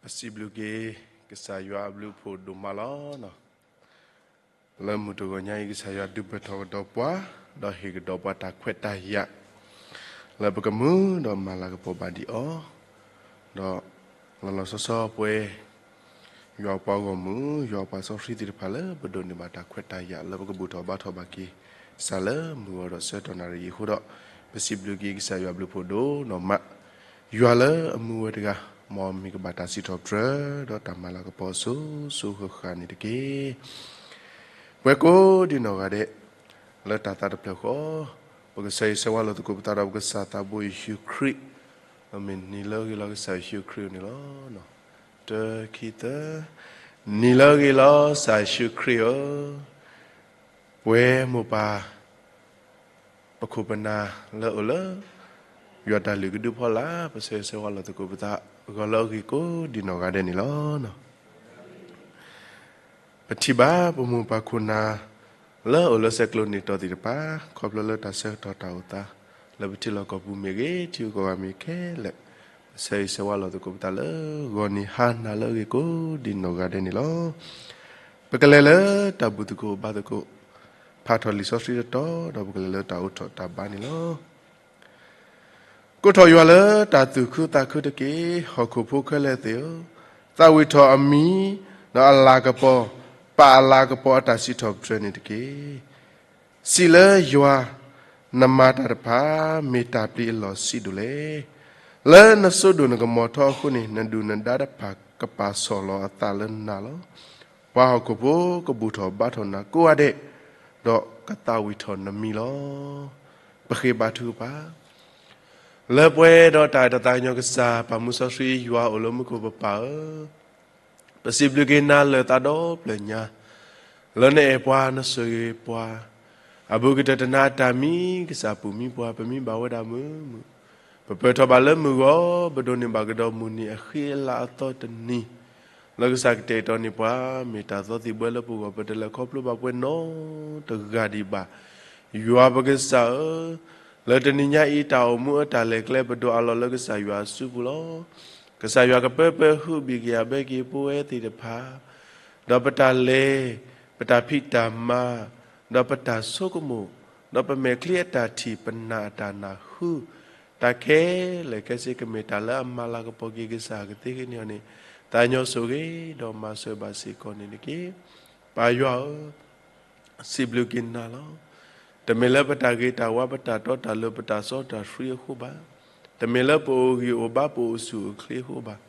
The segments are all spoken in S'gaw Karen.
ပစံးဘျုးက့ၤ ကစၢ်ယွၤအဘျုးအဖှိၣ်ဒိၣ်မးလီၤ. လၢမုၢ်တဂီၤညါအံၤ ကစၢ်ယွၤဒုးပၢၢ်ထီၣ်ကဒီးပှၤ, ဒီးဟ့ၣ်ကဒီးပှၤတၢ်ခွဲးတၢ်ယာ် လၢပကမုာ်ဒီးမၤလၤကပီၤဘၣ်ဒံးအီၤ, ဒီးလီၤလီၤဆီဆီပဝဲ ယွၤပှၤဂီၢ်မုၢ် ယွၤပှၤစီဆှံသ့ၣ်တဖၣ်လၢ ပဒိးန့ၢ်ဘၣ်တၢ်ခွဲးတၢ်ယာ် လၢပကဘူၣ်ထီၣ်ဘါထီၣ်ဘၣ်က့ၤ ကစၢ်လၢမုၢ်ဂီၤဒီးဆၢကတီၢ်နၣ်ရံၣ်အံၤအဃိဒီး, ပစံးဘျုးက့ၤကစၢ်ယွၤဘျုးဖှိၣ်ဒိၣ်နီၢ်မး, ယွၤလၢအမူဝဲတဂၤ, မ်အမံၤကဘၣ်တၢ်စံးထီၣ်ပတြၢၤ ဒီးတၢ်မၤလၤကပီၤအစိၤစိၤဃၣ်ဃၣ်န့ၣ်တက့ၢ်. ပဝဲကိးဒံးနီၢ်ဂၤဒဲး လၢတၢ်သးတဖျၢၣ်ဃီ, ပကစၢ်ယွၤဆၢဝါလိာ်သကိးပသးဒီးပကစၢ်သးဘိယ့ၣ်ၡူးခရံာ်, မ့ၢ်နံၤလၢအဂ့ၤလီၤကစၢ်ယ့ၣ်ၡူးခရံာ်န့ၣ်လီၤ. တၢ ခံ သၢ, နံၤလၢအဂ့ၤလီၤကစၢ်ယ့ၣ်ၡူးခရံာ်ဧၢ, ပဝဲမိၢ်ပၢ် ပခိၣ်ပနၢ်လၢအိၣ်လၢ ယွၤတၢ်လုၢ်ကဒုဖီလာ် ပဆၢဂ့ၤဆၢဝါလိာ်သကိးပသး ဂီၤလၢအဂ့ၤကိးဒံးနီၢ်ဂၤဒဲးန့ၣ်လီၤ. ပထံၣ်ဘၣ်ပမိၢ်ပၢ်ခိၣ်နၢ် လၢအအိၣ်လၢဆဲးကျိးန့ၢ်တီၢ်သ့ၣ်တဖၣ် ခီဖျိလၢတၢ်ဆၢကတီၢ်တၢ်အိၣ်သး လၢပထံလီၢ်ကီၢ်ပူၤမ့ၢ်ဂ့ၤ ထံဂုၤကီၢ်ဂၤမ့ၢ်ဂ့ၤခဲလၢာ် ပဆၢဂ့ၤဆၢဝါလိာ်သကိးပသးလၢ ဂီၤနံၤဟါနၤလၢအဂ့ၤကိးဒံးနီၢ်ဂၤဒဲးန့ၣ်လီၤ. ပကလဲၤလၢတၢ်ဘူၣ်သကိးဘါသကိး ဖးထီၣ်လံာ်စီဆှံတတီၤ ဒီးပကလဲၤလၢတၢ်အိးထီၣ်တၢ်ဘါန့ၣ်လီၤ. ကိးထီၣ်ယွၤလၢတၢ်သူၣ်ခုသးခုတက့ၢ်. ဟီၣ်ခိၣ်ဖိခဲလၢာ်သ့ၣ်ဧၢ, သးဝံၣ်ထီၣ်အမံၤ ဒီးအလၤကပီၤ, ပာ်အလၤကပီၤအတၢ်စံးထီၣ်ပတြၢၤန့ၣ်တက့ၢ်. စံးလၢယွၤ, နမၤတၢ်တဖၣ် မ့ၢ်တၢ်ပျံၤအလီၢ်ဆံးဒိၣ်လဲၣ်. လၢနစိဒိၣ်နကမီၤထီအဃိန့ၣ် နဒုၣ်နဒါတဖၣ်ကပာ်ဆီၣ်လီၤအသးလၢနၤလီၤ. ပှၤဟီၣ်ခိၣ်ဖိကဘူၣ်ထီၣ်ဘါထီၣ်နၤကိးဂၤဒဲး, ဒီးကသးဝံၣ်ထီၣ်နမံၤလီၤ. ပဃ့ဘါထုကဖၣ် လၢပှဲၤဒီးတၢ်အဲၣ်တၢ်သးကညီၤကစၢ် ပၢ်မူစီဆှံ ယွၤအိၣ်လၢမူခိၣ်ပပၢ်ဧၢ, ပစံးဘျုးက့ၤနၤလၢာ်သးဒီဖျၢၣ်ညါ, လၢနအဲၣ်ပှၤနဆိၣ်ဂ့ၤပှၤ, အဘူးကတၢၢ်တနၤအတၢ်မံ ကစၢ်ပူၤမံပှၤ ပမံဘၣ်ဝဲဒၣ်မုာ်မုာ်, ပပၢၢ်ထီၣ်ဘၣ်လၢမုၢ်ဂီၤ ပဒိးန့ၢ်ဘၣ်ကဒီးမုၢ်နံၤအဃံအလၤအသီတနံၤ လၢကစၢ်ကတဲာ်ကတီၤန့ၢ်ပှၤ မ့ၢ်တၢ်သီသံၣ်ဘှဲလၢပဂီၢ် ပတလဲၤခီဖျိဘၣ်ပှဲၤနီတဂၤဒံးဘၣ်. ယွၤပကစၢ်ဧၢ, လၢတနံၤညါအံၤ တၢ်အိၣ်မူအတၢ်လဲၤကျဲ ပဒိးအးလီၤလၢကစၢ်ယွၤအစုပူၤလီၤ. ကစၢ်ယွၤကပၢပၢဟုဘံၣ်က့ၤအဘဲက့ၤပဝဲသ့ၣ်တဖၣ်, ဒီးပတၢ်လဲၤ, ပတၢ်ဖံးတၢ်မၤ, ဒီးပတၢ်ဆိကမိၣ်, ဒီးပမဲာ်ချံအတၢ်ထံၣ် ပနာ်အတၢ်နၢ်ဟူ, တၢ်ခဲလၢာ်ခဲဆ့ကမ့ၢ်တၢ်လၢအမၤလၤကပီၤက့ၤကစၢ်ကသ့ကန့ၢ်အီၤန့ၣ်, သးကညီၤဆိၣ်ဂ့ၤဒီးမၤစၢၤဘၣ်စ့ၢ်ကီးန့ၣ်တက့ၢ်. ပၢ်ယွၤဧၢ, စံးဘျုးက့ၤနၤလီၤ. တမ့ၢ်လၢပတၢ်ဂ့ၤတၢ်ဝါ ပတၢ်တီတၢ်လိၤ ပတၢ်စီတၢ်ဆှံအဃိဘၣ်. တမ့ၢ်လၢပအိၣ်ဂံၢ်အိၣ်ဘါ ပအိၣ်ဆူၣ်အိၣ်ချ့အဃိဘၣ်.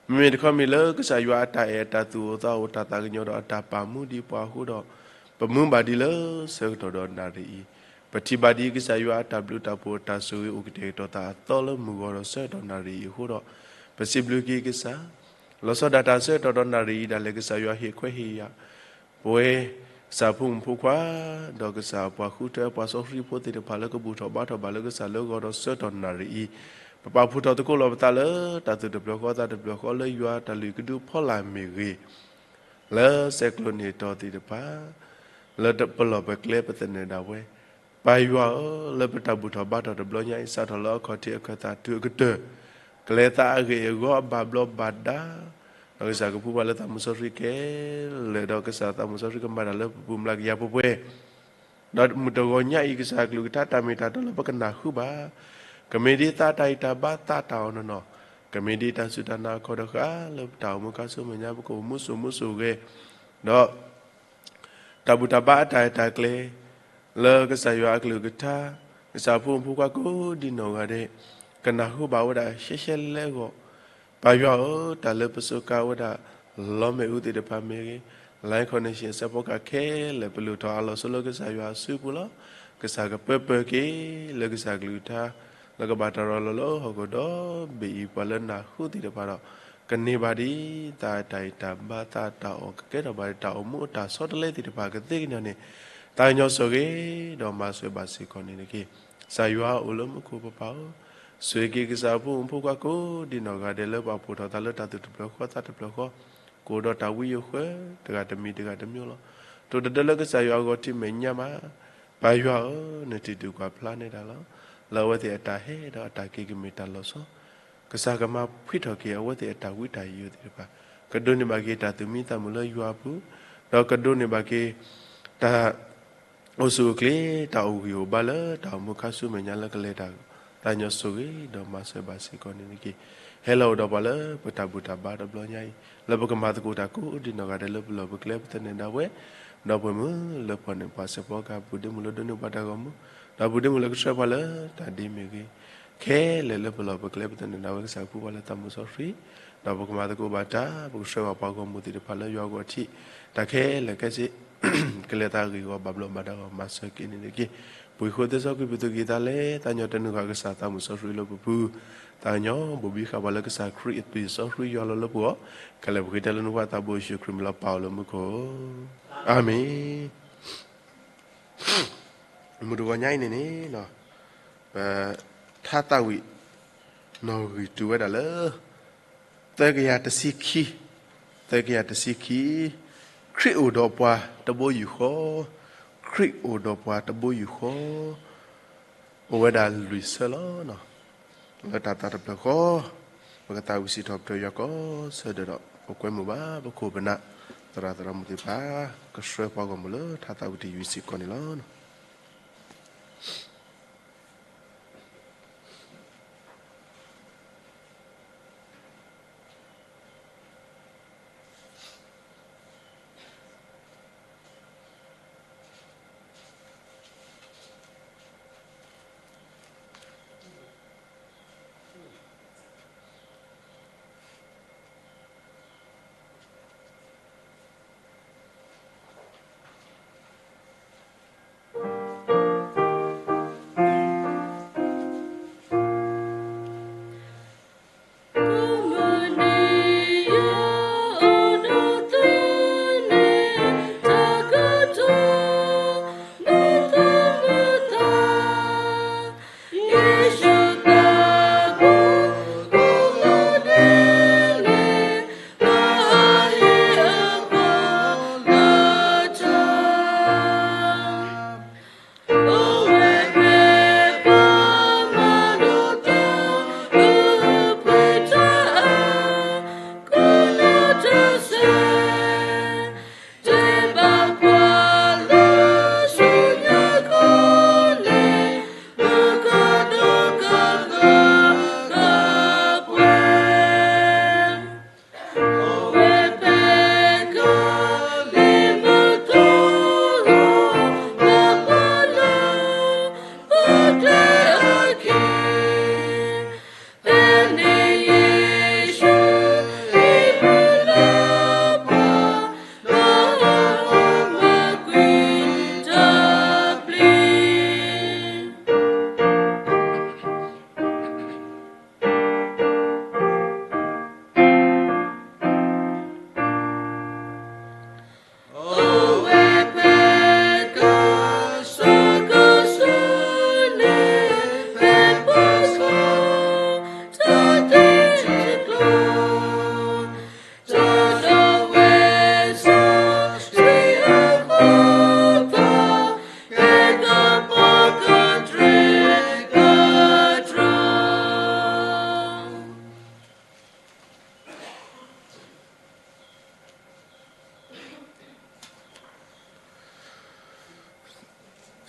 မ့မ့ၢ်တခီမ့ၢ်လၢကစၢ်ယွၤအတၢ်အဲၣ် အတၢ်သူၣ်အိၣ်သးအိၣ် တၢ်သးကညီၤဒီးအတၢ်ပာ်မူဒံးပှၤအဃိဒီး, ပမူဘၣ်ဒံးလၢဆၢကတီၢ်ဒီးနၣ်ရံၣ်အံၤ, ပထံၣ်ဘၣ်ဒံးကစၢ်ယွၤအတၢ်ဘျုးတၢ်ဖှိၣ် အတၢ်ဆိၣ်ဂ့ၤအိၣ်ကတဲာ်ကတီၤသးအသီလၢမုၢ်ဂီၤဒီးဆၢကတီၢ်နၣ်ရံၣ်အံၤအဃိဒီး, ပစံးဘျုးက့ၤကစၢ် လီၤဆီဒၣ်တၢ်ဆၢကတီၢ်ဒီးနၣ်ရံၣ်အံၤဒၣ်လဲာ် ကစၢ်ယွၤဟ့ၣ်ခွဲးဟ့ၣ်ယာ် ပဝဲ ကစၢ်ဖိမုၣ်ဖိခွါ, ဒီးကစၢ်ပှၤဃုထၢပှၤစီဆှံဖိသ့ၣ်တဖၣ်လၢကဘူၣ်ထီၣ်ဘါထီၣ်ဘၣ်လၢကစၢ်လၢဂီၤဒီးဆၢကတီၢ်နၣ်ရံၣ်အံၤ, ပပာ်ဖှိၣ်ထီၣ်သကိးလီၤပသးလၢတၢ်သူၣ်တဖျၢၣ်ဃီသးတဖျၢၣ်ဃီလၢယွၤတၢ်လုၢ်ကဒုဖီလာ်မ့ၢ်ဂ့ၤ လၢဆဲးကျိးန့ၢ်တီၢ်သ့ၣ်တဖၣ် လၢပလီၢ်ပကျဲပသနၢၣ်ဒၣ်ဝဲ, ပၢ်ယွၤဧၢ, လၢပတၢ်ဘူၣ်ထီၣ်ဘါထီၣ်တဘျီညါအံၤ စးထီၣ်လၢအခီၣ်ထံးအခၢၣ်သးတုၤအကတၢၢ်, ကလဲၤသးအဂ့ၢ်အဂီၢ်အဘၣ်ဘျီးဘၣ်ဒါ, ဒီးကစၢ်ကပူၤဘၣ်လၢသးမူစီဆှံခဲလၢာ် ဒီးကစၢ်သးမူစီဆှံကမၤတၢ်လၢပပူၤမျးကယၤပှဲၤပှဲၤ ဒီးမုၢ်တဂီၤညါအံၤ ကစၢ်အကလုၢ်ကထါတၢ်မ့ၢ်တၢ်တီလၢပကနၢ်ဟူဘၣ်, ကမ့ၢ်ဒ်သးတၢ်ဂံၢ်တၢ်ဘါသးတၢ်အီၣ်နီၢ်နီၢ်, ကမ့ၢ်ဒ်တၢ်စူၢ်တၢ်နာ်အခီၣ်တဃာ် လၢပတၢ်အိၣ်မူခါဆူမဲာ်ညါ ပကအိၣ်မူစိၤမူစိၤဂဲၤ, ဒီး တၢ်ဘူၣ်တၢ်ဘါအတၢ်အဲၣ်တၢ်ကျဲ လၢကစၢ်ယွၤအကလုၢ်ကထါ, ကစၢ်ဖိမုၣ်ဖိခွါကိးဒံးနီၢ်ဂၤဒဲး, ကနၢ်ဟူဘၣ်ဝဲဒၣ်ရှဲရှဲလဲၣ်ဂီၢ်, ပၢ်ယွၤဧၢ, တၢ်လၢပစူးကါဝဲဒၣ် လီမ့ၣ်အူသ့ၣ်တဖၣ်မ့ၢ်ဂ့ၤ, Lion Connection အစဲးဖီကဟ်ခဲလၢာ် ပလုၢ်ထီၣ်အးလီၤဆိလၢကစၢ်ယွၤအစုပူၤလီၤ. ကစၢ်ကပၢပၢက့ၤ လၢကစၢ်ကလုၢ်ကထါ လၢကဘၣ်တၢ်ရၤလီၤလၢဟီၣ်ခိၣ်ဒီဘ့ၣ်အံၤ ပှၤလၢနၢ်ဟူသ့ၣ်တဖၣ်ဒီး ကန့ၢ်ဘၣ်ဒ်သးတၢ်ဂံၢ်တၢ်ဘါသးတၢ်အီၣ် ကကဲထီၣ်ဘၣ်ဒ်တၢ်အိၣ်မူအတၢ်ဆီတလဲသ့ၣ်တဖၣ်ကသ့ကန့ၢ်န့ၣ်, သးကညီၤဆိၣ်ဂ့ၤ ဒီးမၤစၢၤဘၣ်စ့ၢ်ကီးန့ၣ်တက့ၢ်. ကစၢ်ယွၤအိၣ်လၢမူခိၣ်ပပၢ်ဧၢ, ဆိၣ်ဂ့ၤက့ၤကစၢ်အဖိမုၣ်ဖိခွါကိးဒံးနီၢ်ဂၤဒဲးလၢပာ်ဖှိၣ်ထီၣ်သးလၢတၢ်သူၣ်တဖျၢၣ်ဃီသးတဖျၢၣ်ဃီ, ကအိၣ်ဒီးတၢ်ဝံယိၤဃၢၤ တဂၤတမံၤတဂၤတမံၤလီၤ. တိၢ်တဒၢလၢကစၢ်ယွၤအဂီၢ်ထံးမဲာ်ညါမး, ပၢ်ယွၤဧၢ, နတံၤတူၢ်ကွၢ်ဖျါန့ၢ်တၢ်လီၤ. လၢအဝဲသ့ၣ်အတၢ်ဟဲဒီးအတၢ်က့ၤကမ့ၢ်တၢ်လီၤဆီ ကစၢ်ကမၤဖှံထီၣ်က့ၤအဝဲသ့ၣ်အတၢ်ဝံတၢ်ယိာ်သ့ၣ်တဖၣ်, ကဒိးန့ၢ်ဘၣ်က့ၤတၢ်သူၣ်မံသးမုာ်လၢယွၤအပူၤ, ဒီးကဒိးန့ၢ်ဘၣ်က့ၤ တၢ် အိၣ်ဆူၣ်အိၣ်ချ့ တၢ်အိၣ်ဂံၢ်အိၣ်ဘါလၢတၢ်အိၣ်မူခါဆူမဲာ်ညါလၢကလဲၤတၢ်သးညီဆိၣ်ဂ့ၤ ဒီးမၤစၢၤဘၣ်စ့ၢ်ကီးန့ၣ်တက့ၢ်. ဟဲလီၤအိၣ်ဒီးပှၤလၢပတၢ်ဘူၣ်တၢ်ဘါတဘျီညါအံၤ, လၢပကမၤသကိးတၢ်ကိးဒံနီၢ်ဂၤဒဲးလၢပလီၢ်ပကျဲပသနၢၣ်ဒၣ်ဝဲ, ဒီးပှဲၤမုၢ်လၢပှၤန့ၣ်ပှၤစဲးဖီကဟၣ် ပူၤဒ့မုၢ်လၢဒိးန့ၢ်ပှၤတၢ်ဂီၤမူ, ဒီးပူၤဒ့မုၢ်လၢကဆှၢပှၤလၢတၢ်ဒ့မ့ၢ်ဂ့ၤ, ခဲလၢာ်လၢပလီၢ်ပကျဲပသနၢၣ်ဒၣ်ဝဲကစၢ်ပူၤပှၤလၢတၢ်မူစီဆှံ ဒီးပကမၤသကိးဘၣ်တၢ် ပကဆှၢဘၣ်ပှၤဂီၢ်မုၢ်သ့ၣ်တဖၣ်လၢယွၤအဂီၢ်ထံး, တၢ်ခဲလၢာ်ခဲဆ့ ကလဲၤသးဂ့ၢ်ဂီၢ်ဘၣ်ဘျီးဘၣ်ဒါဂီၢ် မၤစၢၤက့ၤန့ၣ်တက့ၢ်. ပှၤဃိသ့စီကွံာ်ပသူၣ်ကံၢ်သးလဲ, သးကညီၤတနုာ်ဃာ်ကစၢ်သးမူစီဆှံလၢပပူၤ, သးကညီၤဘိၣ်ဘံဃာ်ပှၤလၢကစၢ်ခရံာ်အသွံၣ်စီဆှံယွၤလီၤလၢပဂီၢ်, ခဲလၢာ်ပဃ့တၢ်လၢနဖိသးဘိယ့ၣ်ၡူးခရံာ်မံၤလီၤပာ်အီၤလၢမူခိၣ်, အၤမ့ၣ်. မုၢ်တဂီၤညါအံၤန့ၣ်န့ၣ်, ပ ထါသးဝံၣ် နီၣ်ဂံၢ်တုၤဝဲဒၣ်လၢ သၢကယၤတဆံခံ, သၢကယၤတဆံခံ, ခရံာ်အိၣ်ဒီးပှၤတဘိယူၢ်ဃီ, ခရံာ်အိၣ်ဒီးပှၤတဘိယူၢ်ဃီ, အိၣ်ဝဲဒၣ်လွံၢ်ဆၢလီၤ. လၢတၢ်သးတဖျၢၣ်ဃီ, ပကသးဝံၣ်စံးထီၣ်ပတြၢၤယွၤကိးဆၢဒၢးဒီး ပကွဲမုာ်ဘၣ် ပခိၣ်ပနၢ် သရၣ်သရၣ်မုၣ်သ့ၣ်တဖၣ် ကဆှၢပှၤဂီၢ်မုၢ်လၢထါသးဝံၣ်တယုၢ်စ့ၢ်ကီးန့ၣ်လီၤ.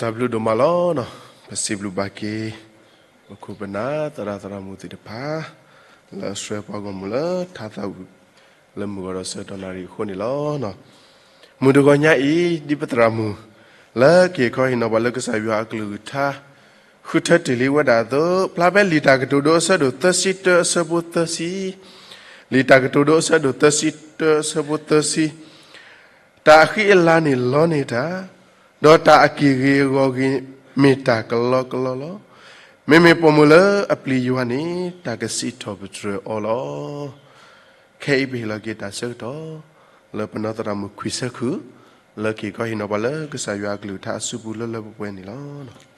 တၢ်ဘျုးဒိၣ်မးလီၤ. ပစံးဘျုးဘၣ်က့ၤ ပခိၣ်ပနၢ်သရၣ်သရၣ်မုၣ်သ့ၣ်တဖၣ် လၢအဆှၢပှၤဂီၢ်မုၢ်လၢထါသးဝံၣ် လၢမုၢ်ဂီၤဒီးဆၢကတီၢ်နၣ်ရံၣ်အဃိန့ၣ်လီၤ. မုၢ်တဂီၤညါအံၤ ဒ်ပသရၣ်မုၣ် လၢက့ၤခီဟ့ၣ်နီၤပှၤလၢကစၢ်ယွၤအကလုၢ်ကထါ ဃုထၢတ့ၢ်လံဝဲဒၣ်အသိး ဖျါဖဲလံာ်တၢ်ကတိၤဒိအဆၢဒိၣ်သၢဆံတၢအဆၢဖိသၢဆံ, လံာ်တၢ်ကတိၤဒိအဆၢဒိၣ်သၢဆံတၢအဆၢဖိသၢဆံ, တၢ်အဃံအလၤန့ၣ်လီန့ၢ်တၢ်, ဒီးတၢ်အက့ၢ်ဂ့ၤအဂီၢ်ဂ့ၤ မ့ၢ်တၢ်ကလီကလီလီၤ. မ့မ့ၢ်ပိာ်မုၣ်လၢအပျံၤယွၤန့ၣ် တၢ်ကစံးထီၣ်ပတြၢၤအီၤလီၤ. ခဲအံၤပဟ့ၣ်လီၤက့ၤတၢ်ဆၢကတီၢ် လၢပနီၢ်သရၣ်မုၣ်ခွံဆၢခုၣ် လၢက့ၤခီဟ့ၣ်နီၤပှၤလၢကစၢ်ယွၤအကလုၢ်ကထါအစုပူၤလၢလၢပှဲၤပှဲၤန့ၣ်လီၤ.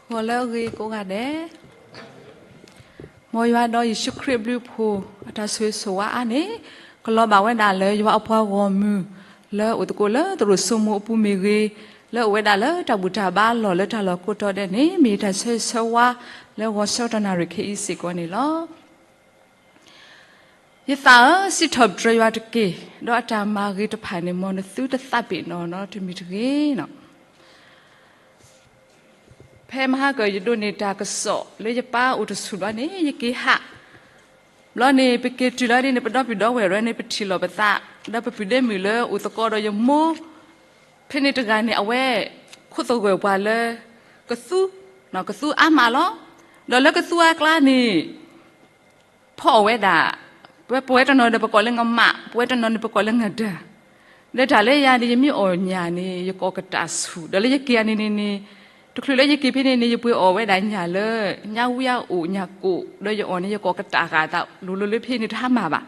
ဂီၤလၢအဂ့ၤကိးဂၤဒဲး, မ်ယွၤဒီးယ့ၣ်ၡူးခရံာ်အဘျုးအဖှိၣ် အတၢ်ဆိၣ်ဂ့ၤဆိၣ်ဝါအါန့ၣ် ကလီၤဘၣ်ဝဲဒၣ်လၢယွၤအပှၤဂီၢ်မုၢ် လၢအိၣ်သကိးလၢသရိာ်စိမိၤအပူၤမ့ၢ်ဂ့ၤ, လၢအိၣ်ဝဲဒၣ်လၢတၢ်ဘူၣ်တၢ်ဘါအလီၢ်လၢတၢ်လီၢ်ကိးတီၤဒဲးန့ၣ် မ့ၢ်ယတၢ်ဆၢဂ့ၤဆၢဝါလၢဂီၤဆၢကတီၢ်နၣ်ရံၣ်ခဲအံၤစ့ၢ်ကီးန့ၣ်လီၤ. ယသးဧၢ, စံးထီၣ်ပတြၢၤယွၤတက့ၢ်, ဒီးအတၢ်မၤဂ့ၤတဖၣ်န့ၣ် မ်နသုတသးပ့ၤနီၣ်နီတမံၤတဂ့ၤနီၤ. ဖဲမဟါကၢၢ်ယဒိးန့ၢ်တၢ်ကစီၣ်လၢယပၢ်အိၣ်တဆူၣ်ဘျီန့ၣ် ယက့ၤဟး ဘျီန့ၣ် ပက့ၤတုၤလီၤဒ်န့ၣ် ပဒီပုၢ်ဒီဝဲၢ်ရဲၣ်န့ၣ် ပထံၣ်လိာ်ပသး, ဒီးပပုၢ်ဒ့မုၣ်လၢအိၣ်သကိးဒီးယမိၢ် ဖဲန့ၣ်တဂၤန့ၣ် အဝဲခိၣ်သဂၢၢ်ပှၤလၢ ကသူ, ကသူအါမးလီၤ. ဒီးလၢကသူအကျါန့ၣ် ဖီအီၣ်ဝဲဒၣ်, ပဝဲတနီၤဒီးပကိးလၢငမး, ပဝဲတနီၤန့ၣ်ပကိးလၢငဒၢၣ်, ဒီးတၢ်လၢယၤန့ၣ် ယမ့ၢ်အီၣ်ညၣ်န့ၣ် ယကိးကတၢ်ဆူၣ်, ဒီးလၢယက့ၤန့ၣ်န့ၣ်န့ၣ်, တချုးလၢယက့ၤဖဲန့ၣ်န့ၣ် ယပှ့ၤအီၣ်ဝဲဒၣ်ညၣ်လၢ ညၣ်ဝံအအိၣ်ညၣ်ကိၣ်, ဒီးယအီၣ်န့ၣ် ယကိးကတၢ်ဃာ်သးလိၤလိၤလၢဖဲန့ၣ်တဟါမၢ်ဘၣ်.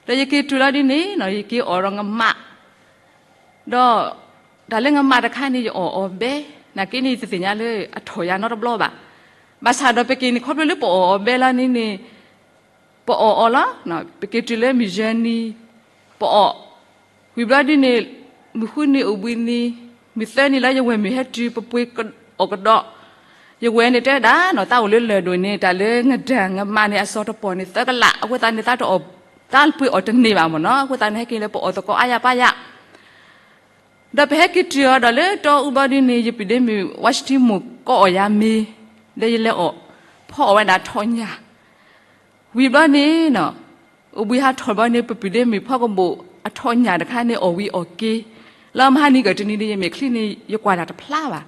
ဒီးယက့ၤတုၤလီၤဒ်န့ၣ် ယက့ၤအီၣ်ဒီးငမး ဒီးတၢ်လၢငမးတခါန့ၣ် ယအီၣ်အီၤဘဲ, နာ်က့န့ၣ် ယတသ့ၣ်ညါလၢအထီၣ်ယၤနီတဘျီဘၣ်. ဘၣ်ဆၣ်ဒီးပက့ၤန့ၣ် ခီဖျိလၢပအီၣ်အီၤဘဲလီၤန့ၣ်န့ၣ်, ပအီၣ်အီၤလီၤ. ပက့ၤတုၤလၢမုၢ်ယဲၢ်နံၤ, ပအီၣ်, ဝံၤဘျီဒ်န့ၣ်, မုၢ်ဃုနံၤအိၣ်ဘှံးနံၤ, မုၢ်သၢနံၤလၢယဝဲၢ်မုၣ်ဟဲတုၤ ပပှ့ၤအီၣ်ကဒီး, ယဝဲၢ်န့ၣ်တဲဒၣ်နီၤ သးအိၣ်လၢလၢၢ်ဒိၣ်န့ၣ် တၢ်လၢငဒၢၣ်ငမးန့ၣ် အစီၤတပီၢ်န့ၣ် သၢကလး, အဃိသတးန့ၣ် သးတအီၣ်, သးပှ့ၤအီၣ်တန့ၢ်ဘၣ်မ့ၢ်နီၤ, အဃိသတးန့ၣ် ဟဲက့ၤလၢပအီၣ်သကိးအါယၤပါယၤ ဒီးပဟဲက့ၤတုၤအီၤဒီးလၢတီအူဘျီဒ်န့ၣ် ယပုၢ်ဒ့မုၣ် ဝါရှတံမိၢ်ကိးအီၣ်ယၤမ့ၤ, ဒီးယလဲၤအီၣ်, ဖီအီၣ်ဝဲဒၣ်ထီၣ်ညၣ်, ဝံၤဘျီန့ၣ်နီၤ, အိၣ်ဘှံးဟးထီၣ်ဘျီန့ၣ် ပပုၢ်ဒ့မုၣ်ဖီကဘိၣ်အထီၣ်ညၣ်တခါန့ၣ် အီၣ်ဝံၤအီၣ်က့ၤ, လၢမဟါနံၤကၢၢ်တနံၤဒီး ယမဲာ်ချံန့ၣ် ယကွၢ်တၢ်တဖျါဘၣ်.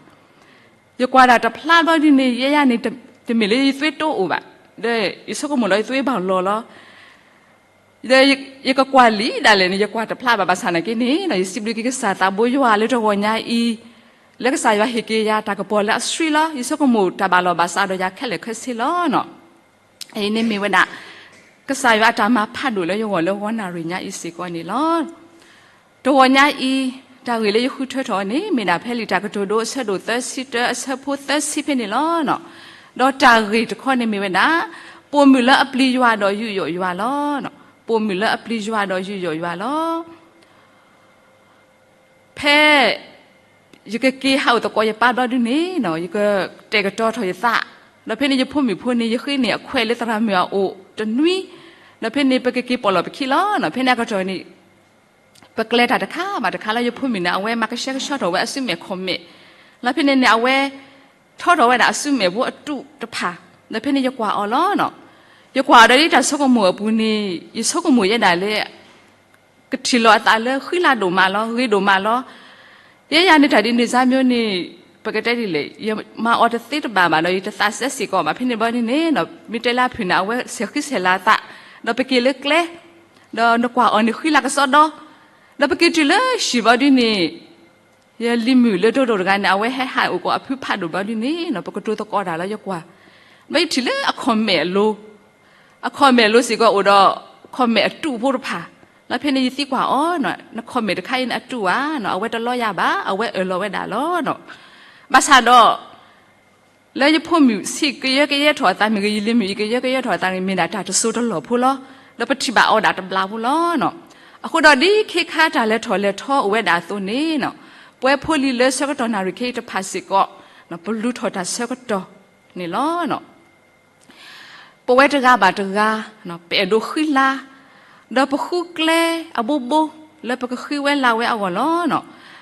ယကွၢ်တၢ်တဖျါဘျီဒ်န့ၣ် ယဲယၤန့ၣ် တမ့ၢ်လၢယသွ့တိအိၣ်ဘၣ်, ဒီးယဆိကမိၣ်လီၤယသွ့ဘၣ်လီၤလီၤ ဒီးယကကွၢ်လံဒၣ်လဲာ်န့ၣ် ယကွၢ်တဖျါဘၣ်ဘၣ်ဆၣ်နာ်က့န့ၣ် ယစံးဘျုးက့ၤကစၢ်သးဘိယွၤလၢတဂီၤညါအံၤ, လၢကစၢ်ယွၤဟ့ၣ်က့ၤယၤတၢ်ကပီၤလၢအဆှံလီၤ. ယဆိကမိၣ်တၢ်ဘၣ်လီၤဘၣ်စးဒီးယၤခဲလၢာ်ခဲဆ့လီၤ. အံၤန့ၣ်မ့ၢ်ဝဲဒၣ် ကစၢ်ယွၤအတၢ်မၤဖးဒိၣ်လၢယဂီၢ်လၢဂီၤနၣ်ရံၣ်ညါအံၤစ့ၢ်ကီးန့ၣ်လီၤ. တဂီၤညါအံၤ တၢ်ဂ့ၢ်လၢယဃုထၢထီၣ်အီၤန့ၣ် မ့ၢ်ဒၣ်ဖဲလံာ်တၢ်ကတိၤဒိအဆၢဒိၣ်သၢဆံတၢအဆၢဖိသၢဆံဖဲန့ၣ်လီၤ. ဒီးတၢ်ဂ့ၢ်တခီန့ၣ်မ့ၢ်ဝဲဒၣ် ပိာ်မုၣ်လၢအပျံၤယွၤဒီးယူးယီၣ်ယွၤလီၤ. ပိာ်မုၣ်လၢအပျံၤယွၤဒီးယူးယီၣ်ယွၤလီၤ. ဖဲ ယကက့ၤဟးအိၣ်သကိးယပၢ်ဘျီဒ်န့ၣ် ယကတဲာ်ကတီၤထီၣ်ယသး, ဒီးဖဲန့ၣ် ယဖိမုၣ်ဖိန့ၣ် ယဃ့န့ၢ်အခွဲးလၢသရၣ်မုၣ်အအိၣ်တနွံ, ဒီးဖဲန့ၣ် ပကက့ၤပိာ်လီၤပခံလီၤ. ဖဲန့ၣ်အကတီၢ်န့ၣ် ပကျဲတၢ်တခါဘၣ်တခါလီၤ. ယဖိမုၣ်န့ၣ် အဝဲမၤကဆှဲကဆှီထီၣ်ဝဲအစုမဲာ်ခီၣ်မဲာ်, လီၤဖဲန့ၣ်န့ၣ် အဝဲ ထီထီၣ်ဝဲဒၣ်အစုမဲာ်ဖိအတူးတဖၣ်, ဒီးဖဲန့ၣ်ယကွၢ်အီၤလီၤ. ယကွၢ်အီၤဒီးလၢတၢ်ဆိကမိၣ်အပူၤန့ၣ် ယဆိကမိၣ်ယဲဒၣ်လၢ ကထံၣ်လိာ်အသးလၢဃံလၤဒိၣ်မးလီၤ, ဂ့ၤဒိၣ်မးလီၤ. ယဲယၤန့ၣ်တၢ်ဒ်န့ၣ်စၢ်မ့ၢ်န့ၣ် ပကတဲဒ်လဲၣ်, ယမၤအီၤတသ့တဘၣ်ဘၣ်ဒီး ယတသးစဲစ့ၢ်ကီးဘၣ်. ဖဲန့ၣ်ဘျီဒ်န့ၣ် မ့ၢ်တဲလၢအဖုၣ်န့ၣ် အဝဲဆဲးဃံဆဲးလၤအသး, ဒီးပက့ၤလၢကျဲ, ဒီးနကွၢ်အီၤန့ၣ်ဃံလၤကစီဒီ, ဒီးပက့ၤတုၤလၢဟံၣ်ဘျီဒ်န့ၣ် ယလံၤမုၣ်လၢဒိၣ်ဒိၣ်တဂၤန့ၣ် အဝဲဟဲဟးအိၣ်ကီးအဖုဖးဒိၣ်ဘျီဒ်န့ၣ် ပကတိၤသကိးတၢ်လၢယကွၢ်, ဘျီယထံၣ်လၢအခီၣ်မဲာ်အလိၤ အခီၣ်မဲာ်လိၤစ့ၢ်ကီးအိၣ်ဒီး ခီၣ်မဲာ်အတူးဖိတဖၣ်, လီၤဖဲန့ၣ်ယသံကွၢ်အီၤ, နခီၣ်မဲာ်တခါအံၤန့ၣ်အတူးဧါ, အဝဲတလီယၤဘၣ်, အဝဲအၢၣ်လီၤဝဲဒၣ်လီၤ. ဘၣ်ဆၣ်ဒီး လၢယဖိမုၣ်ဆံးကယၢကယဲထီၣ်အသးမ့ၢ်ဂ့ၤ, ယလံၤမုၣ်အံၤကယၢကယဲထီၣ်အသးန့ၣ် မ့ၢ်ဒၣ်တၢ်တစိၢ်တလီၢ်ဖိလီၤ. ဒီးပထံၣ်ဘၣ်အီၤဒၣ်တဘျီဖိလီၤ. အဃိဒီးဒ်ခ့ခါတၢ်လဲၤထီၣ်လဲၤထီအိၣ်ဝဲဒၣ်အသိးန့ၣ် ပဝဲဖိလံၤလၢဆၢကတီၢ်နၣ်ရံၣ်ခဲအံၤတဖၣ်စ့ၢ်ကီး ပလူၤထီၣ်တၢ်ဆၢကတီၢ်န့ၣ်လီၤ. ပဝဲတဂၤဘၣ်တဂၤ ပအဲၣ်ဒိးဃံလၤ, ဒီးပဃုကျဲအဘိဘိ လၢပကဃံဝဲလၤဝဲအဂီၢ်လီၤ.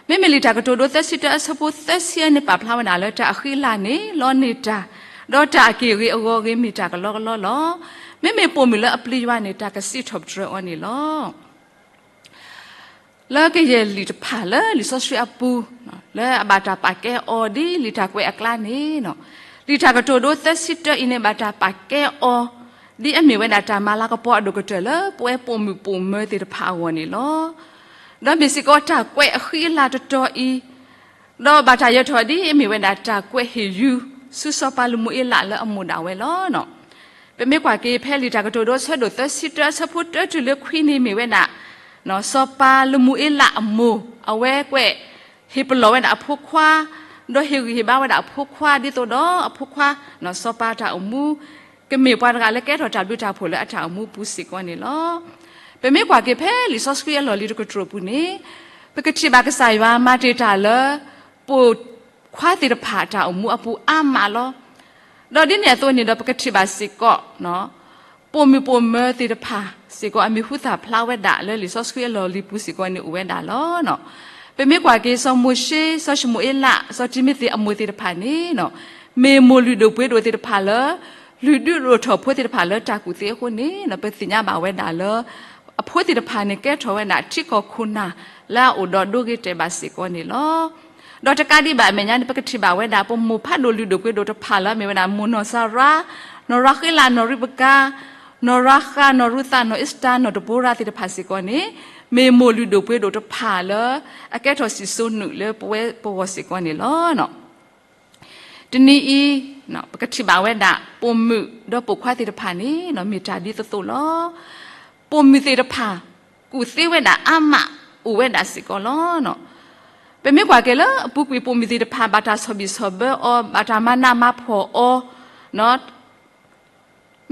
မ့မ့ၢ်လံာ်တၢ်ကတိၤဒိသၢဆံတၢအဆၢဖိသၢဆံန့ၣ် ပာ်ဖျါဝဲဒၣ်လၢတၢ်အဃံအလၤန့ၣ် လီန့ၢ်တၢ်, ဒီးတၢ်အက့ၢ်အဂီၤဂ့ၤမ့ၢ်တၢ်ကလီကလီလီၤ. မ့မ့ၢ်ပိာ်မုၣ်လၢအပျံၤယွၤန့ၣ် တၢ်ကစံးထီၣ်ပတြၢၤအီၤန့ၣ်လီၤ. လၢကယဲၢ်လံာ်တဖၣ်လၢလံာ်စီဆှံအပူၤ လၢအဘၣ်တၢ်ပာ်ကဲအီၤဒ်လံာ်တၢ်ကွဲးအကျါန့ၣ်, လံာ်တၢ်ကတိၤဒိသၢဆံတၢအံၤန့ၣ် ဘၣ်တၢ်ပာ်ကဲအီၤ ဒ်အမ့ၢ်ဝဲဒၣ်တၢ်မၤလၤကပီၤအဒိၣ်ကတၢၢ်လၢ ပဝဲပိာ်မုၣ်ပိာ်မၢၤသ့ၣ်တဖၣ်အဂီၢ်န့ၣ်လီၤ. ဒီးမ့ၢ်စ့ၢ်ကီးတၢ်ကွဲးအဃံအလၤတတီၤအံၤ ဒီးဘၣ်တၢ်ယၢၤထီၣ်ဒ်အမ့ၢ်ဝဲဒၣ်တၢ်ကွဲးဟ့ၣ်ယု ဆူစီၤပၤလမူၤအ့လးလၢအမိၢ်ဒၣ်ဝဲလီၤ. ပမ့ၢ်ကွၢ်က့ၤဖဲလံာ်တၢ်ကတိၤဒိအဆၢဒိၣ်သၢဆံတၢအဆၢဖိတၢတုၤလၢခွံန့ၣ်မ့ၢ်ဝဲဒၣ် စီၤပၤလမူၤအ့လးအမိၢ် အဝဲကွဲးဟ့ၣ်ပလီၢ်ဝဲဒၣ်အဖိခွါ, ဒီးဟ့ၣ်ဂံၢ်ဟ့ၣ်ဘါဝဲဒၣ်အဖိခွါ ဒ်သိးဒီးအဖိခွါ စီၤပၤတၢ်အိၣ်မူ ကမ့ၢ်ပှၤတဂၤလၢကဲထီၣ်တၢ်ဘျုးတၢ်ဖှိၣ်လၢအတၢ်အိၣ်မူပူၤစ့ၢ်ကီးန့ၣ်လီၤ. ပမ့ၢ်ကွၢ်က့ၤဖဲလံာ်စီဆှံအလီၢ်လံၤတကတြူၢ်အပူၤန့ၣ်, ပကထံၣ်ဘၣ်ကစၢ်ယွၤမၤတ့ၢ်တၢ်လၢ ပိာ်ခွါသ့ၣ်တဖၣ်အတၢ်အိၣ်မူအပူၤအါမးလီၤ. ဒီးဒ်န့ၣ်အသိးန့ၣ်ဒီး ပကထံၣ်ဘၣ်စ့ၢ်ကီး ပိာ်မုၣ်ပိာ်မၢၤသ့ၣ်တဖၣ်စ့ၢ်ကီး အမံၤဟူသၣ်ဖျါဝဲဒၣ်လၢလံာ်စီဆှံအလီၢ်လံၤပူၤစ့ၢ်ကီးန့ၣ်အိၣ်ဝဲဒၣ်လီၤ. ပမ့ၢ်ကွၢ်က့ၤ စီၤမိၤၡ့, စီၤၡမူၤအ့လး, စီၤတံၤမသ့းအမိၢ်သ့ၣ်တဖၣ်န့ၣ် မ့ၢ်မိၢ်လုၢ်ဒိၣ်ပှ့ၤဒိၣ်သ့ၣ်တဖၣ်လၢ လုၢ်ဒုးဒိၣ်ထီၣ်ဖိသ့ၣ်တဖၣ်လၢတၢ်ကူၣ်သ့အဃိန့ၣ် ပသ့ၣ်ညါဘၣ်ဝဲဒၣ်လၢ အဖိသ့ၣ်တဖၣ်န့ၣ် ကဲထီၣ်ဝဲဒၣ်ထံကီၢ်ခိၣ်နၢ်လၢအအိၣ်ဒီးဒိဂ့ၤတဲာ်ဘၣ်စ့ၢ်ကီးန့ၣ်လီၤ. ဒီးတကးဒံးဘၣ်အမဲာ်ညါန့ၣ် ပကထံၣ်ဘၣ်ဝဲဒၣ် ပမိၢ်ဖးဒိၣ်လုၢ်ဒိၣ်ပှ့ၤဒိၣ်တဖၣ်လၢအမ့ၢ်ဝဲဒၣ် မိၢ်နီၢ်စၤရါ, နီၢ်ရၤဃ့လး, နီၢ်ရံးဘကၤ, နီၢ်ရၤဃး, နီၢ်ရူၤသး, နီၢ်အ့စတၢ်, နီၢ်တဘိရၤသ့ၣ်တဖၣ်စ့ၢ်ကီးန့ၣ် မ့ၢ်မိၢ်လုၢ်ဒိၣ်ပှ့ၤဒိၣ်တဖၣ်လၢ အကဲထီၣ်စံၣ်စိၤနုာ်လၢပဝဲပဂီၢ်စ့ၢ်ကီးန့ၣ်လီၤ. တနံၤအံၤ ပကထံၣ်ဘၣ်ဝဲဒၣ် ပိာ်မုၣ်ဒီးပိာ်ခွါသ့ၣ်တဖၣ်န့ၣ် မ့ၢ်တၢ်ဒ်သိးသိးလီၤ. ပိာ်မုၣ်သ့ၣ်တဖၣ် ကူၣ်သ့ဝဲဒၣ်အါမး အိၣ်ဝဲဒၣ်စ့ၢ်ကီးလီၤ. ပမ့ၢ်ကွၢ်က့ၤလၢအပူၤကွံာ် ပိာ်မုၣ်သ့ၣ်တဖၣ် ဘၣ်တၢ်ဆီၣ်ဘံၣ်ဆီၣ်ဘၢအီၤ, ဘၣ်တၢ်မၤနးမၤဖှီၣ်အီၤ,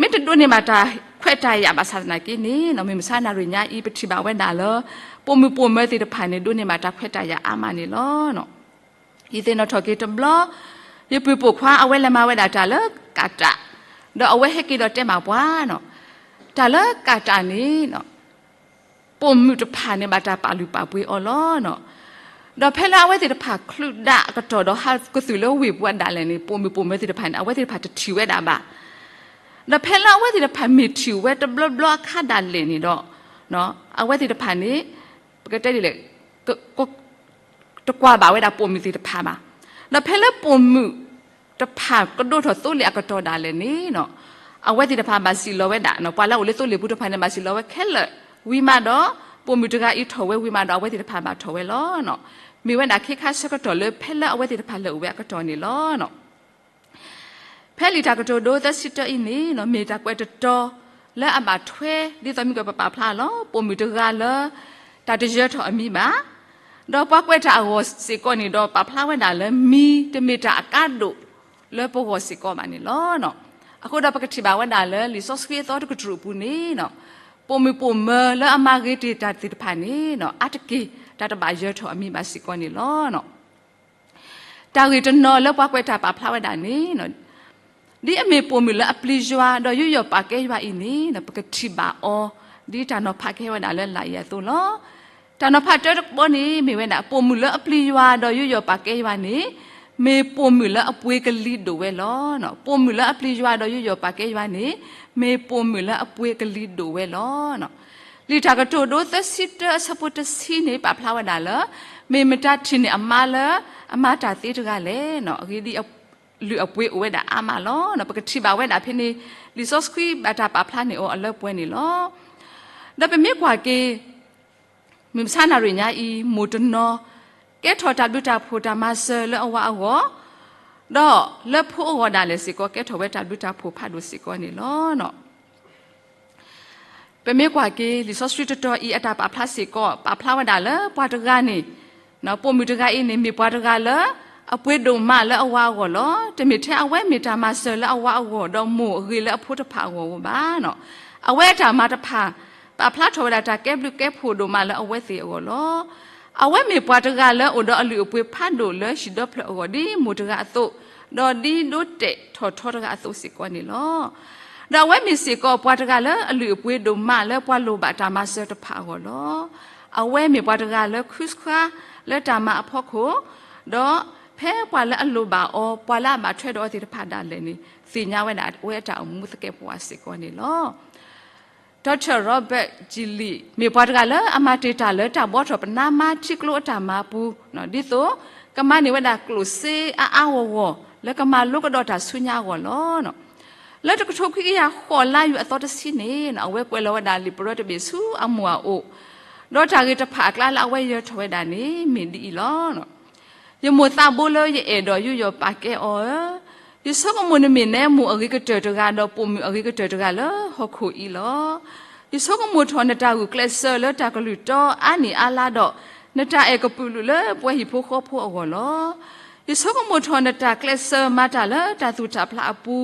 မ့ၢ်တဒိးန့ၢ်ဘၣ်တၢ်ခွဲးတၢ်ယာ်ဘၣ်ဆၣ်သနာ်က့န့ၣ် မုၢ်မဆါနၣ်ရံၣ်ညါအံၤ ပထံၣ်ဘၣ်ဝဲဒၣ်လၢ ပိာ်မုၣ်ပိာ်မၢၤသ့ၣ်တဖၣ်န့ၣ် ဒိးန့ၢ်ဘၣ်တၢ်ခွဲးတၢ်ယာ်အါမးန့ၣ်လီၤ. ယသ့ၣ်နီၣ်ထီၣ်က့ၤတဘျီ ယပုၢ်ပိာ်ခွါအဝဲလဲၤမၤဝဲဒၣ်တၢ်လၢကးတး, ဒီးအဝဲဟဲက့ၤဒီးတဲဘၣ်ပှၤ, တၢ်လၢကးတးန့ၣ် ပိာ်မုၣ်တဖၣ်န့ၣ် ဘၣ်တၢ်ပာ်လုၢ်ပာ်ပှ့ၤအီၤလီၤ. ဒီးဖဲလၢအဝဲသ့ၣ်တဖၣ်ချုးဒၣ်အကတီၢ်ဒီးဟးကသုၣ်လၢဝ့ၢ်ပူၤအဒၣ်လဲာ်န့ၣ် ပိာ်မုၣ်ပိာ်မၢၤသ့ၣ်တဖၣ်န့ၣ် အဝဲသ့ၣ်တဖၣ်တထံၣ်ဝဲဒၣ်ဘၣ်. ဒီးဖဲလၢအဝဲသ့ၣ်တဖၣ်မ့ၢ်ထံၣ်ဝဲတဘျီဘျီအခါဒၣ်လဲာ်န့ၣ်ဒီး အဝဲသ့ၣ်တဖၣ်န့ၣ် ပကတဲဒ်လဲၣ် တကွၢ်ဘၣ်ဝဲဒၣ်ပိာ်မုၣ်သ့ၣ်တဖၣ်ဘၣ်. ဒီးဖဲလၢပိာ်မုၣ်တဖၣ်ကဒိၣ်ထီၣ်သိလ့ၣ်အကတီၢ်ဒၣ်လဲာ်န့ၣ် အဝဲသ့ၣ်တဖၣ်ဘၣ်စံၣ်လီၤဝဲဒၣ် ပှၤလၢအအိၣ်လၢသိလ့ၣ်ပူၤတဖၣ်န့ၣ် ဘၣ်စံၣ်လီၤဝဲခဲလၢာ်ဝံၤမးဒီး ပိာ်မုၣ်တဂၤအံၤထီၣ်ဝဲဝံၤမးဒီး အဝဲသ့ၣ်တဖၣ်ဘၣ်ထီၣ်ဝဲလီၤ. မ့ၢ်ဝဲဒၣ်ခ့ခါဆၢကတီၢ်လၢဖဲလၢအဝဲသ့ၣ်တဖၣ်လဲၤအိၣ်ဝဲအကတီၢ်န့ၣ်လီၤ. ဖဲလံာ်တၢ်ကတိၤဒိသၢဆံတၢအံၤန့ၣ် မ့ၢ်တၢ်ကွဲးတတီၤလၢအဘၣ်ထွဲ ဒ်သိးမ့ၢ်ကပပာ်ဖျါလီၤ. ပိာ်မုၣ်တဂၤလၢ တၢ်တယၢၤထီၣ်အမံၤဘၣ်. ဒီးပှၤကွဲးတၢ်အဂီၢ်စ့ၢ်ကီးန့ၣ်ဒီး ပာ်ဖျါဝဲဒၣ်လၢမံၤတမ့ၢ်တၢ်အကါဒိၣ်လၢပဂီၢ်စ့ၢ်ကီးဘၣ်န့ၣ်လီၤ. အဃိဒီးပကထံၣ်ဘၣ်ဝဲဒၣ်လၢလံာ်စီဆှံအသီတကတြူၢ်အပူၤန့ၣ် ပိာ်မုၣ်ပိာ်မၢၤလၢအမၤဂ့ၤတ့ၢ်တၢ်သ့ၣ်တဖၣ်န့ၣ် အါတက့ၢ်တၢ်တဘၣ်ယၢၤထီၣ်အမံၤဘၣ်စ့ၢ်ကီးန့ၣ်လီၤ. တၢ်ဂ့ၢ်တနီၤလၢပှၤကွဲးတၢ်ပာ်ဖျါဝဲဒၣ်န့ၣ် ဒ်အမ့ၢ်ပိာ်မုၣ်လၢအပျံၤယွၤ ဒီးယူးယီၣ်ပာ်ကဲယွၤအံၤန့ၣ် ပကထံၣ်ဘၣ်အီၤ ဒ်တၢ်နီၤဖးကဟဲဝဲဒၣ်လၢလာ်အံၤအသိးလီၤ. တၢ်နီၤဖးတၢတဘီန့ၣ် မ့ၢ်ဝဲဒၣ် ပိာ်မုၣ်လၢအပျံၤယွၤဒီးယူးယီၣ်ပာ်ကဲယွၤန့ၣ် မ့ၢ်ပိာ်မုၣ်လၢအပှ့ၤကလံၤဒိၣ်ဝဲလီၤ. ပိာ်မုၣ်လၢအပျံၤယွၤဒီးယူးယီၣ်ပာ်ကဲယွၤန့ၣ် မ့ၢ်ပိာ်မုၣ်လၢအပှ့ၤကလံၤဒိၣ်ဝဲလီၤ. လံာ်တၢ်ကတိၤဒိသၢဆံတၢအဆၢဖိတဆံန့ၣ် ပာ်ဖျါဝဲဒၣ်လၢ မ့ၢ်မတၤထံၣ်န့ၢ်အမါလၢအမၤတၢ်သ့တဂၤလဲၣ်. အဂ့ၢ်ဒ်အံၤ လုၢ်အပှ့ၤအိၣ်ဝဲဒၣ်အါမးလီၤ. ပကထံၣ်ဘၣ်ဝဲဒၣ်ဖဲန့ၣ် လံာ်စီဆှံဘၣ်တၢ်ပာ်ဖျါန့ၢ်အီၤအလၢပှဲၤန့ၣ်လီၤ. ဒီးပမ့ၢ်ကွၢ်က့ၤ မုၢ်မဆါနၣ်ရံၣ်ညါအံၤ မိၢ်တနီၤ ကဲထီၣ်တၢ်ဘျုးတၢ်ဖှိၣ်တၢ်မၤစၢၤလၢအဝၤအဂီၢ်, ဒီးလၢဖိအဂီၢ်ဒၣ်လဲာ်စ့ၢ်ကီး ကဲထီၣ်ဝဲတၢ်ဘျုးတၢ်ဖှိၣ်ဖးဒိၣ်စ့ၢ်ကီးန့ၣ်လီၤ. ပမ့ၢ်ကွၢ်က့ၤ လံာ်စီဆှံတတီၤအံၤ အတၢ်ပာ်ဖျါစ့ၢ်ကီး ပာ်ဖျါဝဲဒၣ်လၢပှၤတဂၤန့ၣ် ပိာ်မုၣ်တဂၤအံၤန့ၣ် မ့ၢ်ပှၤတဂၤလၢ အပှ့ၤဒိၣ်မးလၢအဝၤအဂီၢ်လီၤ. တမ့ၢ်ထဲအဝဲမ့ၢ်တၢ်မၤစၢၤလၢအဝၤအဂီၢ် ဒီးမိၢ်အဂ့ၤလၢအဖိတဖၣ်အဂီၢ်ဧိၤဘၣ်. အဝဲအတၢ်မၤတဖၣ် ပာ်ဖျါထီၣ်ဝဲဒၣ်တၢ်ကဲဘျုးကဲဖှိၣ်ဒိၣ်မးလၢအဝဲသ့ၣ်အဂီၢ်လီၤ. အဝဲမ့ၢ်ပှၤတဂၤလၢအိၣ်ဒီးအလုၢ်အပှ့ၤဖးဒိၣ်လၢဟံၣ်ဒီဖျၢၣ်အဂီၢ် ဒ်မိၢ်တဂၤအသိး, ဒီးဒ်ဒိတဲာ်ထီၣ်ထီတဂၤအသိးစ့ၢ်ကီးန့ၣ်လီၤ. ဒီးအဝဲမ့ၢ်စ့ၢ်ကီးပှၤတဂၤလၢအလုၢ်အပှ့ၤဒိၣ်မးလၢပှၤလိၣ်ဘၣ်တၢ်မၤစၢၤတဖၣ်အဂီၢ်လီၤ. အဝဲမ့ၢ်ပှၤတဂၤလၢခုဆှါလၢတၢ်မၤအဖီခိၣ်, ဒီးဖဲပှၤလၢအလိၣ်ဘၣ်အီၤ ပှၤလၢအဘၣ်ထွဲဒီးအီၤသ့ၣ်တဖၣ်ဒၣ်လဲာ်န့ၣ် သ့ၣ်ညါဝဲဒၣ်အဝဲအတၢ်အိၣ်မူသကဲးပဝးစ့ၢ်ကီးန့ၣ်လီၤ. ဒီး Robert Gillies မ့ၢ်ပှၤတဂၤလၢအမၤတ့ၢ်တၢ်လၢတၢ်ဘှီထီၣ်ပနါမါထံကျိအတၢ်မၤအပူၤ, ဒ်သိးကမၤန့ၢ်ဝဲဒၣ်ကျိၣ်စ့အါအါဂီၢ်ဂီၢ် လၢကမၤလိကဒီးတၢ်ဆူညါအဂီၢ်လီၤ. လၢတကထိခွံကယၤဃိးလါယူၤအသီတဆံန့ၣ် အဝဲကွဲးလီၤဝဲဒၣ်လံာ်ပရၢတဘ့ၣ်ဆူအမိၢ်အအိၣ်, ဒီးတၢ်ဂ့ၢ်တဖၣ်အကျါလၢအဝဲယၢၤထီၣ်ဝဲဒၣ်န့ၣ် မ့ၢ်ဒ်အံၤလီၤ. ယမိၢ်သးဘိလၢယအဲၣ်ဒိးယူးယီၣ်ပာ်ကဲအီၤဧၢ, ယဆိကမိၣ်နမ့ၢ်နဲမိၢ်အဂ့ၤကတၢၢ်တဂၤ ဒီးပိာ်မုၣ်အဂ့ၤကတၢၢ်တဂၤလၢဟီၣ်ခိၣ်အံၤလီၤ. ယဆိကမိၣ်ထီၣ်နတၢ်ဂုာ်ကျဲးစၢးလၢတၢ်ကလုၢ်တီအါနံၣ်အါလါဒီး နတၢ်အဲၣ်ကပုာ်လုးလၢပှဲၤဟံၣ်ဖိဃီဖိအဂီၢ်လီၤ. ယဆိကမိၣ်ထီၣ်နတၢ်ကျဲးစၢးမၤတၢ်လၢတၢ်သူၣ်တၢ်ဖျးအပူ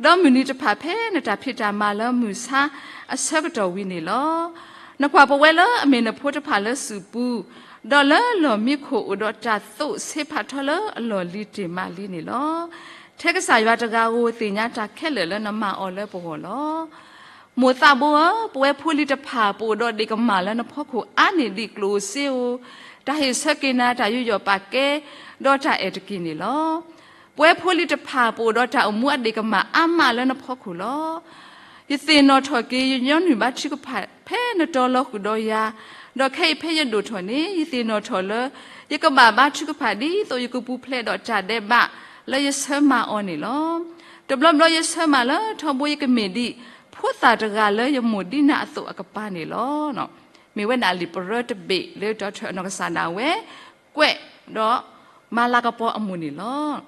ၤ, ဒီးမုၢ်နံၤတဖၣ်ဖဲနတၢ်ဖံးတၢ်မၤလၢမုၢ်ဆါအဆၢကတီၢ်ဝံၤန့ၣ်လီၤ. နကွၢ်ပဝဲလၢအမ့ၢ်နဖိတဖၣ်လၢစုပူၤ, ဒီးလၢလီၢ်မံခိၣ်အိၣ်ဒီးတၢ်သိၣ်ဆ့ဖးထီလၢအလီၢ်လံၤတ့ၢ်မးလံန့ၣ်လီၤ. ထဲကစၢ်ယွၤတဂၤဧိၤသ့ၣ်ညါတၢ်ခဲလၢာ်လၢနမၤအီၤလၢပဂီၢ်လီၤ. မိၢ်သးဘိဧၢ, ပဝဲဖိလံၤတဖၣ် ပအိၣ်ဒီးဒ့ၣ်ကမၢ်လၢနဖီခိၣ်အါန့ၢ်ဒံးကျိၣ်ဧိၤစ့ဧိၤ, တၢ်ဟ့ၣ်ဆၢက့ၤနၤ တၢ်ယူးယီၣ်ပာ်ကဲ, ဒီးတၢ်အဲၣ်တက့ၢ်န့ၣ်လီၤ. ပဝဲဖိလံၤတဖၣ် ပအိၣ်ဒီးတၢ်အိၣ်မူအဒ့ၣ်ကမၢ်အါမးလၢနဖီခိၣ်လီၤ. ယသ့ၣ်နီၣ်ထီၣ်က့ၤ ယညီနုၢ်ဘါထုကဖၣ် ဖဲနတီၤလီၤဃုာ်ဒီးယၤ, ဒီးခဲအံၤဖဲယဒိၣ်ထီၣ်န့ၣ် ယသ့ၣ်နီၣ်ထီၣ်လၢ ယကဘၣ်ဘါထုကဖၣ်ဒ်သိးယကပူၤဖျဲးဒီးတၢ်ဒဲးဘးလၢယဆၢမၤအီၤန့ၣ်လီၤ. တဘျီဘျီယဆၢမၤလၢထီဘိယကမ့ၢ်ဒ် ဖိသၣ်တဂၤလၢယမိၢ်ဒံနၤအသိးအကပၤန့ၣ်လီၤ. မ့ၢ်ဝဲဒၣ်လံာ်ပရၢတဘ့ၣ်လၢတီၤထၢၣ်အနီၢ်ကစၢ်ဒၣ်ဝဲ ကွဲးဒီးမၤလၤကပီၤအမိၢ်န့ၣ်လီၤ.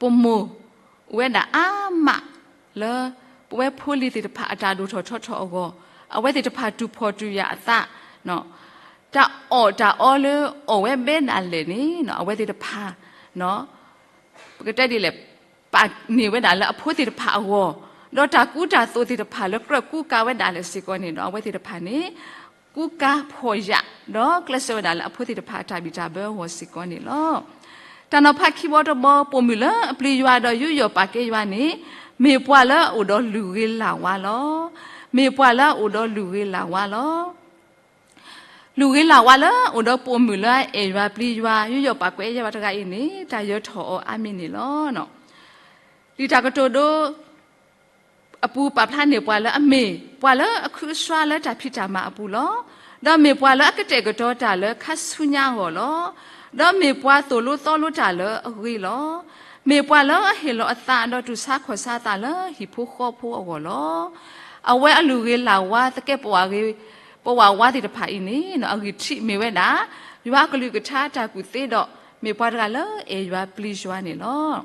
ပမိၢ်အိၣ်ဝဲဒၣ်အါမးလၢ ပဝဲဖိလံၤသ့ၣ်တဖၣ်အတၢ်ဒိၣ်ထီၣ်ထီထီၣ်အဂီၢ်, အဝဲသ့ၣ်တဖၣ်တူၢ်ဖှီၣ်တူၢ်ယာ်အသး, တၢ်အီၣ်တၢ်အီလၢအီၣ်ဝဲဘဲဒၣ်လဲာ်န့ၣ် အဝဲသ့ၣ်တဖၣ် ပကတဲဒ်လဲၣ်, ပာ်န့ၢ်ဝဲဒၣ်လၢအဖိသ့ၣ်တဖၣ်အဂီၢ်, ဒီးတၢ်ကူတၢ်သိးသ့ၣ်တဖၣ်လၢကြၢးကူကၤဝဲဒၣ်လဲာ်စ့ၢ်ကီးန့ၣ်ဒီး အဝဲသ့ၣ်တဖၣ်န့ၣ် ကူကၤဖှီၣ်ယာ် ဒီးကျဲးစၢးဝဲဒၣ်လၢအဖိသ့ၣ်တဖၣ်အတၢ်ဘံၣ်တၢ်ဘၢအဂီၢ်စ့ၢ်ကီးန့ၣ်လီၤ. တၢ်နီၤဖးခံဘီတဘီ ပိာ်မုၣ်လၢအပျံၤယွၤဒီးယူးယီၣ်ပာ်ကဲယွၤန့ၣ် မ့ၢ်ပှၤလၢအအိၣ်ဒီးလုၢ်ဂ့ၤလၢ်ဝါလီၤ. မ့ၢ်ပှၤလၢအအိၣ်ဒီးလုၢ်ဂ့ၤလၢ်ဝါလီၤ. လုၢ်ဂ့ၤလၢ်ဝါလၢအအိၣ်ဒီးပိာ်မုၣ်လၢအအဲၣ်ယွၤပျံၤယွၤ ယူးယီၣ်ပာ်ကဲယွၤတဂၤအံၤန့ၣ် တၢ်ယၢၤထီၣ်အီၤအါမံၤန့ၣ်လီၤ. လံာ်တၢ်ကတိၤဒိ အပူၤပာ်ဖျါန့ၢ်ပှၤလၢအမ့ၢ်ပှၤလၢအခုအစွါလၢတၢ်ဖံးတၢ်မၤအပူၤလီၤ. ဒီးမ့ၢ်ပှၤလၢအကတဲာ်ကတီၤတၢ်လၢခါဆူညါအဂီၢ်လီၤ. ဒီးမ့ၢ်ပှၤသိၣ်လိသီလိတၢ်လၢအဂ့ၤလီၤ. မ့ၢ်ပှၤလၢအဟ့ၣ်လီၤအသးဒီးတူၢ်ဆါခီၣ်ဆါသးလၢဟံၣ်ဖိဃီဖိအဂီၢ်လီၤ. အဝဲအလုၢ်ဂ့ၤလၢ်ဝါသကဲးပဝးဂ့ၤ ပဝးဝါသ့ၣ်တဖၣ်အံၤန့ၣ် အဂံၢ်ထံးမ့ၢ်ဝဲဒၣ် ယွၤအကလုၢ်ကထါတၢ်ကူၣ်သ့ဒီး မ့ၢ်ပှၤတဂၤလၢအဲၣ်ယွၤပျံၤယွၤန့ၣ်လီၤ.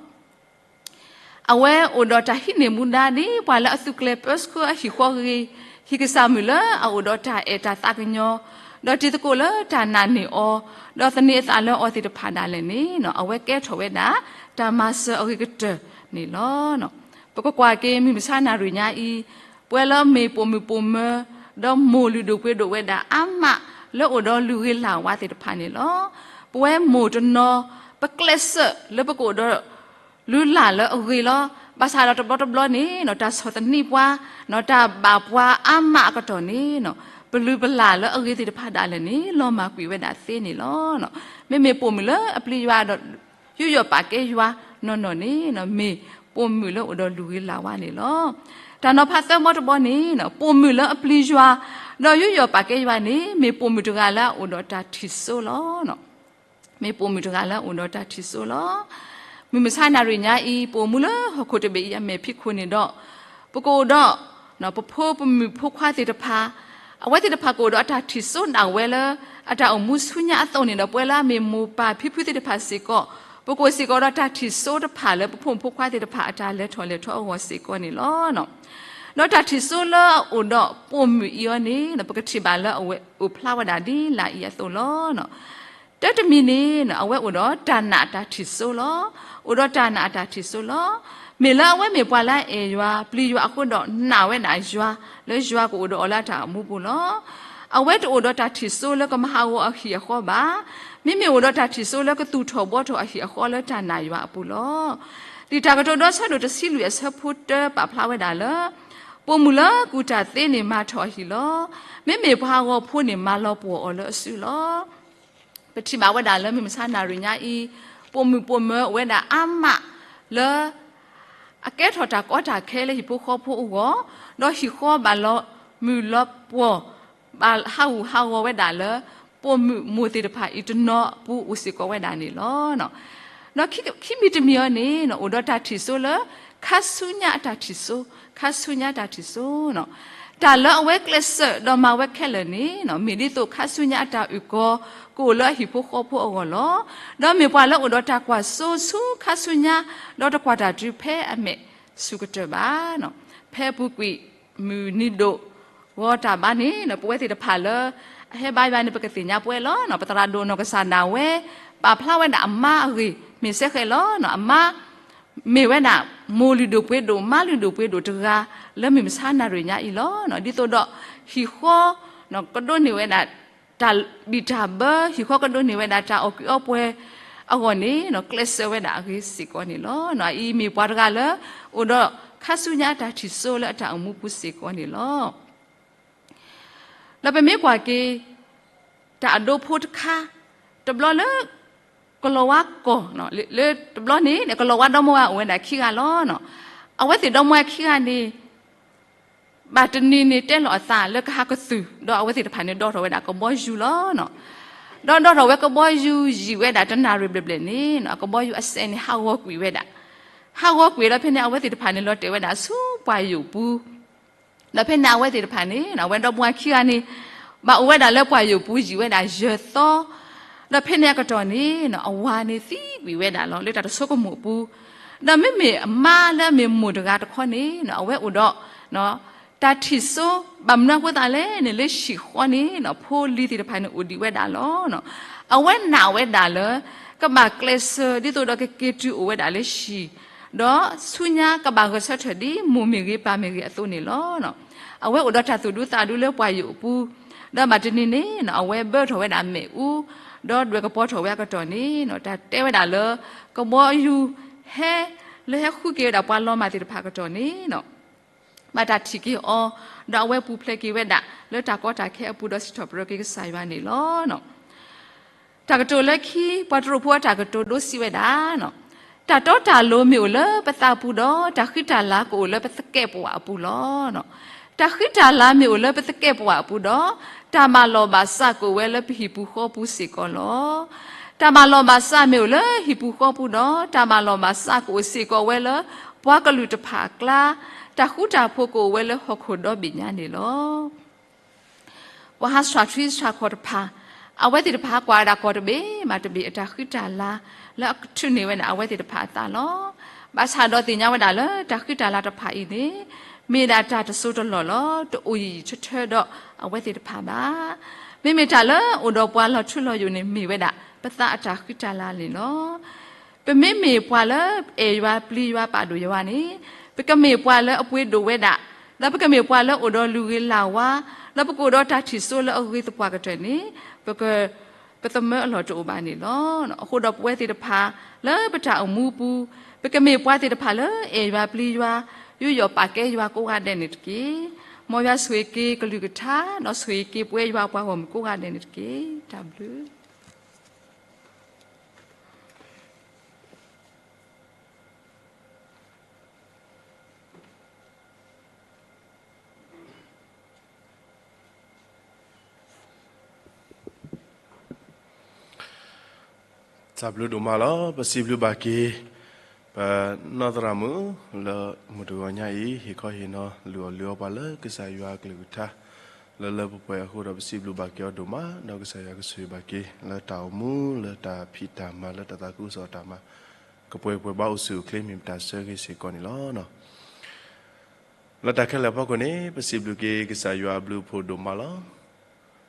အဝဲအိၣ်ဒီးတၢ်ဟံးန့ၢ်မူဒါဒ်ပှၤလၢအသုးကျဲၤပၢဆှၢအဟံၣ်ဃီအဂ့ၢ်, ဟံၣ်ကစၢ်မုၣ်လၢအအိၣ်ဒီးတၢ်အဲၣ်တၢ်သးကညီၤ, ဒီးတံၤသကိးလၢတၢ်နာ်န့ၢ်အီၤ, ဒီးသန့ၤအသးလၢအီၤသ့ၣ်တဖၣ်ဒၣ်လဲာ်န့ၣ် အဝဲကဲထီၣ်ဝဲဒၣ် တၢ်မၤစၢၤအဂ့ၤကတၢၢ်န့ၣ်လီၤ. ပကကွၢ်က့ၤမုၢ်မဆါနၣ်ရံၣ်ညါအံၤ, ပဝဲလၢမ့ၢ်ပိာ်မုၣ်ပိာ်မၢၤ, ဒီးမိၢ်လုၢ်ဒိၣ်ပှ့ၤဒိၣ်ဝဲဒၣ်အါမး လၢအိၣ်ဒီးလုၢ်ဂ့ၤလၢ်ဝါသ့ၣ်တဖၣ်န့ၣ်လီၤ. ပဝဲမိၢ်တနီၤ ပကျဲးစၢးလၢပကအိၣ်ဒီး လုၢ်လၢ်လၢအဂ့ၤလီၤ. ဘၣ်ဆၣ်ဒီးတဘျီတဘျီန့ၣ် တၢ်ဆီၣ်သနံးပှၤ, တၢ်ဘၣ်ပှၤအါမးအကတီၢ်န့ၣ် ပလုၢ်ပလၢ်လၢအဂ့ၤသ့ၣ်တဖၣ်ဒၣ်လဲာ်န့ၣ် လီၤမၢ်ကွံာ်ဝဲဒၣ်သ့န့ၣ်လီၤ. မ့မ့ၢ်ပိာ်မုၣ်လၢအပျံၤယွၤဒီး ယူးယီၣ်ပာ်ကဲယွၤနီၢ်နီၢ်န့ၣ် မ့ၢ်ပိာ်မုၣ်လၢအိၣ်ဒီးလုၢ်ဂ့ၤလၢ်ဝါန့ၣ်လီၤ. တၢ်နီၤဖးသၢဘီတဘီန့ၣ် ပိာ်မုၣ်လၢအပျံၤယွၤ ဒီးယူးယီၣ်ပာ်ကဲယွၤန့ၣ် မ့ၢ်ပိာ်မုၣ်တဂၤလၢအအိၣ်ဒီးတၢ်ထံၣ်စိလီၤ. မ့ၢ်ပိာ်မုၣ်တဂၤလၢအအိၣ်ဒီးတၢ်ထံၣ်စိလီၤ. မုၢ်မဆါနၣ်ရံၣ်ညါအံၤ ပအိၣ်မူလၢဟီၣ်ခိၣ်တဘ့ၣ်အံၤအမဲာ်ဖံးခိၣ်န့ၣ်ဒီး ပကအိၣ်ဒီး ပဖိပမုၣ်ဖိခွါသ့ၣ်တဖၣ် အဝဲသ့ၣ်တဖၣ်ကအိၣ်ဒီးအတၢ်ထံၣ်စိဒၣ်ဝဲလၢ အတၢ်အိၣ်မူဆူညါအသိးန့ၣ်ဒီး ပဝဲလၢအမ့ၢ်မိၢ်ပၢ်ဖံဖုသ့ၣ်တဖၣ်စ့ၢ်ကီး ပကအိၣ်စ့ၢ်ကီးဒီးတၢ်ထံၣ်စိတဖၣ်လၢပဖိမုၣ်ဖိခွါသ့ၣ်တဖၣ်အတၢ်လဲၤထီၣ်လဲၤထီအဂီၢ်စ့ၢ်ကီးန့ၣ်လီၤ. ဒီးတၢ်ထံၣ်စိလၢအအိၣ်ဒီးပိာ်မုၣ်အံၤအီၤန့ၣ် ပကထံၣ်ဘၣ်လၢအဝဲအိၣ်ဖျါဝဲဒၣ်ဒ်လာ်အံၤအသိးလီၤ. တၢ်တမံၤန့ၣ် အဝဲအိၣ်ဒီးတၢ်နာ်အတၢ်ထံၣ်စိလီၤ. အိၣ်ဒီးတၢ်နာ်အတၢ်ထံၣ်စိလီၤ. မ့ၢ်လၢအဝဲမ့ၢ်ပှၤလၢအအဲၣ်ယွၤ ပျံၤယွၤအဃိဒီးနာ်ဝဲဒၣ်ယွၤ လၢယွၤကအိၣ်ဒီးအီၤလၢအတၢ်အိၣ်မူပူၤလီၤ. အဝဲတအိၣ်ဒီးတၢ်ထံၣ်စိလၢကမၤဟးဂီၤအဟံၣ်အဃီဘၣ်. မ့မ့ၢ်အိၣ်ဒီးတၢ်ထံၣ်စိလၢကသူၣ်ထီၣ်ဘှီထီၣ်အဟံၣ်အဃီလၢတၢ်နာ်ယွၤအပူၤလီၤ. လံာ်တၢ်ကတိၤဒိ အဆၢဒိၣ်တဆံလွံၢ်အဆၢဖိတၢပာ်ဖျါဝဲဒၣ်လၢ ပိာ်မုၣ်လၢကူၣ်တၢ်သ့န့ၣ်မၤထီၣ်အဟံၣ်လီၤ. မ့မ့ၢ်ပှၤဟးဂီၤဖိန့ၣ်မၤလီၤပှီၢ်အီၤလၢအစုလီၤ. ပထံၣ်ဘၣ်ဝဲဒၣ်လၢမုၢ်မဆါနၣ်ရံၣ်ညါအံၤ ပိာ်မုၣ်ပိာ်မၢၤအိၣ်ဝဲဒၣ်အါမးလၢ အကဲထီၣ်တၢ်ကီတၢ်ခဲလၢဟံၣ်ဖိဃီဖိအဂီၢ်, ဒီးဟံၣ်ဃီဘၣ်လီၤမုၢ်လီၤပှီၢ် ဘၣ်ဟးဂူာ်ဟးဂီၤဝဲဒၣ်လၢ ပိာ်မုၣ်မိၢ်သ့ၣ်တဖၣ်အံၤတနီၤအပူၤအိၣ်စ့ၢ်ကီးဝဲဒၣ်န့ၣ်လီၤ. ဒီးခံမံၤတမံၤအံၤန့ၣ် အိၣ်ဒီးတၢ်ထံၣ်စိလၢ ခါဆူညါအတၢ်ထံၣ်စိ, ခါဆူညါတၢ်ထံၣ်စိ တၢ်လၢအဝဲကျဲးစၢးဒီးမၤဝဲခဲလၢာ်န့ၣ် မ့ၢ်ဒ်သိးခါဆူညါအတၢ်အုၣ်ကီၤ ကအိၣ်လၢအဟံၣ်ဖိဃီဖိအဂီၢ်လီၤ. ဒီးမ့ၢ်ပှၤလၢအိၣ်ဒီးတၢ်ကွၢ်စိဆူခါဆူညါ ဒီးတကွၢ်တၢ်တုၤဖဲအမဲာ်ဆူၣ်ကတၢၢ်ဘၣ်. ဖဲအပူၤကွံာ်မုၢ်နံၤဒိၣ် ဂီၤတၢ်ဘါန့ၣ် ပဝဲသ့ၣ်တဖၣ်လၢ အဟဲဘါယွၤန့ၣ် ပကသ့ၣ်ညါပဝဲလီၤ. ပသရၣ်ဒိၣ်နီၢ်ကစၢ်ဒၣ်ဝဲ ပာ်ဖျါဝဲဒၣ်အမါအဂ့ၢ် မ့ၢ်စဲဃဲးလီၤ. အမါ မ့ၢ်ဝဲဒၣ် မိၢ်လုၢ်ဒိၣ်ပှ့ၤဒိၣ် မါလုၢ်ဒိၣ်ပှ့ၤဒိၣ်တဂၤ လၢမုၢ်မဆါနၣ်ရံၣ်ညါအံၤလီၤ. ဒ်သိးဒီး ဟံၣ်ဃီ ကဒိးန့ၢ်ဝဲဒၣ် တၢ်ဘံၣ်တၢ်ဘၢ ဟံၣ်ဃီကဒိးန့ၢ်ဝဲဒၣ်တၢ်အီၣ်ကုးအီပှဲၤအဂီၢ်န့ၣ် ကျဲးစၢးဝဲဒၣ်အဂ့ၤစ့ၢ်ကီးန့ၣ်လီၤ. အအံၤမ့ၢ်ပှၤတဂၤလၢ အိၣ်ဒီးခါဆူညါတၢ်ထံၣ်စိလၢအတၢ်အိၣ်မူပူၤစ့ၢ်ကီးန့ၣ်လီၤ. ဒီးပမ့ၢ်ကွၢ်က့ၤ တၢ်အဒိဖိတခါ တဘျီလၢ ကလီၤဝါကီၢ် လၢတဘျီန့ၣ် ကလီၤဝါဒီမါဝၤအိၣ်ဝဲဒၣ်ခံဂၤလီၤ. အဝဲသ့ၣ်ဒီမါဝၤခံဂၤန့ၣ် ဘၣ်တနံၤန့ၣ်တဲလီၤအသးလၢကဟးကသုၣ် ဒီးအဝဲသ့ၣ်တဖၣ်န့ၣ်ဒီထီၣ်ဝဲဒၣ်ကဘီယူၤလီၤ. ဒီးဒီထီၣ်ဝဲကဘီယူၤယံာ်ဝဲဒၣ်တနၣ်ရံၣ်ဘျဲၣ်ဘျဲၣ်န့ၣ် အကဘီယူၤအစဲးန့ၣ်ဟးဂီၤကွံာ်ဝဲဒၣ်. ဟးဂီၤကွံာ်ဒီးဖဲန့ၣ် အဝဲသ့ၣ်တဖၣ်န့ၣ်လီၤတဲာ်ဝဲဒၣ်ဆူပှၢ်ယိာ်ပူၤ ဒီးဖဲန့ၣ်အဝဲသ့ၣ်တဖၣ်န့ၣ် အဝဲဒီမါဝၤခံဂၤန့ၣ် ဘၣ်အိၣ်ဝဲဒၣ်လၢပှၢ်ယိာ်ပူၤယံာ်ဝဲဒၣ်ယဲၢ်သီ, ဒီးဖဲန့ၣ်အကတီၢ်န့ၣ် အဝၤန့ၣ်သံကွံာ်ဝဲဒၣ်လီၤ လၢတၢ်တဆိကမိၣ်အပူၤ, ဒီးမ့မ့ၢ်အမါလၢအမ့ၢ်မိၢ်တဂၤတခီန့ၣ် အဝဲအိၣ်ဒီး တၢ်ထံၣ်စိ ဘၣ်မနုၤအဃိသတးလဲၣ်န့ၣ် လၢဟံၣ်ဃီန့ၣ် ဖိလံၤသ့ၣ်တဖၣ်န့ၣ်အိၣ်ဒံးဝဲဒၣ်လီၤ. အဝဲနာ်ဝဲဒၣ်လၢ ကဘၣ်ကျဲးစၢးဒ်သိးဒီးကက့ၤတုၤအိၣ်ဝဲဒၣ်လၢဟံၣ် ဒီးဆူညါကဘၣ်ဂဲၤဆၢထၢၣ်ဒ်မိၢ်မ့ၢ်ဂ့ၤပၢ်မ့ၢ်ဂ့ၤအသိးန့ၣ်လီၤ. အဝဲအိၣ်ဒီးတၢ်သူၣ်ဒူသးဒူလၢပှၢ်ယိာ်အပူၤ, ဒီးမၤတနံၤန့ၣ် အဝဲဘၢထီၣ်ဝဲဒၣ်မ့ၣ်အူ, ဒီးဒွဲၣ်ကပီၤထီၣ်ဝဲအကတီၢ်န့ၣ် တၢ်တဲဝဲဒၣ်လၢ ကဘီယူၤဟဲ လၢဟဲဃုက့ၤဝဲဒၣ်ပှၤလီၤမၢ်သ့ၣ်တဖၣ်အကတီၢ်န့ၣ် ဘၣ်တၢ်ထံၣ်က့ၤအီၤ, ဒီးအဝဲပူၤဖျဲးက့ၤဝဲဒၣ် လၢတၢ်ကီတၢ်ခဲအပူၤဒီးစံးထီၣ်ပတြၢၤက့ၤကစၢ်ယွၤန့ၣ်လီၤ. တၢ်ကတိၤလၢခံ ပှၤတရူးဖိအတၢ်ကတိၤဒိစံးဝဲဒၣ်, တၢ်တီတၢ်လိၤမ့ၢ်အိၣ်လၢပသးပူၤဒီး တၢ်ဃံတၢ်လၤကအိၣ်လၢပသကဲာ်ပဝးအပူၤလီၤ. တၢ်ဃံတၢ်လၤမ့ၢ်အိၣ်လၢပသကဲာ်ပဝးအပူၤဒီး တၢ်မၤလီၤဘၣ်စးကအိၣ်ဝဲလၢပဟံၣ်ပူၤဃီပူၤစ့ၢ်ကီးလီၤ. တၢ်မၤလီၤဘၣ်စးမ့ၢ်အိၣ်လၢဟံၣ်ပူၤဃီပူၤဒီး တၢ်မၤလီၤဘၣ်စးကအိၣ်စ့ၢ်ကီးဝဲလၢ ပှၤကလုာ်တဖၣ်အကျါ, တၢ်ဃူတၢ်ဖိးကအိၣ်ဝဲလၢဟီၣ်ခိၣ်ဒီဘ့ၣ်ညါန့ၣ်လီၤ. ပှၤဟးဆှၣ်ထွံဆှၣ်ခီၣ်တဖၣ်, အဝဲသ့ၣ်တဖၣ်ဟးကွၢ်ဝဲဒၣ်ကီၢ်တဘ့ၣ်မးတဘ့ၣ်အတၢ်ဃံတၢ်လၤ လၢအကထုးန့ၢ်ဝဲဒၣ်အဝဲသ့ၣ်တဖၣ်အသးလီၤ. ဘၣ်ဆၣ်ဒီးသ့ၣ်ညါဝဲဒၣ်လၢတၢ်ဃံတၢ်လၤတဖၣ်အံၤန့ၣ် မ့ၢ်ဒၣ်တၢ်တစိၢ်တလီၢ်လီၤ, တအိၣ်ယံာ်ယံာ်ထၢထၢဒီးအဝဲသ့ၣ်တဖၣ်ဘၣ်. မ့မ့ၢ်တၢ်လၢအိၣ်ဒီးပှၤလီၤထူလီၤယိာ်န့ၣ်မ့ၢ်ဝဲဒၣ် ပသးအတၢ်ဃံတၢ်လၤန့ၣ်လီၤ. ပမ့မ့ၢ်ပှၤလၢအဲၣ်ယွၤပျံၤယွၤပာ်ဒိၣ်ယွၤန့ၣ် ပကမ့ၢ်ပှၤလၢအပှ့ၤဒိၣ်ဝဲဒၣ်, ဒီးပကမ့ၢ်ပှၤလၢအိၣ်ဒီးလုၢ်ဂ့ၤလၢ်ဝါ, ဒီးပကအိၣ်ဒီးတၢ်ထံၣ်စိလၢအဂ့ၤသပှၢ်ကတၢၢ်န့ၣ် ပက ပသမၢအလီၢ်တအိၣ်ဘၣ်န့ၣ်လီၤ. အဃိဒီးပဝဲသ့ၣ်တဖၣ် လၢပတၢ်အိၣ်မူပူၤ ပကမ့ၢ်ပှၤသ့ၣ်တဖၣ်လၢအဲၣ်ယွၤပျံၤယွၤ ယူးယီၣ်ပာ်ကဲယွၤကိးဂၤဒဲးန့ၣ်တက့ၢ်. မ်ယွၤဆိၣ်ဂ့ၤက့ၤကလုၢ်ကထါ ဒီးဆိၣ်ဂ့ၤက့ၤပဝဲယွၤအပှၤဂီၢ်မုၢ်ကိးဂၤဒဲးန့ၣ်တက့ၢ်. တၢ်ဘျုး တၢ်ဘျုးဒိၣ်မးလီၤ. ပစံးဘျုးဘၣ်က့ၤ ပနီၢ်သရၣ်မုၣ် လၢမုၢ်တဂီၤညါအံၤ ဟ့ၣ်ခီဟ့ၣ်နီၤ လုၢ်အီၣ်လုၢ်အီပှၤလၢကစၢ်ယွၤအကလုၢ်ကထါ လၢလၢပှဲၤပှဲၤအဃိဒီး ပစံးဘျုးဘၣ်က့ၤအီၤဒိၣ်မး, ဒီးကစၢ်ယွၤကဆိၣ်ဂ့ၤဘၣ်က့ၤ လၢတၢ်အိၣ်မူလၢတၢ်ဖံးတၢ်မၤလၢတၢ်သးခုကစီၣ်တၢ်မၤ ကပှဲၤပှဲၤဘၣ်အိၣ်ဆူၣ်အိၣ်ချ့ မ့ၢ်ပတၢ်ဆၢဂ့ၤစ့ၢ်ကီးန့ၣ်လီၤ. လၢတၢ်ခဲလၢာ်အဖီခိၣ်န့ၣ် ပစံးဘျုးက့ၤကစၢ်ယွၤအဘျုးအဖှိၣ်ဒိၣ်မးလီၤ. ဒ်ပဃ့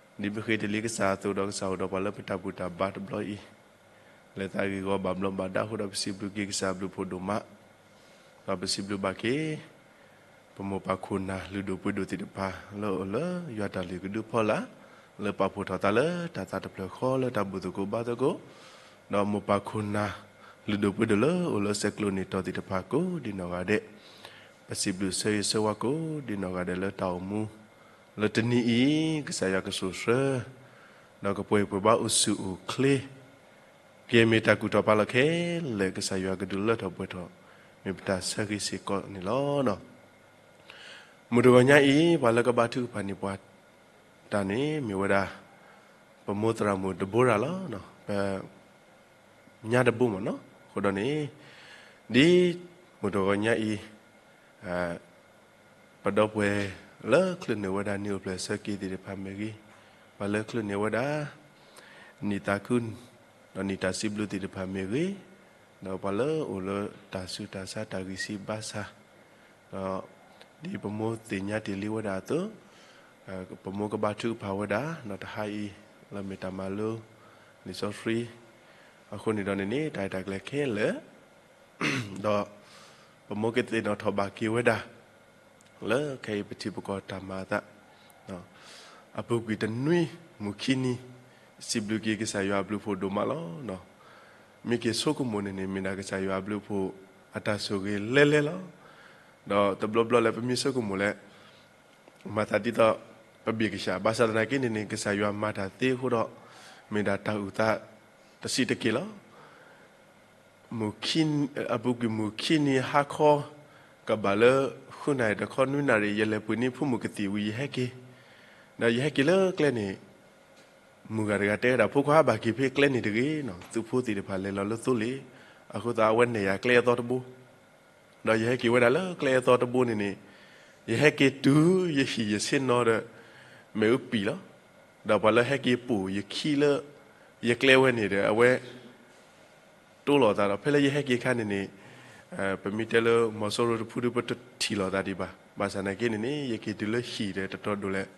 တလံၤကစၢ်အသိးဒီး ကစၢ်အိၣ်ဒီးပှၤလၢပတၢ်ဘူၣ်တၢ်ဘါတဘျီအံၤ လဲၤသးဂ့ၢ်ဂီၤဘၣ်ဘျီးဘၣ်ဒါအဃိဒီး ပစံးဘျုးက့ၤကစၢ်အဘျုးအဖှိၣ်ဒိၣ်မး, ဒီးပစံးဘျုးဘၣ်က့ၤ ပမိၢ်ပၢ်ခိၣ်နၢ်လုၢ်ဒိၣ်ပှ့ၤဒိၣ်သ့ၣ်တဖၣ် လၢအအိၣ်လၢယွၤတၢ်လုၢ်ကဒုဖီလာ် လၢပာ်ဖှိၣ်ထီၣ်သးလၢတၢ်သးတဖျၢၣ်ဃီ လၢတၢ်ဘူၣ်သကိးဘါသကိး, ဒီးမိၢ်ပၢ်ခိၣ်နၢ်လုၢ်ဒိၣ်ပှ့ၤဒိၣ်လၢအိၣ်လၢဆဲးကျိးန့ၢ်တီၤသ့ၣ်တဖၣ်ကိးဒ်နီၢ်ဂၤဒဲး, ပစံးဘျုးဆၢဂ့ၤဆၢဝါကိးဒ်နီၢ်ဂၤဒဲးလၢတၢ်အိၣ်မူ လၢတနံၤအံၤ ကစၢ်ယွၤကဆိၣ်ဆှၢ ဒီးကပှဲၤပှဲၤဘၣ်အိၣ်ဆူၣ်အိၣ်ချ့ ကမ့ၢ်တၢ်ကူၣ်ထီၣ်ပာ်လီၤခဲလၢာ် ကစၢ်ယွၤကဒုးလၢထီၣ်ပှဲၤထီၣ် မ့ၢ်ပတၢ်ဆၢဂ့ၤစ့ၢ်ကီးန့ၣ်လီၤ. မုၢ်တဂီၤညါအံၤ ပှၤလၢကဘါထုကဖၣ်န့ၢ်ပှၤတၢ်န့ၣ် မ့ၢ်ဝဲဒၣ် ပမိၢ်သရၣ်မုၣ်ဒဘိရၤလီၤ. ပ ညါတဘိမ့ၢ်နီၤ. အဃိဒီးန့ၣ် ဒ်မုၢ်တဂီၤညါအံၤ ပဒီပုၢ်ဝဲၢ်လၢချုးန့ၢ်ဝဲဒၣ်နံၣ်အိၣ်ဖျဲၣ်ဆၢက့ၤသ့ၣ်တဖၣ်မ့ၢ်ဂ့ၤ, ပှၤလၢချုးန့ၢ်ဝဲဒၣ် နံၣ်သးခု ဒီးနံၣ်တၢ်စံးဘျုးသ့ၣ်တဖၣ်မ့ၢ်ဂ့ၤ, ဒီးပှၤလၢအိၣ်လၢတၢ်ဆူးတၢ်ဆါတၢ်ဂံၢ်ဆံးဘါဆါ, ဒီးဒ်ပမိၢ်သ့ၣ်ညါတ့ၢ်လံဝဲဒၣ်အသိး, ပမိၢ်ကဘါထုကဖၣ်ဝဲဒၣ် ဒီးတဟါအံၤ လၢမ့ၢ်တၢ်မၤလိ လံာ်စီဆှံ အဃိန့ၣ်ဒီးန့ၣ်န့ၣ် တၢ်ရဲၣ်တၢ်ကျဲၤခဲလၢာ် ဒီးပမိၢ်ကသ့ၣ်နီၣ်ထီၣ်ဘၣ်က့ၤဝဲဒၣ် လၢခဲအံၤပထံပကီၢ်တၢ်မၤအသး, အပူၤကွံာ်တနွံ မုၢ်ခံနံၤ စံးဘျုးက့ၤကစၢ်ယွၤအဘျုးအဖှိၣ်ဒိၣ်မးလီၤ. မ့ၢ်က့ၤဆိကမိၣ်န့ၣ်န့ၣ် မ့ၢ်ဒၣ်ကစၢ်ယွၤအဘျုးအဖှိၣ်အတၢ်ဆိၣ်ဂ့ၤလဲၤလဲၤလီၤ. ဒီးတဘျီဘျီလၢပမ့ၢ်ဆိကမိၣ်လဲၣ် မၤသးဒ်သိး ပဘၣ်ကစၢ် ဘၣ်ဆၣ်သနာ်က့န့ၣ်န့ၣ် ကစၢ်ယွၤမၤတၢ်သ့အဃိဒီး မ့ၢ်ဒၣ်တၢ်အုၣ်သးတစံးတက့ၢ်လီၤ. အပူၤကွံာ်မုၢ်ခံနံၤဟါခီ ကဘၣ်လၢ ဃုနၣ်ရံၣ်တခီနွံနၣ်ရံၣ် ယလဲၤပှ့ၤန့ၢ်ဖိမုၣ်ကသံၣ်ဝံၤ ယဟဲက့ၤ, ဒီးယဟဲက့ၤလၢကျဲန့ၣ် မုၢ်ဂၤတဂၤတဲဝဲဒၣ် ဖိခွါဘၣ်က့ၤဖဲကျဲန့ၣ်တဂ့ၤနီၤ, သုးဖိသ့ၣ်တဖၣ်လဲၤလီၤလၢသိလ့ၣ်, အဃိသတးအဝဲနဲၣ်ယၤကျဲအသီတဘိ ဒီးယဟဲက့ၤဝဲဒၣ်လၢကျဲအသီတဘိန့ၣ်န့ၣ်, ယဟဲက့ၤတုၤယဟံၣ်ယဆ့ၣ်နီၤဒီး မ့ၣ်အူပံာ်လီၤ. ဒီးပှၤလၢဟဲက့ၤပိာ်ယခံလၢ ယကျဲဝဲန့ၣ်ဒီး အဝဲ တိၢ်လိာ်သးဒီး ဖဲလၢယဟဲက့ၤအခါန့ၣ်န့ၣ်, ပမ့ၢ်တဲလၢမီၤစိရိၤတဖုဒီး ပတထံၣ်လိာ်သးဒံးဘၣ်. ဘၣ်ဆၣ်သနာ်က့န့ၣ်န့ၣ် ယက့ၤတုၤလၢဟံၣ်ဒီးတတီၤဒိၣ်လဲၣ်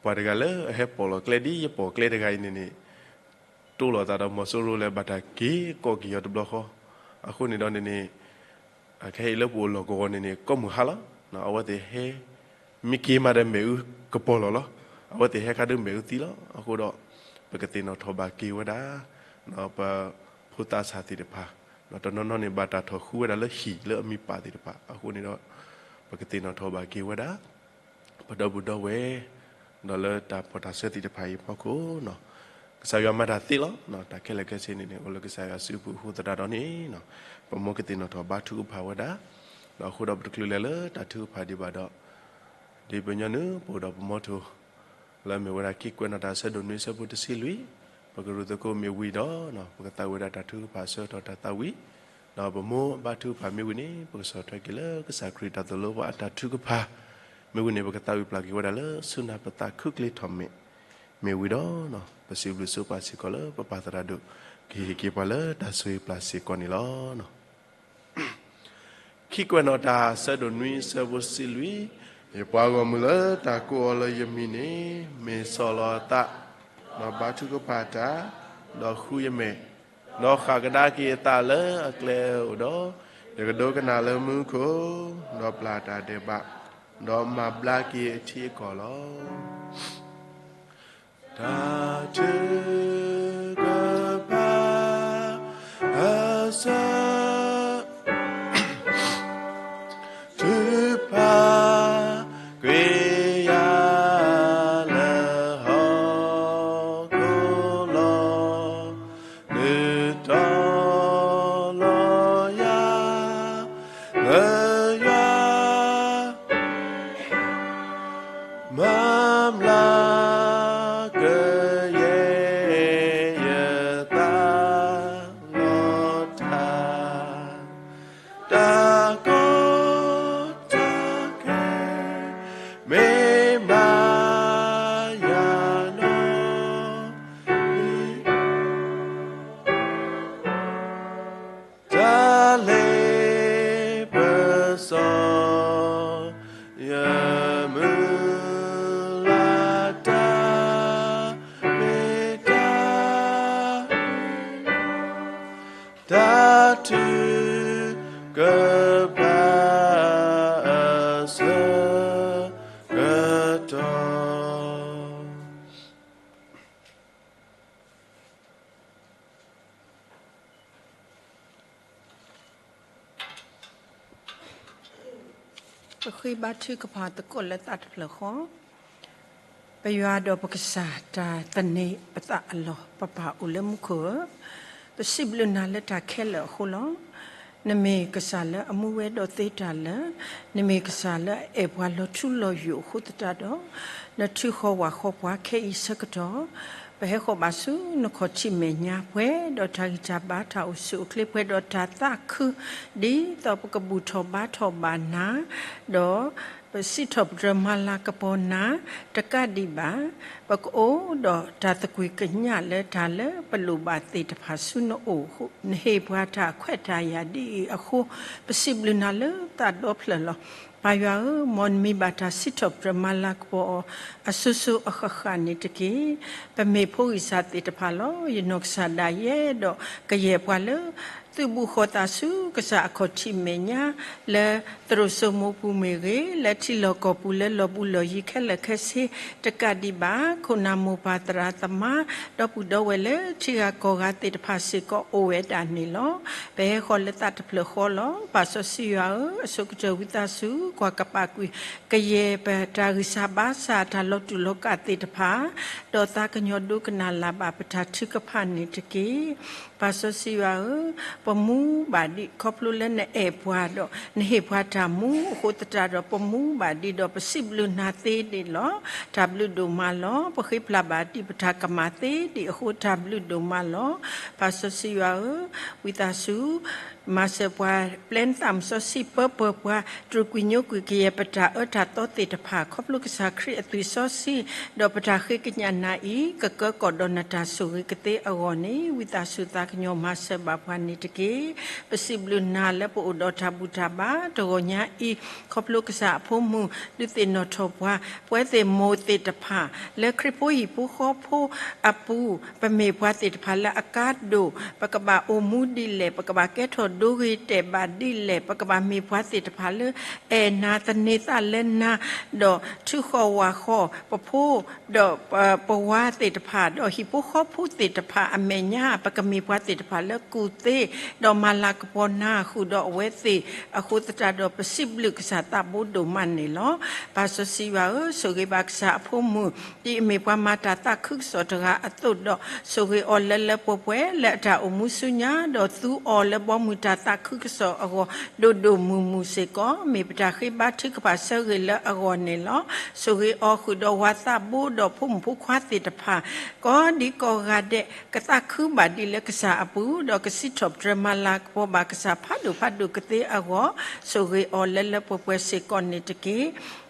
ပှၤတဂၤလၢအဟဲပိာ်လီၤကျဲဒ်ယပိာ်ကျဲတဂၤအံၤန့ၣ်န့ၣ်, တိၢ်လိာ်သးဒီးမီၤစိရိၤလၢဘၣ်တၢ်က့ၤကိးက့ၤအီၤတဘျီဃီ, အဃိန့ၣ်ဒီးန့ၣ်န့ၣ်, ခဲအံၤလၢပအိၣ်လီၢ်ကဝီၤန့ၣ်န့ၣ် ကိးမုၢ်ဟါလီၤ. အဝဲသ့ၣ်ဟဲ မ့ၢ်က့ၤမးဒီးမ့ၣ်အူကပီၤလီၤလီၤ. အဝဲသ့ၣ်ဟဲခါဒုးမ့ၣ်အူသံလီၤ. အဃိဒီး ပကသ့ၣ်နီၣ်ထီၣ်ဘၣ်က့ၤဝဲဒၣ် ပဖိသးစၢ်သ့ၣ်တဖၣ်, ဒီးတနီၤနီၤန့ၣ်ဘၣ်တၢ်ထီၣ်ဃုဝဲဒၣ်လၢဟံၣ်လၢအမံၤပာ်သ့ၣ်တဖၣ်အဃိန့ၣ်ဒီး, ပကသ့ၣ်နီၣ်ထီၣ်ဘၣ်က့ၤဝဲဒၣ် ပဒီပုၢ်ဒီဝဲၢ်, ဒီးလၢတၢ်ပီးတၢ်ဆၢသ့ၣ်တဖၣ်အံၤအဖီခိၣ်, ကစၢ်ယွၤမၤတၢ်သ့လီၤ. တၢ်ခဲလၢာ်ခဲဆ့န့ၣ်န့ၣ် အိၣ်လၢကစၢ်ယွၤစုပူၤအဃိသတးဒီးန့ၣ်, ပမိၢ်ကသ့ၣ်နီၣ်ထီၣ်ဘါထုကဖၣ်ဝဲဒၣ်, ဒီးအဃိဒီးပတချုးလဲၤလၢတၢ်ထုကဖၣ်ဒံးဘၣ်ဒီး, ဒ်ပညီနုၢ်ပအိၣ်ဒီးပမိၢ်ထိၣ် လၢအမ့ၢ်ဝဲဒၣ်ခံကွဲးနီၣ်တၢ်အဆၢဒိၣ်နွံအဆၢဖိတဆံလွံၢ်, ပကရူၢ်သကိးမ့ၢ်ဝံၤဒီး, ပကသးဝံၣ်ဝဲဒၣ်တၢ်ထုကဖၣ်ဆၢကတီၢ်တၢ်သးဝံၣ်, ဒီးပမိၢ်ဘါထုကဖၣ်မ့ၢ်ဝံၤန့ၣ် ပကဆီၣ်ထွဲက့ၤလၢကစၢ်ခရံာ်တၢ်သိၣ်လိပှၤအတၢ်ထုကဖၣ်, မ့ၢ်ဝံၤန့ၣ် ပကသးဝံၣ်ပျၢ်က့ၤဝဲဒၣ်လၢဆူနၢ်ပသးခုချ့ထီၣ်မဲာ်, မ့ၢ်ဝံၤဒီး, ပစံးဘျုးစံးပၢ်စ့ၢ်ကီးလၢပပၢ်သရၣ်ဒိၣ် ကဟ့ၣ်က့ၤပှၤလၢတၢ်ဆိၣ်ဂ့ၤပျၢ်စ့ၢ်ကီးန့ၣ်လီၤ. ခံကွဲးနီၣ်တၢ်အဆၢဒိၣ်နွံအဆၢဖိတဆံလွံၢ်, ယပှၤဂီၢ်မုၢ်လၢတၢ်ကိးအီၤလၢယမံၤန့ၣ် မ့ၢ်ဆီၣ်လီၤအသး, ဒီးဘါထုကဖၣ်တၢ်, ဒီးဃုယမဲာ်, ဒီးဃၣ်ကဒါက့ၤအသးလၢအကျဲအအိၣ်ဒီး, ယကဒိကနၣ်လၢမူခိၣ်, ဒီးပျၢ်တၢ်ဒဲးဘး, ဒီးမၤဘျါက့ၤအထံအကီၢ်လီၤ. တၢ်ထုကဖၣ်အဆၢ ထုကဖၣ်ကွံာ်ယၤလၢဟီၣ်ခိၣ်လီၤ. နုာ်တီၤလီၤယၤ လၢယွၤ မၤဘျါကယဲၢ်ယသးလီၤတၢ်, တၢ်ကီတၢ်ခဲ မ့ၢ်မၤယၤနီၢ် တၢ်လ့ပစီ ယမုၢ်လၢ်တၢ် မ့ၢ်တၢ် တၢ်ထုကဖၣ်အဆၢကတီၢ် ပဃ့ဘါထုကဖၣ်သကိးလၢသးတဖျၢၣ်ဃီ, ပယွၤဒီးပကစၢ်တၢ်သန့ၤပသးအလီၢ် ပပၢ်အိၣ်လၢမူခိၣ်ဧၢ, ပစံးဘျုးနၤလၢတၢ်ခဲလၢာ်အဃိလီၤ. နမ့ၢ်ကစၢ်လၢအမူဝဲဒီးသ့တၢ်လၢာ်, နမ့ၢ်ကစၢ်လၢအအဲၣ်ပှၤလီၤထူလီၤယိာ်အဃိသတးဒီး, နထုးဃီၤဝၢ်ဃီပှၤခဲအံၤဆၢကတီၢ်, ပဟဲဃီၤဘၣ်ဆူနခီၣ်ထံးမဲာ်ညါပှဲၤဒီးတၢ်ဂံၢ်တၢ်ဘါ တၢ်အိၣ်ဆူၣ်အိၣ်ချ့ပှဲၤဒီးတၢ်သးခု, ဒ်သိးပကဘူၣ်ထီၣ်ဘါထီၣ်ဘၣ်နၤ, ဒီး ပစံးထီၣ်ပတြၢၤမၤလၤကပီၤနၤ တကးဒံးဘၣ်, ပကအိၣ်ဒီးတၢ်သကွံၢ်ကညးလၢတၢ်လၢပလိၣ်ဘၣ်သ့ၣ်တဖၣ်ဆူနအိၣ်အဃိ, နဟ့ၣ်ပှၤတၢ်ခွဲးတၢ်ယာ်ဒ်အံၤအဃိ, ပစံးဘျုးနၤလၢသးဒီဖျၢၣ်လီၤ. ပၢ်ယွၤဧၢ, မ်နမံၤဘၣ်တၢ်စံးထီၣ်ပတြၢၤမၤလၤကပီၤအီၤ အစိၤစိၤအဃၣ်ဃၣ်န့ၣ်တက့ၢ်. ပမ့ၢ်ဖိဂံၢ်စၢ်သ့ၣ်တဖၣ်လီၤ. ယနီၢ်ကစၢ်ဒၣ်ယဲ ဒီးကယဲၢ်ပှၤလၢ သုးဘူးဃီၤသးဆူကစၢ်အခီၣ်ထံးမဲာ်ညါ, လၢသရိာ်စိမိးပူၤမ့ၢ်ဂ့ၤ, လၢထံလီၢ်ကီၢ်ပူၤလၢလီၤဘူးလီၢ်ယံၤခဲလၢာ်ခဲဆ့တကးဒံးဘၣ်, ခိၣ်နၢ်မိၢ်ပၢ်သရၣ်သမါ, ဒီပုၢ်ဒီဝဲၢ်လၢထံဂၤကီၢ်ဂၤသ့ၣ်တဖၣ်စ့ၢ်ကီးအိၣ်ဝဲဒၣ်န့ၣ်လီၤ. ပဟဲဃီၤလၢသးတဖျၢၣ်ဃီလီၤ. ပၢ်စီဆှံယွၤဧၢ, အဆိကတၢၢ်ဝံသးစူၤ ကွၢ်ကပာ်ကွံာ် ကယဲၢ်ပတၢ်ဂံၢ်စၢ်ဘါစၢ်တၢ်လီၤတူာ်လီၤကာ်သ့ၣ်တဖၣ်, ဒီးသးကညီၤဒိကနၣ်လၢ်ဘၣ်ပတၢ်ထုကဖၣ်န့ၣ်တက့ၢ်. ပၢ်စီဆှံယွၤဧၢ, ပမူဘၣ်ဒံးခီဖျိလၢနအဲၣ်ပှၤဒီး နဟ့ၣ်ပှၤတၢ်မူအဃိသတးဒီး ပမူဘၣ်ဒံးဒီးပစံးဘျုးနၤသ့ဒံးလီၤ. တၢ်ဘျုးဒိၣ်မးလီၤ. ပဃ့ပျၢ်ဘၣ်ဒံးပတၢ်ကမၣ်သ့ဒံးအဃိ တၢ်ဘျုးဒိၣ်မးလီၤ. ပၢ်စီဆှံယွၤဧၢ, ဝံသးစူၤ မၤစၢၤပှၤ, ပျဲနသးမုၢ်စီဆှံ ပၢပၢၢ်ပှၤ, တြူာ်ကွံာ်ညိကွံာ်ကယဲၢ်ပတၢ်အၢတၢ်သီသ့ၣ်တဖၣ် ခီဖျိကစၢ်ခရံာ်အသွံၣ်စီဆှံ, ဒီးပတၢ်ဃ့ကညးနၤအံၤ ကကၢကီၣ်ဒီးနတၢ်ဆိၣ်ဂ့ၤကသ့အဂီၢ်န့ၣ် ဝံသးစူၤသးကညီၤမၤစၢၤဘၣ်ပှၤန့ၣ်တက့ၢ်. ပစံးဘျုးနၤလၢပအိၣ်ဒီးတၢ်ဘူၣ်တၢ်ဘါ တဂီၤညါအံၤ, ခီဖျိကစၢ်အဖိမုၣ် ဒုးသ့ၣ်နီၣ်ထီၣ်ပှၤ, ပဝဲသ့ၣ်မိၢ်သ့ၣ်တဖၣ် လၢခရံာ်ဖိဟံၣ်ဖိဃီဖိအပူၤ, ပမ့ၢ်ပှၤသ့ၣ်တဖၣ်လၢအကါဒိၣ်, ပကဘၣ်အိၣ်မူဒ်လဲၣ်, ပကဘၣ်ကဲထီၣ်ဒိဂ့ၤတဲာ်ဘၣ်ဒ်လဲၣ်, ပကဘၣ်မ့ၢ်ပှၤသ့ၣ်တဖၣ်လၢ အဲၣ်နၤသန့ၤသးလၢနၤ, ဒီးထုးဃီၣ်ဝးဃီၣ်ပဖိ ဒီးပဝၤသ့ၣ်တဖၣ်, ဒီးဟံၣ်ဖိဃီဖိသ့ၣ်တဖၣ်အမဲာ်ညါ, ပကမ့ၢ်ပှၤသ့ၣ်တဖၣ်လၢကူၣ်သ့, ဒီးမၤလၤကပီၤနၤဃုာ်ဒီးအဝဲသ့ၣ်အဃိသတးဒီး ပစံးဘျုးကစၢ်သးဘိဒိၣ်မးန့ၣ်လီၤ. ပၢ်စီဆှံယွၤဧၢ, ဆိၣ်ဂ့ၤဘၣ်ကစၢ်အဖိမုၣ် ဒ်အမ့ၢ်ပှၤမၤတၢ်သးခုကစီၣ်တဂၤအသိးဒီး, ဆိၣ်ဂ့ၤအီၤလၢလၢပှဲၤပှဲၤလၢအတၢ်အိၣ်မူဆူညါ, ဒီးသူအီၤလၢဘီမုၢ်တၢ်သးခုကစီၣ်အဂီၢ် ဒိၣ်ဒိၣ်မုၢ်မုၢ်စ့ၢ်ကီး, မ့ၢ်ပတၢ်ဃ့ဘါထုကဖၣ်ဆၢဂ့ၤလၢအဂီၢ်န့ၣ်လီၤ. ဆိၣ်ဂ့ၤအီၤဃုာ်ဒီးဝၤသးဘိဒီးဖိမုၣ်ဖိခွါသ့ၣ်တဖၣ်, ကိးဒံကိးဂၤဒဲး ကသးခုဘၣ်ဒံးလၢကစၢ်အပူၤ, ဒီးကစံးထီၣ်ပတြၢၤမၤလၤကပီၤဘၣ်ကစၢ်ဖးဒိၣ်ဖးဒိၣ်ကသ့အဂီၢ်, ဆိၣ်ဂ့ၤအီၤလၢလၢပှဲၤပှဲၤစ့ၢ်ကီးန့ၣ်တက့ၢ်.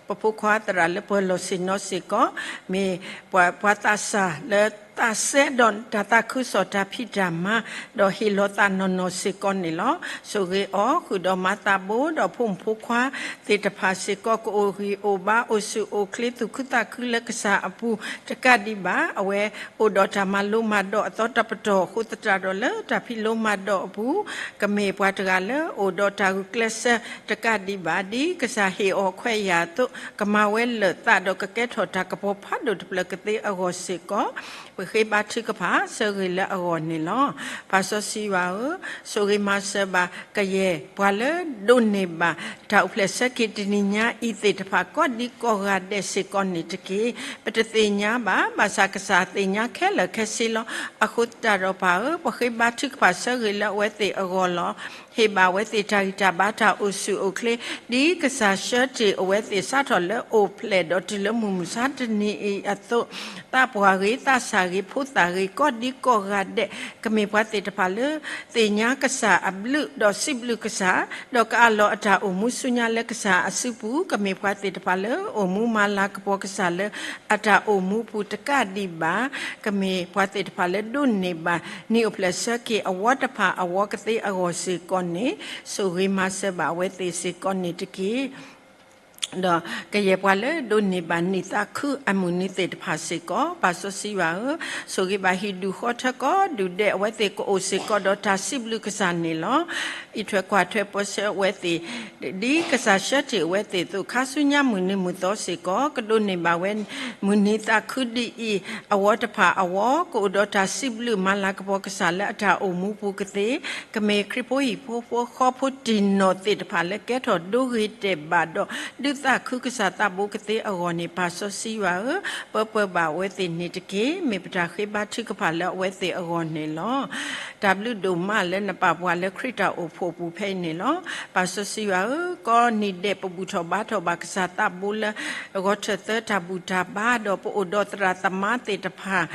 ပဖိခွါသရၣ်လၢပှၤလီၢ်ဆ့ၣ်နီၤစ့ၢ်ကီး, မ့ၢ်ပှၤသးစၢ်လၢသးစဲဒီးတၢ်သးခုကစီၣ်တၢ်ဖံးတၢ်မၤ, ဒီးဟ့ၣ်လီၤသးနီၢ်နီၢ်စ့ၢ်ကီးန့ၣ်လီၤ. ဆိၣ်ဂ့ၤအီၤဃုာ်ဒီးမၤသးဘိဒီး ဖိမုၣ်ဖိခွါသ့ၣ်တဖၣ်စ့ၢ်ကီး ကအိၣ်ဂံၢ်အိၣ်ဘါ အိၣ်ဆူၣ်အိၣ်ချ့ သူၣ်ခုသးခုလၢကစၢ်အပူၤတကးဒံးဘၣ်, အဝဲအိၣ်ဒီးတၢ်မၤလိမၤဒိးအသီတပတီၢ်အဃိသတးဒီး လၢတၢ်ဖံးလိမၤဒိးအပူၤ ကမ့ၢ်ပှၤတဂၤလၢအိၣ်ဒီးတၢ်ဂုာ်ကျဲးစၢးတကးဒံးဘၣ်, ဒ်ကစၢ်ဟ့ၣ်အီၤခွဲးယာ်အသိး, ကမၤဝဲလၢာ်သးဒီးကကဲထီၣ်တၢ်ကပီၤဖးဒိၣ်တဖျၢၣ်ကသ့အဂီၢ်စ့ၢ်ကီး, ပဃ့ဘါထုကဖၣ်ဆၢဂ့ၤလၢအဂီၢ်န့ၣ်လီၤ. ပၢ်စီဆှံယွၤဧၢ, ဆိၣ်ဂ့ၤမၤစၢၤဘၣ်ကယဲၢ်ပှၤလၢဒိးန့ၢ်ဘၣ် တၢ်အိၣ်ဖျဲၣ်ဆၢက့ၤတနံၤညါအံၤသ့ၣ်တဖၣ် ကိးဒံကိးဂၤဒဲးစ့ၢ်ကီးန့ၣ်တက့ၢ်. ပတသ့ၣ်ညါဘၣ်, ဘၣ်ဆၣ်ကစၢ်သ့ၣ်ညါခဲလၢာ်ခဲဆ့လီၤ. အဃိသတးဒီးပၢ်ဧၢ, ပဃ့ဘါထုကဖၣ်ဆၢဂ့ၤလၢအဝဲသ့ၣ်အဂီၢ်လီၤ. ဟ့ၣ်ဘၣ်အဝဲသ့ၣ်တၢ်ဂံၢ်တၢ်ဘါတၢ်အိၣ်ဆူၣ်အိၣ်ချ့, ဒ်ကစၢ်ဆှၢတ့ၢ်အဝဲသ့ၣ်စးထီၣ်လၢအိၣ်ဖျဲၣ်ဒီးတုၤလၢမုၢ်မဆါတနံၤအံၤအသိး, သးပှၢ်ဂ့ၤ, သးစၢ်ဂ့ၤ, ဖိသၣ်ဂ့ၤ, ကိးဒံကိးဂၤဒဲး ကမ့ၢ်ပှၤသ့ၣ်တဖၣ်လၢ သ့ၣ်ညါကစၢ်အဘျုးဒီးစံးဘျုးကစၢ်, ဒီးကအးလီၤအတၢ်အိၣ်မူဆူညါလၢကစၢ်အစုပူၤ, ကမ့ၢ်ပှၤသ့ၣ်တဖၣ်လၢအိၣ်မူမၤလၤကပီၤကစၢ်လၢအတၢ်အိၣ်မူပူၤတကးဒံးဘၣ်, ကမ့ၢ်ပှၤသ့ၣ်တဖၣ်လၢဒိးန့ၢ်ဘၣ် နံၣ်အိၣ်ဖျဲၣ်ဆၢက့ၤအဝီတဖၣ်အဝီကသ့အဂီၢ်စ့ၢ်ကီးန့ၣ်, ဆိၣ်ဂ့ၤမၤစၢၤဘၣ်အဝဲသ့ၣ်စ့ၢ်ကီးန့ၣ်တက့ၢ်. ဒီးကယဲၢ်ပှၤလၢဒိးန့ၢ်ဘၣ်နံၣ်သးခုအမုၢ်နံၤသ့ၣ်တဖၣ်စ့ၢ်ကီး, ပၢ်စီဆှံယွၤဧၢ, ဆိၣ်ဂ့ၤဘၣ်ဟံၣ်ဒူၣ်ဃီထၢကီၢ်ဒူၣ်ဒဲး အဝဲသ့ၣ်ကအိၣ်စ့ၢ်ကီးဒီးတၢ်စံးဘျုးကစၢ်န့ၣ်လီၤ. အံးထွဲကွၢ်ထွဲပၢဆှၢအဝဲသ့ၣ် ဒ်ကစၢ်ဆှၢတ့ၢ်အဝဲသ့ၣ်အသိး ခါဆူညါမုၢ်နံၤမုၢ်သီစ့ၢ်ကီး ကဒိးန့ၢ်ဘၣ်ဝဲ မုၢ်နံၤသးခုဒ်အံၤ, အဝီတဖၣ်အဝီ ကအိၣ်ဒီးတၢ်စံးဘျုးမၤလၤကပီၤကစၢ်လၢအတၢ်အိၣ်မူပူၤကသ့, ကမ့ၢ်ခရံာ်ဖိဟံၣ်ဖိဃီဖိတံၢ်နီၢ်သ့ၣ်တဖၣ်လၢကဲထီၣ်ဒိဂ့ၤတဲာ်ဘၣ်ဒီး ဒုးသးခုကစၢ်သးဘိကသ့အဂီၢ်န့ၣ် ပၢ်စီဆှံယွၤဧၢ, ပၢပၢၤဘၣ်အဝဲသ့ၣ်န့ၣ်တက့ၢ်. မ့ၢ်ပတၢ်ဃ့ဘါထုကဖၣ်လၢအဝဲသ့ၣ်အဂီၢ်န့ၣ်လီၤ. တၢ်ဘျုးဒိၣ်မးလၢနပာ်ပှၤလၢခရံာ်တၢ်အိၣ်ဖှိၣ်အပူၤဖဲအံၤန့ၣ်လီၤ. ပၢ်စီဆှံယွၤဧၢ, ကိးနံၤဒဲးပဘူၣ်ထီၣ်ဘါထီၣ်ဘၣ်ကစၢ်သးဘိလၢ ဂီၤထၢၣ်သၢတၢ်ဘူၣ်တၢ်ဘါဒီး ပအိၣ်ဒီးသရၣ်သမါသ့ၣ်တဖၣ်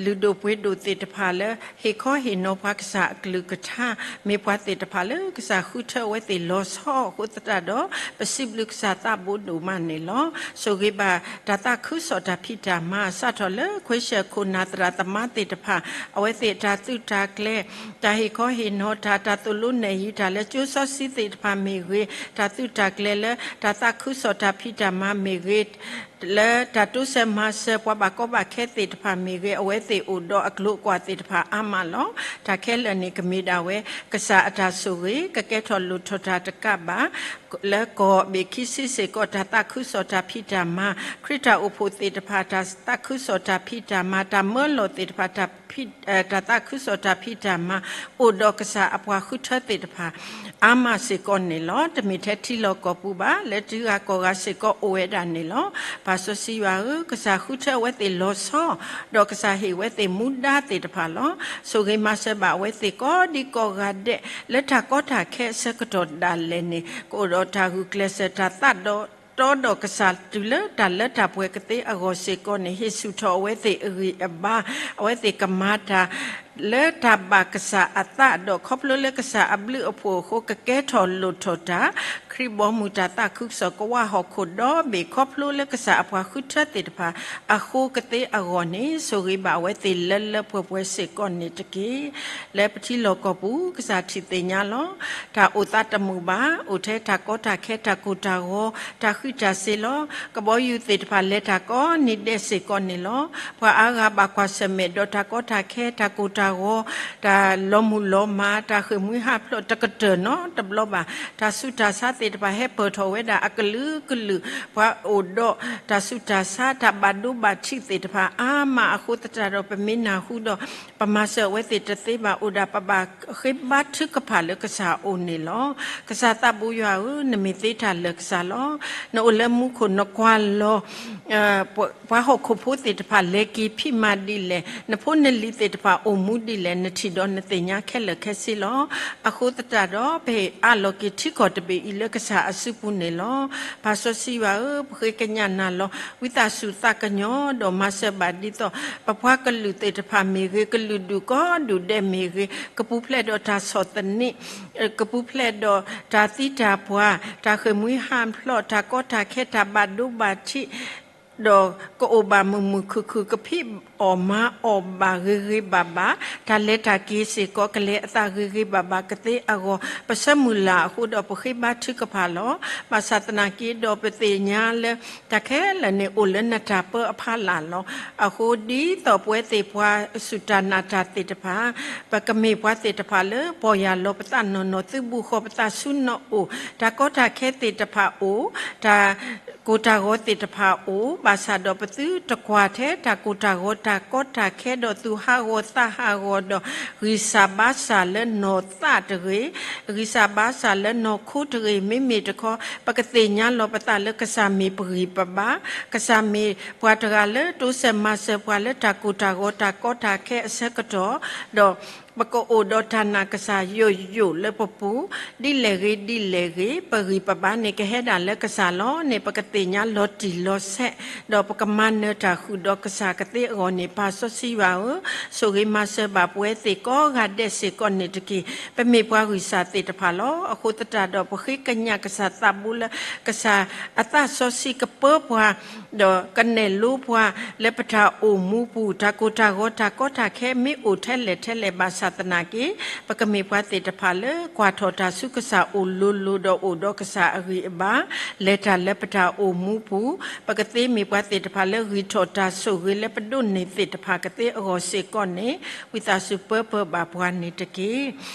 လုၢ်ဒိၣ်ပှ့ၤဒိၣ်သ့ၣ်တဖၣ်လၢ ဟ့ၣ်ခီဟ့ၣ်နီၤပှၤကစၢ်အကလုၢ်ကထါ, မ့ၢ်ပှၤသ့ၣ်တဖၣ်လၢကစၢ်ဃုထၢအဝဲသ့ၣ်လီၤဆီအဃိသတးဒီး ပစံးဘျုးကစၢ်သးဘိဒိၣ်မးန့ၣ်လီၤ. ဆိၣ်ဂ့ၤဘၣ်တၢ်သးခုကစီၣ်တၢ်ဖံးတၢ်မၤ စးထီၣ်လၢခွ့ၡၢၣ်ခိၣ်နၢ်သရၣ်သမါသ့ၣ်တဖၣ် အဝဲသ့ၣ်အတၢ်သုးတၢ်ကျဲၤ တၢ်ဟ့ၣ်ခီဟ့ၣ်နီၤတၢ်, တၢ်သိၣ်လိနဲၣ်ယံၤတၢ်လၢကၠိစီဆှံသ့ၣ်တဖၣ်မ့ၢ်ဂ့ၤ, တၢ်သုးတၢ်ကျဲၤလၢတၢ်သးခုကစီၣ်တၢ်ဖံးတၢ်မၤမ့ၢ်ဂ့ၤ, လၢတၢ်တိစၢၤမၤစၢၤပှၤဘၣ်ကီဘၣ်ခဲသ့ၣ်တဖၣ်မ့ၢ်ဂ့ၤ, အဝဲသ့ၣ်အိၣ်ဒီးအကျိၤအကွာ်သ့ၣ်တဖၣ်အါမးလီၤ. တၢ်ခဲလၢာ်န့ၣ် ကမ့ၢ်ဒၣ်ဝဲ ကစၢ်အတၢ်ဆိၣ်ဂ့ၤ ကကဲထီၣ်လိၣ်ထီၣ်တၢ်တကးဘၣ် လၢကီၢ်ဘ့ၣ်ခံဆံစ့ၢ်ကီး တၢ်သးခုကစီၣ်တၢ်ဖံးတၢ်မၤ, ခရံာ်တၢ်အိၣ်ဖှိၣ်သ့ၣ်တဖၣ် တၢ်သးခုကစီၣ်တၢ်ဖံးတၢ်မၤ, တၢ်မၢလီၤသ့ၣ်တဖၣ် တၢ်ဖံး အဲ တၢ်သးခုကစီၣ်တၢ်ဖံးတၢ်မၤ အိၣ်ဒီးကစၢ်အပှၤဃုထၢသ့ၣ်တဖၣ် အါမးစ့ၢ်ကီးန့ၣ်လီၤ. တမ့ၢ်ထဲထံလီၢ်ကီၢ်ပူၤဘၣ်, လၢထံဂၤကီၢ်ဂၤစ့ၢ်ကီးအိၣ်ဝဲဒၣ်န့ၣ်လီၤ. ပၢ်စီဆှံယွၤဧၢ, ကစၢ်ဃုထၢအဝဲသ့ၣ်လီၤဆီ, ဒီးကစၢ်ဟ့ၣ်ဝဲသ့ၣ်မူဒါသ့ၣ်တဖၣ်လီၤ. ဆိၣ်ဂ့ၤမၤစၢၤဘၣ်အဝဲသ့ၣ်ကိးဒံကိးဂၤဒဲး လၢတၢ်ကီတၢ်ခဲအဆၢကတီၢ်ဒၣ်လဲာ်န့ၣ် ကအိၣ်ဒီးတၢ်ဂုာ်ကျဲးစၢး တၢ်သးဒီးတီဒီးကစၢ်တုၤလၢတၢ်လၢတၢ်ပှဲၤကသ့အဂီၢ်စ့ၢ်ကီးန့ၣ် ဟ့ၣ်ဆူၣ်ထီၣ်အဝဲသ့ၣ်အဂံၢ်အဘါ, အဝဲသ့ၣ်ကမၤတၢ် လၢတၢ်ဘၣ်ကစၢ်အသးဒီး ခီဖျိလၢကစၢ်အဘျုးအဖှိၣ်အဃိ ကကဲထီၣ်လိၣ်ထီၣ်တၢ် ခရံာ်ဘီမုၢ်တၢ်သးခုကစီၣ်ကဝးဟီၣ်ခိၣ်ဒီဘ့ၣ် ခီဖျိလၢကစၢ်အပှၤဃုထၢသ့ၣ်တဖၣ် အဃိကသ့အဂီၢ်န့ၣ် ဆိၣ်ဂ့ၤဘၣ်အဝဲသ့ၣ်လၢလၢပှဲၤပှဲၤစ့ၢ်ကီးန့ၣ်တက့ၢ်. လၢပထံလီၢ်ကီၢ်ပူၤ ကစၢ်ထံၣ်သ့ၣ်ညါလီၤ. တၢ်အိၣ်သးတမုာ်ဘၣ်, အိၣ်ထဲတၢ်ကီတၢ်ခဲ တၢ်ကိၢ်တၢ်ဂီၤ တၢ်ဃံးတၢ်စ့ၤလီၤ. ကဘီယူၤသ့ၣ်တဖၣ်လဲၤတၢ်ကိးနံၤဒဲးစ့ၢ်ကီးန့ၣ်လီၤ. ပှၤအါဂၤဘၣ်ကွၢ်ဆၢၣ်မဲာ်ဒီးတၢ်ကီတၢ်ခဲ တၢ်ကိၢ်တၢ်ဂီၤ တၢ်လီၤမုၢ်လီၤမၢ် တၢ်ဃ့ၢ်မှံဟးဖျိးတကတၢၢ်နီတဘျီဘၣ်. တၢ်ဆူးတၢ်ဆါသ့ၣ်တဖၣ်ဟဲပၢၢ်ထီၣ်ဝဲဒၣ်အကလုာ်ကလုာ်, ပှၤအိၣ်ဒီးတၢ်ဆူးတၢ်ဆါ တၢ်ဘၣ်ဒိဘၣ်ထံးသ့ၣ်တဖၣ်အါမးအဃိသတးဒီး ပမ့ၢ်နၢ်ဟူဒီး ပမၤစၢၤအဝဲသ့ၣ်တသ့ဘၣ် အိၣ်ဒၣ်ပဘၣ်ဃ့ဘါထုကဖၣ်လၢကစၢ်အအိၣ်န့ၣ်လီၤ. ကစၢ်သးဘိယွၤဧၢ, နမ့ၢ်သ့တၢ်လၢာ်ကစၢ်လီၤ. နအိၣ်လၢမူခိၣ် နကွၢ်လီၤ ပှၤဟီၣ်ခိၣ်ဖိသ့ၣ်တဖၣ်လဲၤက့ၤဖံးမၤဒ်လဲၣ်, နဖိနလံၤသ့ၣ်တဖၣ်အိၣ်မူဒ်လဲၣ် နထံၣ်ဒီးနသ့ၣ်ညါခဲလၢာ်ခဲဆ့လီၤ. အဃိသတးဒီး ပဟ့ၣ်အးလီၤက့ၤထံကီၢ်တဘ့ၣ်အံၤလၢကစၢ်အစုပူၤန့ၣ်လီၤ. ပၢ်စီဆှံယွၤဧၢ, ပဃ့ကညးနၤလီၤ. ဝံသးစူၤသးကညီၤ ဒီးမၤစၢၤဘၣ်ဒ်သိး ပပှၤကလုာ်သ့ၣ်တဖၣ်မ့ၢ်ဂ့ၤ, ကလုာ်ဒူၣ်ကိးဒူၣ်ဒဲးမ့ၢ်ဂ့ၤ, ကပူၤဖျဲးဒီးတၢ်ဆီၣ်သနံး ကပူၤဖျဲးဒီးတၢ်သံတၢ်ပှၢ်, တၢ်ဃ့ၢ်မှံဟးဖျိး, တၢ်ကီတၢ်ခဲ, တၢ်ဘၣ်ဒိဘၣ်ထံး, ဒီးကအိၣ်ဘၣ်မုာ်မုာ်ခုၣ်ခုၣ်, ကဖံးအီၣ်မၤအီၣ်ဘၣ်ဂ့ၤဂ့ၤဘၣ်ဘၣ်, တၢ်လဲၤတၢ်က့ၤစ့ၢ်ကီး ကလဲၤအသးဂ့ၤဂ့ၤဘၣ်ဘၣ်ကသ့အဂီၢ်, ပဆၢမုၢ်လၢ်အဃိဒီး ပဃ့ဘါထုကဖၣ်လီၤ. ဘၣ်ဆၣ်သနာ်က့ဒီး ပသ့ၣ်ညါလၢ တၢ်ခဲလၢာ်န့ၣ် အိၣ်လၢနတၢ်ပၢအဖီလာ်လီၤ. အဃိဒ်သိးပဝဲသ့ၣ်ပှၤစူၢ်တၢ်နာ်တၢ်သ့ၣ်တဖၣ် ပကမ့ၢ်ပှၤသ့ၣ်တဖၣ်လၢ ပီၢ်ယၢ်လီၤပသးနီၢ်နီၢ်, သုးဘူးဃီၤပသးဆူနအိၣ်, တၢ်ကီတၢ်ခဲသ့ၣ်တဖၣ်အိၣ်, တၢ်ကိၢ်တၢ်ဂီၤသ့ၣ်တဖၣ်အိၣ်, ဘၣ်ဆၣ်ဒီးပသုတကွၢ်ထဲတၢ်ကိၢ်တၢ်ဂီၤ တၢ်ကီတၢ်ခဲဒီး သူၣ်ဟးဂီၤသးဟးဂီၤဒီး ဂံၢ်စၢ်ဘါစၢ်လၢနီၢ်သးတဂ့ၤ, ဂံၢ်စၢ်ဘါစၢ်လၢနီၢ်ခိတဂ့ၤ, မ့မ့ၢ်တခီ ပကသ့ၣ်ညါလီၤပသးလၢကစၢ်မ့ၢ်ပဂံၢ်ပဘါ, ကစၢ်မ့ၢ်ပှၤတဂၤလၢတိစၢၤမၤစၢၤပှၤလၢတၢ်ကိၢ်တၢ်ဂီၤ တၢ်ကီတၢ်ခဲအဆၢကတီၢ်, ဒီးပကအိၣ်ဒီးတၢ်နာ်ကစၢ်ယိာ်ယိာ်လၢပပူၤ, ဒ်လဲၣ်ဂ့ၤဒ်လဲၣ်ဂ့ၤ, ပဂံၢ်ပဘါန့ၣ်ကဟဲဒၣ်လၢကစၢ်လီၤန့ၣ် ပကသ့ၣ်ညါလီၤတံၢ်လီၤဆဲး, ဒီးပကမၤနၢၤတၢ်ဃုာ်ဒီးကစၢ်ကသ့အဂီၢ်န့ၣ် ပၢ်စီဆှံယွၤဧၢ, ဆိၣ်ဂ့ၤမၤစၢၤဘၣ်ပဝဲသ့ၣ်ကိးဂၤဒဲးစ့ၢ်ကီးန့ၣ်တက့ၢ်. ပမ့ၢ်ပှၤဂံၢ်စၢ်သ့ၣ်တဖၣ်လီၤ. အဃိသတးဒီး ပဃ့ကညးကစၢ်သးဘိလၢ ကစၢ်အသးစီဆှံကပၢပှၤ ဒီးကနဲၣ်လိပှၤလၢပတၢ်အိၣ်မူပူၤ, တၢ်ကိၢ်တၢ်ဂီၤတၢ်ကီတၢ်ခဲမ့ၢ်အိၣ်ထဲလဲၣ်ထဲလဲၣ်ဘၣ်ဆၣ်သနာ်က့, ပကမ့ၢ်ပှၤသ့ၣ်တဖၣ်လၢကွၢ်ထီၣ်တၢ်ဆူကစၢ်အိၣ်လိၤလိၤ ဒီးအိၣ်ဒီးကစၢ်အဂံၢ်အဘါ, လဲၤတၢ်လၢပတၢ်အိၣ်မူပူၤ, ပကသ့မ့ၢ်ပှၤသ့ၣ်တဖၣ်လၢဂံၢ်ထီၣ်တၢ်ဆိၣ်ဂ့ၤလၢပဒိးန့ၢ်သ့ၣ်တဖၣ်ကသ့အဂီၢ်စ့ၢ်ကီးန့ၣ်, ဝံသးစူၤပၢပၢဘၣ်ပှၤန့ၣ်တက့ၢ်.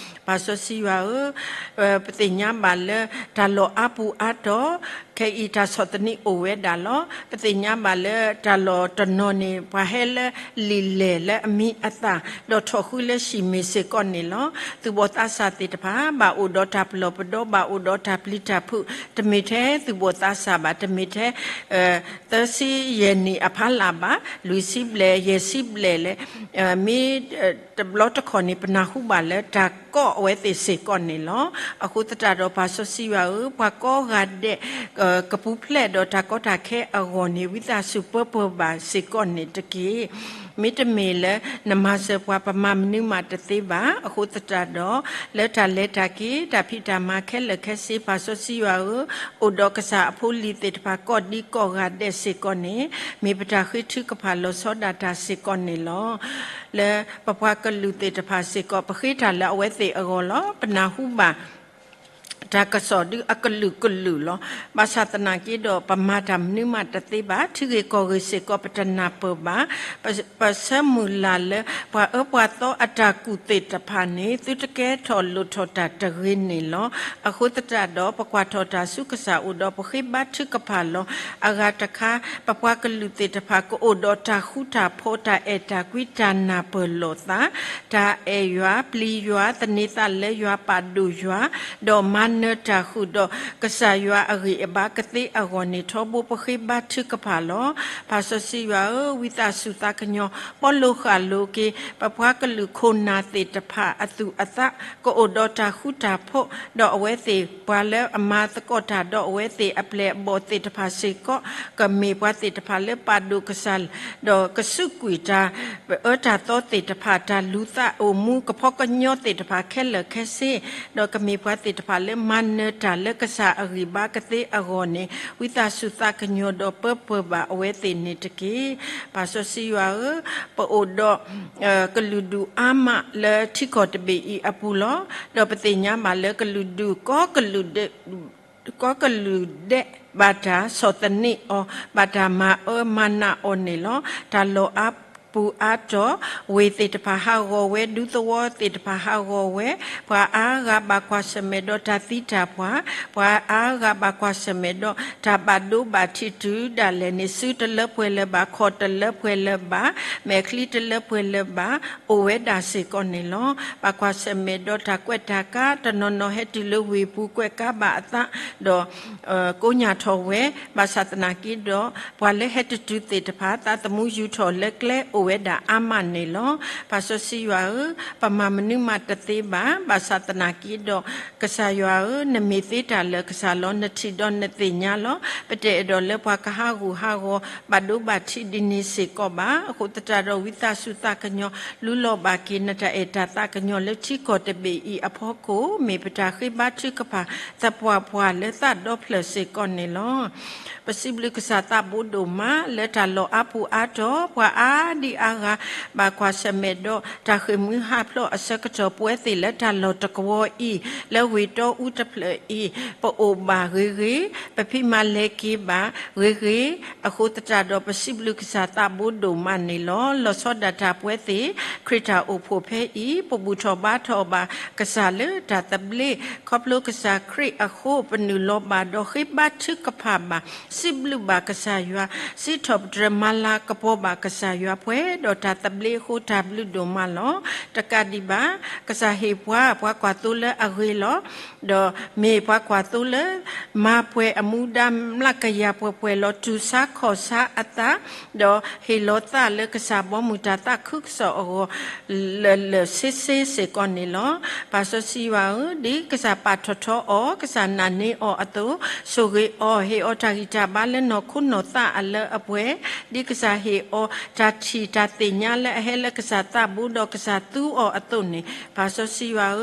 ပၢ်စီဆှံယွၤဧၢ, ပသ့ၣ်ညါဘၣ်လၢတၢ်လီၢ်အါပူၤအါတီၢ်, ခဲအံၤတၢ်ဆီၣ်သနံးအိၣ်ဝဲဒၣ်လီၤ. ပသ့ၣ်ညါဘၣ်လၢတၢ်လီၢ်တနီၤန့ၣ် ပှၤဟဲလၢလံာ်လဲၢ်လၢအမံၤအသၣ်, ဒီးထီၣ်ဃုလၢဟံၣ်မ့ၢ်စ့ၢ်ကီးန့ၣ်လီၤ. သူၣ်ဘီၣ်သးစၢ်သ့ၣ်တဖၣ် ဘၣ်အိၣ်ဒီးတၢ်ပလီၢ်ပဒီ, ဘၣ်အိၣ်ဒီးတၢ်ပျံၤတၢ်ဖုး, တမ့ၢ်ထဲသူၣ်ဘီၣ်သးစၢ်ဘၣ်, တမ့ၢ်ထဲ သၢဆံယဲၢ်နံၣ်အဖီလာ်ဘၣ်, လွံၢ်ဆံဘျဲၣ်, ယဲၢ်ဆံဘျဲၣ်လဲၣ်, မ့ၢ်တဘျီတခီၣ်န့ၣ် ပနၢ်ဟူဘၣ်လၢတၢ်ကိးအဝဲသ့ၣ်စ့ၢ်ကီးန့ၣ်လီၤ. အဃိသတးဒီး ပၢ်စီဆှံယွၤဧၢ, ပှၤကိးဂၤဒဲး ကပူၤဖျဲးဒီးတၢ်ကီတၢ်ခဲအဂီၢ်န့ၣ် ဝံသးစူၤပၢပၢၤဘၣ်စ့ၢ်ကီးန့ၣ်တက့ၢ်. မ့တမ့ၢ်လၢနမၤစၢၤပှၤ ပမၤမနုၤမးတသ့ဘၣ်. အဃိသတးဒီး လၢတၢ်လဲၤတၢ်က့ၤ တၢ်ဖံးတၢ်မၤခဲလၢာ်ခဲဆ့ ပၢ်စီဆှံယွၤဧၢ, အိၣ်ဒီးကစၢ်အဖိလံၤသ့ၣ်တဖၣ် ကိးဒံကိးဂၤဒဲးစ့ၢ်ကီးန့ၣ် မ့ၢ်ပတၢ်ဃ့ထုကဖၣ်လီၤဆီဒၣ်တၢ်စ့ၢ်ကီးန့ၣ်လီၤ. လၢပပှၤကလုာ်သ့ၣ်တဖၣ်စ့ၢ်ကီး ပဃ့တၢ်လၢအဝဲသ့ၣ်အဂီၢ်လီၤ. ပနၢ်ဟူဘၣ် တၢ်ကစီၣ်ဒုးအကလုာ်ကလုာ်လီၤ. ဘၣ်ဆၣ်သနာ်က့ဒီး ပမၤတၢ်မနုၤမးတသ့ဘၣ်. ထံဂ့ၢ်ကီၢ်ဂ့ၢ်စ့ၢ်ကီး ပတနၢ်ပၢၢ်ဘၣ်. ပ, ပဆၢမုၢ်လၢ်လၢ ပှၤအၢပှၤသီအတၢ်ကူၣ်သ့ၣ်တဖၣ်န့ၣ် သုတကဲထီၣ်လိၣ်ထီၣ်တၢ်တဂ့ၤန့ၣ်လီၤ. အဃိသတးဒီး ပကွၢ်ထီၣ်တၢ်ဆူကစၢ်အအိၣ်ဒီး ပဃ့ဘါထုကဖၣ်လီၤ. အဂၤတခါ ပပှၤကလုာ်သ့ၣ်တဖၣ် ကအိၣ်ဒီးတၢ်ဃူတၢ်ဖိး တၢ်အဲၣ်တၢ်ကွံ တၢ်နၢ်ပၢၢ်လိာ်သး တၢ်အဲၣ်ယွၤ ပျံၤယွၤ သန့ၤသးလၢယွၤ ပာ်ဒိၣ်ယွၤ ဒီးမၤနၢၤတၢ်ဃုာ်ဒီး ကစၢ်ယွၤအဂံၢ်အဘါကသ့အဂီၢ်န့ၣ် ထီဘိပဃ့ဘါထုကဖၣ်လီၤ. ပၢ်စီဆှံယွၤဧၢ, ဝံသးစူၤသးကညီၤ ပီလိဃာ်လိက့ၤ ပပှၤကလုာ်ခိၣ်နၢ်သ့ၣ်တဖၣ် အသူၣ်အသး ကအိၣ်ဒီးတၢ်ဃူတၢ်ဖိး ဒီးအဝဲသ့ၣ်ပှၤလၢအမၤသကိးတၢ်ဒီးအဝဲသ့ၣ်အပျဲၢ်အဘီၣ်သ့ၣ်တဖၣ်စ့ၢ်ကီး ကမ့ၢ်ပှၤသ့ၣ်တဖၣ်လၢပာ်ဒိၣ်ကစၢ် ဒီးကစူးကွံာ်တၢ်အၢတၢ်သီသ့ၣ်တဖၣ် တၢ်လူၤသးအိၣ်မူ ကဖီကညီသ့ၣ်တဖၣ်ခဲလၢာ်ခဲဆ့ ဒီးကမ့ၢ်ပှၤသ့ၣ်တဖၣ်လၢမၤနၢၤတၢ်လၢကစၢ်အဂံၢ်ဘါကသ့အဂီၢ်န့ၣ် ဝံသးစူၤသးကညီၤဒီးပၢပၢၤဘၣ်အဝဲသ့ၣ်န့ၣ်တက့ၢ်. ပၢ်စီဆှံယွၤဧၢ, ပအိၣ်ဒီး ကလုာ်ဒူၣ်အါမးလၢထံကီၢ်တဘ့ၣ်အံၤအပူၤလီၤ. ဒီးပသ့ၣ်ညါဘၣ်လၢကလုာ်ဒူၣ် ကိးကလုာ်ဒဲး ဘၣ်တၢ်ဆီၣ်သနံးအီၤ, ဘၣ်တၢ်မၤအၢမၤနးအီၤန့ၣ်လီၤ. တၢ်လီၢ်အါပူၤအါတီၤ, ဝ့ၢ်သ့ၣ်တဖၣ်ဟးဂီၤဝဲ, ဒူသဝီသ့ၣ်တဖၣ်ဟးဂီၤဝဲ, ပှၤအါဂၤဘၣ်ကွၢ်ဆၢၣ်မဲာ်ဒီးတၢ်သံတၢ်ပှၢ်, ပှၤအါဂၤဘၣ်ကွၢ်ဆၢၣ်မဲာ်ဒီးတၢ်ဘၣ်ဒိဘၣ်ထံးတုၤဒၣ်လဲာ်န့ၣ် စုတလၢပှဲၤလၢၤဘၣ်, ခီၣ်တလၢပှဲၤလၢၤဘၣ်, မဲာ်ချံတလၢပှဲၤလၢၤဘၣ် အိၣ်ဝဲဒၣ်စ့ၢ်ကီးန့ၣ်လီၤ. ဘၣ်ကွၢ်ဆၢၣ်မဲာ်ဒီးတၢ်ကွဲးတၢ်ကါ, တနီၤနီၤဟဲတုၤလၢဝ့ၢ်ပူၤကွဲးကါဘၣ်အသး, ဒီးကိညၢ်ထီၣ်ဝဲ, ဘၣ်ဆၣ်သနာ်က့ဒီး ပှၤလၢဟဲတတုၤသ့ၣ်တဖၣ် သးသမူယူၤထီၣ်လၢကျဲအိၣ်ဝဲဒၣ်အါမးန့ၣ်လီၤ. ပၢ်စီဆှံယွၤဧၢ, ပမၤမနုၤမးတသ့ဘၣ်. ဘၣ်ဆၣ်သနာ်က့ဒီး ကစၢ်ယွၤဧၢ, နမ့ၢ်သ့တၢ်လၢာ်ကစၢ်လီၤ. နထံၣ်ဒီးနသ့ၣ်ညါလီၤ. ပတအဲၣ်ဒိးလၢပှၤကဟးဂူာ်ဟးဂီၤ ဘၣ်ဒိဘၣ်ထံးဒ်န့ၣ်စ့ၢ်ကီးဘၣ်. အဃိသတးဒီး ဝံသးစူၤသးကညီၤ လူလီၤဘၣ်က့ၤ နတၢ်အဲၣ်တၢ်သးကညီၤလၢထံကီၢ်တဘ့ၣ်အံၤအဖီခိၣ် မ့ၢ်ပတၢ်ဃ့ဘါထုကဖၣ် သပှၢ်ပှၢ်လၢသးဒီဖျၢၣ်စ့ၢ်ကီးန့ၣ်လီၤ. ပစံးဘျုးကစၢ်သးဘိဒိၣ်မး လၢတၢ်လီၢ်အါပူၤအါတီၤ ပှၤအါဒံအါဂၤ ဘၣ်ကွၢ်ဆၢၣ်မဲာ်ဒီး တၢ်ဃ့ၢ်မှံဟးဖျိးအဆၢကတီၢ် ပဝဲသ့ၣ်လၢတၢ်လီၢ်တကဝီၤအံၤ လၢဝ့ၢ်တီအူတဖျၢၣ်အံၤ ပအိၣ်ဘၣ်ဂ့ၤဂ့ၤ, ပဖံးမၤလဲၤက့ၤဘၣ်ဂ့ၤဂ့ၤ, အဃိသတးဒီး ပစံးဘျုးကစၢ်သးဘိဒိၣ်မးန့ၣ်လီၤ. လီၤဆီဒၣ်တၢ်ပဝဲသ့ၣ် ခရံာ်တၢ်အိၣ်ဖှိၣ်ဖဲအံၤ ပဘူၣ်ထီၣ်ဘါထီၣ်ဘၣ်ကစၢ်လၢတၢ်သဘျ့ ခီဖျိကစၢ်ခရံာ်အဃိ ပနုာ်လီၤဘၣ်ဒီးဃ့ဘါထုကဖၣ်ဘၣ် စံးဘျုးဘၣ်ကစၢ်ယွၤ, စံးထီၣ်ပတြၢၤမၤလၤကပီၤဘၣ်ကစၢ်ယွၤပှဲၤဒီးတၢ်သဘျ့အဃိ တၢ်ဘျုးဒိၣ်မးလီၤ. တကးဒံးဘၣ် ကစၢ်ဟ့ၣ်ပှၤ ပှၤကွၢ်သိလၢအဂ့ၤလီၤ. ဒီးမ့ၢ်ပှၤကွၢ်သိလၢ မၤပှဲၤအမူဒါမျးကယၤပှဲၤပှဲၤလီၤ. တူၢ်ဆါခီၣ်ဆါအသး, ဒီးဟ့ၣ်လီၤသးလၢကစၢ်ဘီမုၢ်တၢ်သးခုကစီၣ်အဂီၢ် လၢာ်လၢာ်ဆ့ဆ့စ့ၢ်ကီးန့ၣ်လီၤ. ပၢ်စီဆှံယွၤဧၢ, ဒ်ကစၢ်ပာ်ထီၣ်ထီအီၤ, ကစၢ်နာ်န့ၢ်အီၤအသိး, ဆိၣ်ဂ့ၤအီၤ, ဟ့ၣ်အီၤတၢ်ဂံၢ်တၢ်ဘါလၢနီၢ်ခိနီၢ်သးအလၢအပှဲၤ, ဒ်ကစၢ်ဟ့ၣ်အီၤတၢ်ထံၣ်တၢ်သ့ၣ်ညါလၢအဟဲလၢကစၢ်သးဘိဒီးကစၢ်သူအီၤအသိးန့ၣ်, ပၢ်စီဆှံယွၤဧၢ,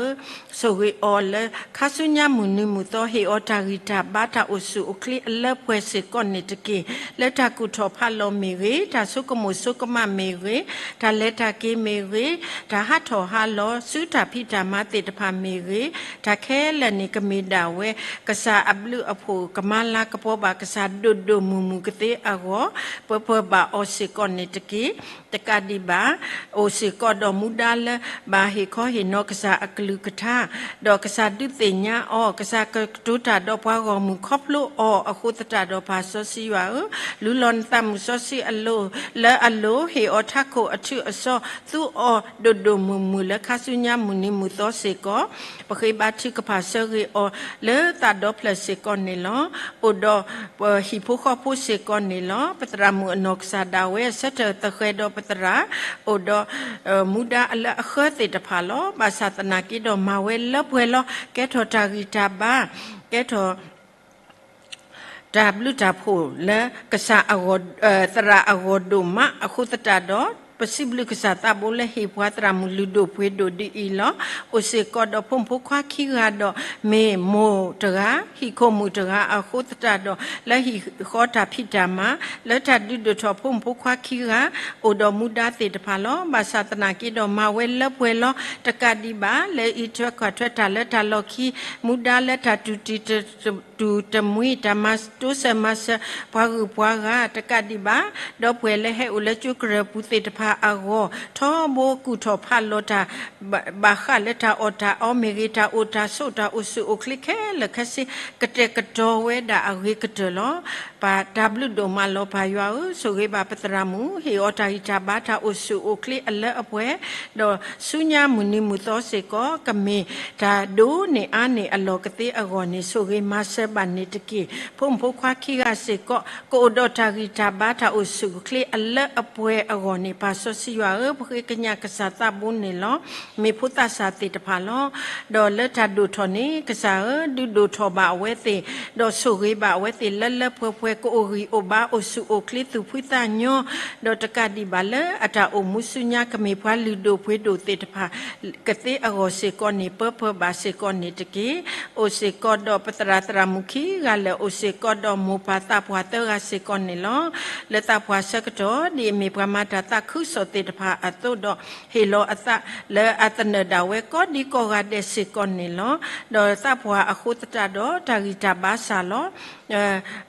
ဆိၣ်ဂ့ၤအီၤလၢခါဆူညါမုၢ်နံၤမုၢ်သီ, ဟ့ၣ်အီၤတၢ်ဂံၢ်တၢ်ဘါ တၢ်အိၣ်ဆူၣ်အိၣ်ချ့အလၢပှဲၤစ့ၢ်ကီးန့ၣ်တက့ၢ်. လၢတၢ်ကူၣ်ထီၣ်ဖးလီၤမ့ၢ်ဂ့ၤ, တၢ်ဆိကမိၣ်ဆိကမးမ့ၢ်ဂ့ၤ, တၢ်လဲၤတၢ်က့ၤမ့ၢ်ဂ့ၤ, တၢ်ဟးထီၣ်ဟးလီၤဆူတၢ်ဖံးတၢ်မၤသ့ၣ်တဖၣ်မ့ၢ်ဂ့ၤ, တၢ်ခဲလၢာ်န့ၣ်ကမ့ၢ်ဒၣ်ဝဲ ကစၢ်အဘျုးအဖှိၣ် ကမၤလၤကပီၤဘၣ်ကစၢ်ဒိၣ်ဒိၣ်မုၢ်မုၢ်ကသ့အဂီၢ်, ပၢပၢၤဘၣ်အီၤစ့ၢ်ကီးန့ၣ်တက့ၢ်. တကးဒံးဘၣ်, အိၣ်စ့ၢ်ကီးဒီးမူဒါလၢ ဘၣ်ဟ့ၣ်ခီဟ့ၣ်နီၤကစၢ်အကလုၢ်ကထါ, ဒီးကစၢ်ဒုးသ့ၣ်ညါအီၤ, ကစၢ်ကတိၤတၢ်ဒီးပှၤဂီၢ်မုၢ်ခီဖျိအီၤ, အဃိသတးဒီးပၢ်စီဆှံယွၤဧၢ, လူလီၤနသးမုၢ်စီဆှံအလိၤ, လၢအလိၤ, ဟ့ၣ်အီၤထးခိၣ်အထုးအစီ, သူအီၤဒိၣ်ဒိၣ်မုၢ်မုၢ်လၢခါဆူညါမုၢ်နံၤမုၢ်သီစ့ၢ်ကီး, ပဃ့ဘါထုကဖၣ်ဆၢဂ့ၤအီၤလၢသးဒီဖျၢၣ်စ့ၢ်ကီးန့ၣ်လီၤ. အိၣ်ဒီးပဟံၣ်ဖိဃီဖိစ့ၢ်ကီးန့ၣ်လီၤ. ပသရၣ်မုၣ်အနီၢ်ကစၢ်ဒၣ်ဝဲ ဆၢထၢၣ်သဃဲၤဒီးပသရၣ်, အိၣ်ဒီးမူဒါလၢအဃၢသ့ၣ်တဖၣ်လီၤ. ဘၣ်ဆၣ်သနာ်က့ဒီးမၤဝဲလၢပှဲၤလီၤ. ကဲထီၣ်တၢ်ဂံၢ်တၢ်ဘါ, ကဲထီၣ် တၢ်ဘျုးတၢ်ဖှိၣ်လၢကစၢ်အဂီၢ်, သရၣ်အဂီၢ်ဒိၣ်မးအဃိသတးဒီး, ပစံးဘျုးကစၢ်သးဘိလၢဟ့ၣ်ပှၤသရၣ်မုၣ်လုၢ်ဒိၣ်ပှ့ၤဒိၣ်ဒ်အံၤလီၤ. အိၣ်စ့ၢ်ကီးဒီးဖိမုၣ်ဖိခွါခံဂၤဒီး မ့ၢ်မိၢ်တဂၤ, ဟံၣ်ခိၣ်မုၣ်တဂၤအဃိသတးဒီး, လၢဟံၣ်ဃီတၢ်ဖံးတၢ်မၤ, လၢတၢ်ဒုးဒိၣ်ထီၣ်ဖိမုၣ်ဖိခွါခံဂၤ, အိၣ်ဒီးမူဒါသ့ၣ်တဖၣ်လီၤ. ဘၣ်ဆၣ်သနာ်က့ဒီးမၤဝဲလၢပှဲၤလီၤ. တကးဒံးဘၣ် လၢအံးထွဲကွၢ်ထွဲတၢ်လၢတၢ်လီၢ်ခံ, မူဒါလၢတၢ်တူၢ်တံၢ် တူၢ်တမှံၤ, တၢ်မၤတိစၢၤမၤစၢၤပှၤဂုၤပှၤဂၤတကးဒံးဘၣ်, ဒီပုၢ်ဝဲၢ်လၢဟဲအိၣ်လၢကၠိကရၢၢ်ပူၤသ့ၣ်တဖၣ်အဂီၢ်, ထီဘိကူၣ်ထီၣ်ဖးလီၤတၢ်, ဘၣ်ဃးလၢတၢ်အီၣ်တၢ်အီမ့ၢ်ဂ့ၤ, တၢ်အိၣ်တၢ်ဆိး, တၢ်အိၣ်ဆူၣ်အိၣ်ချ့ခဲလၢာ်ခဲဆ့, ကတဲာ်ကတီၤဝဲဒၣ်အဂ့ၤကတၢၢ်လီၤ. ပတၢ်ဘျုးဒိၣ်မးလီၤ. ပၢ်ယွၤဧၢ, ဆိၣ်ဂ့ၤဘၣ်ပသရၣ်မုၣ်, ဟ့ၣ်အီၤတၢ်ဂံၢ်တၢ်ဘါတၢ်အိၣ်ဆူၣ်အိၣ်ချ့အလၢအပှဲၤ, ဒီးဆူညါမုၢ်နံၤမုၢ်သီစ့ၢ်ကီး ကမ့ၢ်တၢ်ဒိၣ်န့ၢ်အါန့ၢ်အလီၢ်ကသ့အဂီၢ်န့ၣ် ဆိၣ်ဂ့ၤမၤစၢၤဘၣ်န့ၣ်တက့ၢ်. ဖိမုၣ်ဖိခွါခံဂၤစ့ၢ်ကီး ကအိၣ်ဒီးတၢ်ဂံၢ်တၢ်ဘါတၢ်အိၣ်ဆူၣ်အိၣ်ချ့အလၢအပှဲၤအဂီၢ်န့ၣ် ပၢ်စီဆှံယွၤဧၢ, ပဃ့ကညးကစၢ်သးဘိန့ၣ်လီၤ. မ့ၢ်ဖိသးစၢ်သ့ၣ်တဖၣ်လီၤ. ဒီးလၢတၢ်ဒိၣ်ထီၣ်န့ၣ် ကစၢ်ဧၢ, ဒုးဒိၣ်ထီၣ်ဘၣ်အဝဲသ့ၣ်, ဒီးဆိၣ်ဂ့ၤဘၣ်အဝဲသ့ၣ်လၢလၢပှဲၤပှဲၤ, ကအိၣ်ဂံၢ်အိၣ်ဘါအိၣ်ဆူၣ်အိၣ်ချ့သူၣ်ဖှံသးညီ, ဒီးတကးဒံးဘၣ်လၢအတၢ်အိၣ်မူဆူညါ ကမ့ၢ်ပှၤလုၢ်ဒိၣ်ပှ့ၤဒိၣ်သ့ၣ်တဖၣ် ကသ့အဂီၢ်စ့ၢ်ကီးန့ၣ် ပၢပၢဘၣ်စ့ၢ်ကီးန့ၣ်တက့ၢ်. အိၣ်စ့ၢ်ကီးဒီးပသရၣ်သရၣ်မုၣ်ခံဂၤလၢာ်, အိၣ်စ့ၢ်ကီးဒီးမိၢ်ပၢ်သးပှၢ်သၢဂၤစ့ၢ်ကီးန့ၣ်လီၤ. လၢသးပှၢ်ဆၢကတီၢ် ဒ်အမ့ၢ်ပှၤမၤတၢ်သးခုကစီၣ်သ့ၣ်တဖၣ်အသိးဒီး ဟ့ၣ်လီၤအသးလၢအသနၢၣ်ဒၣ်ဝဲကိးဒံကိးဂၤဒဲးစ့ၢ်ကီးန့ၣ်လီၤ. ဒီးသးပှၢ်အဃိသတးဒီး တၢ်ဂံၢ်တၢ်ဘါစၢ်လီၤ.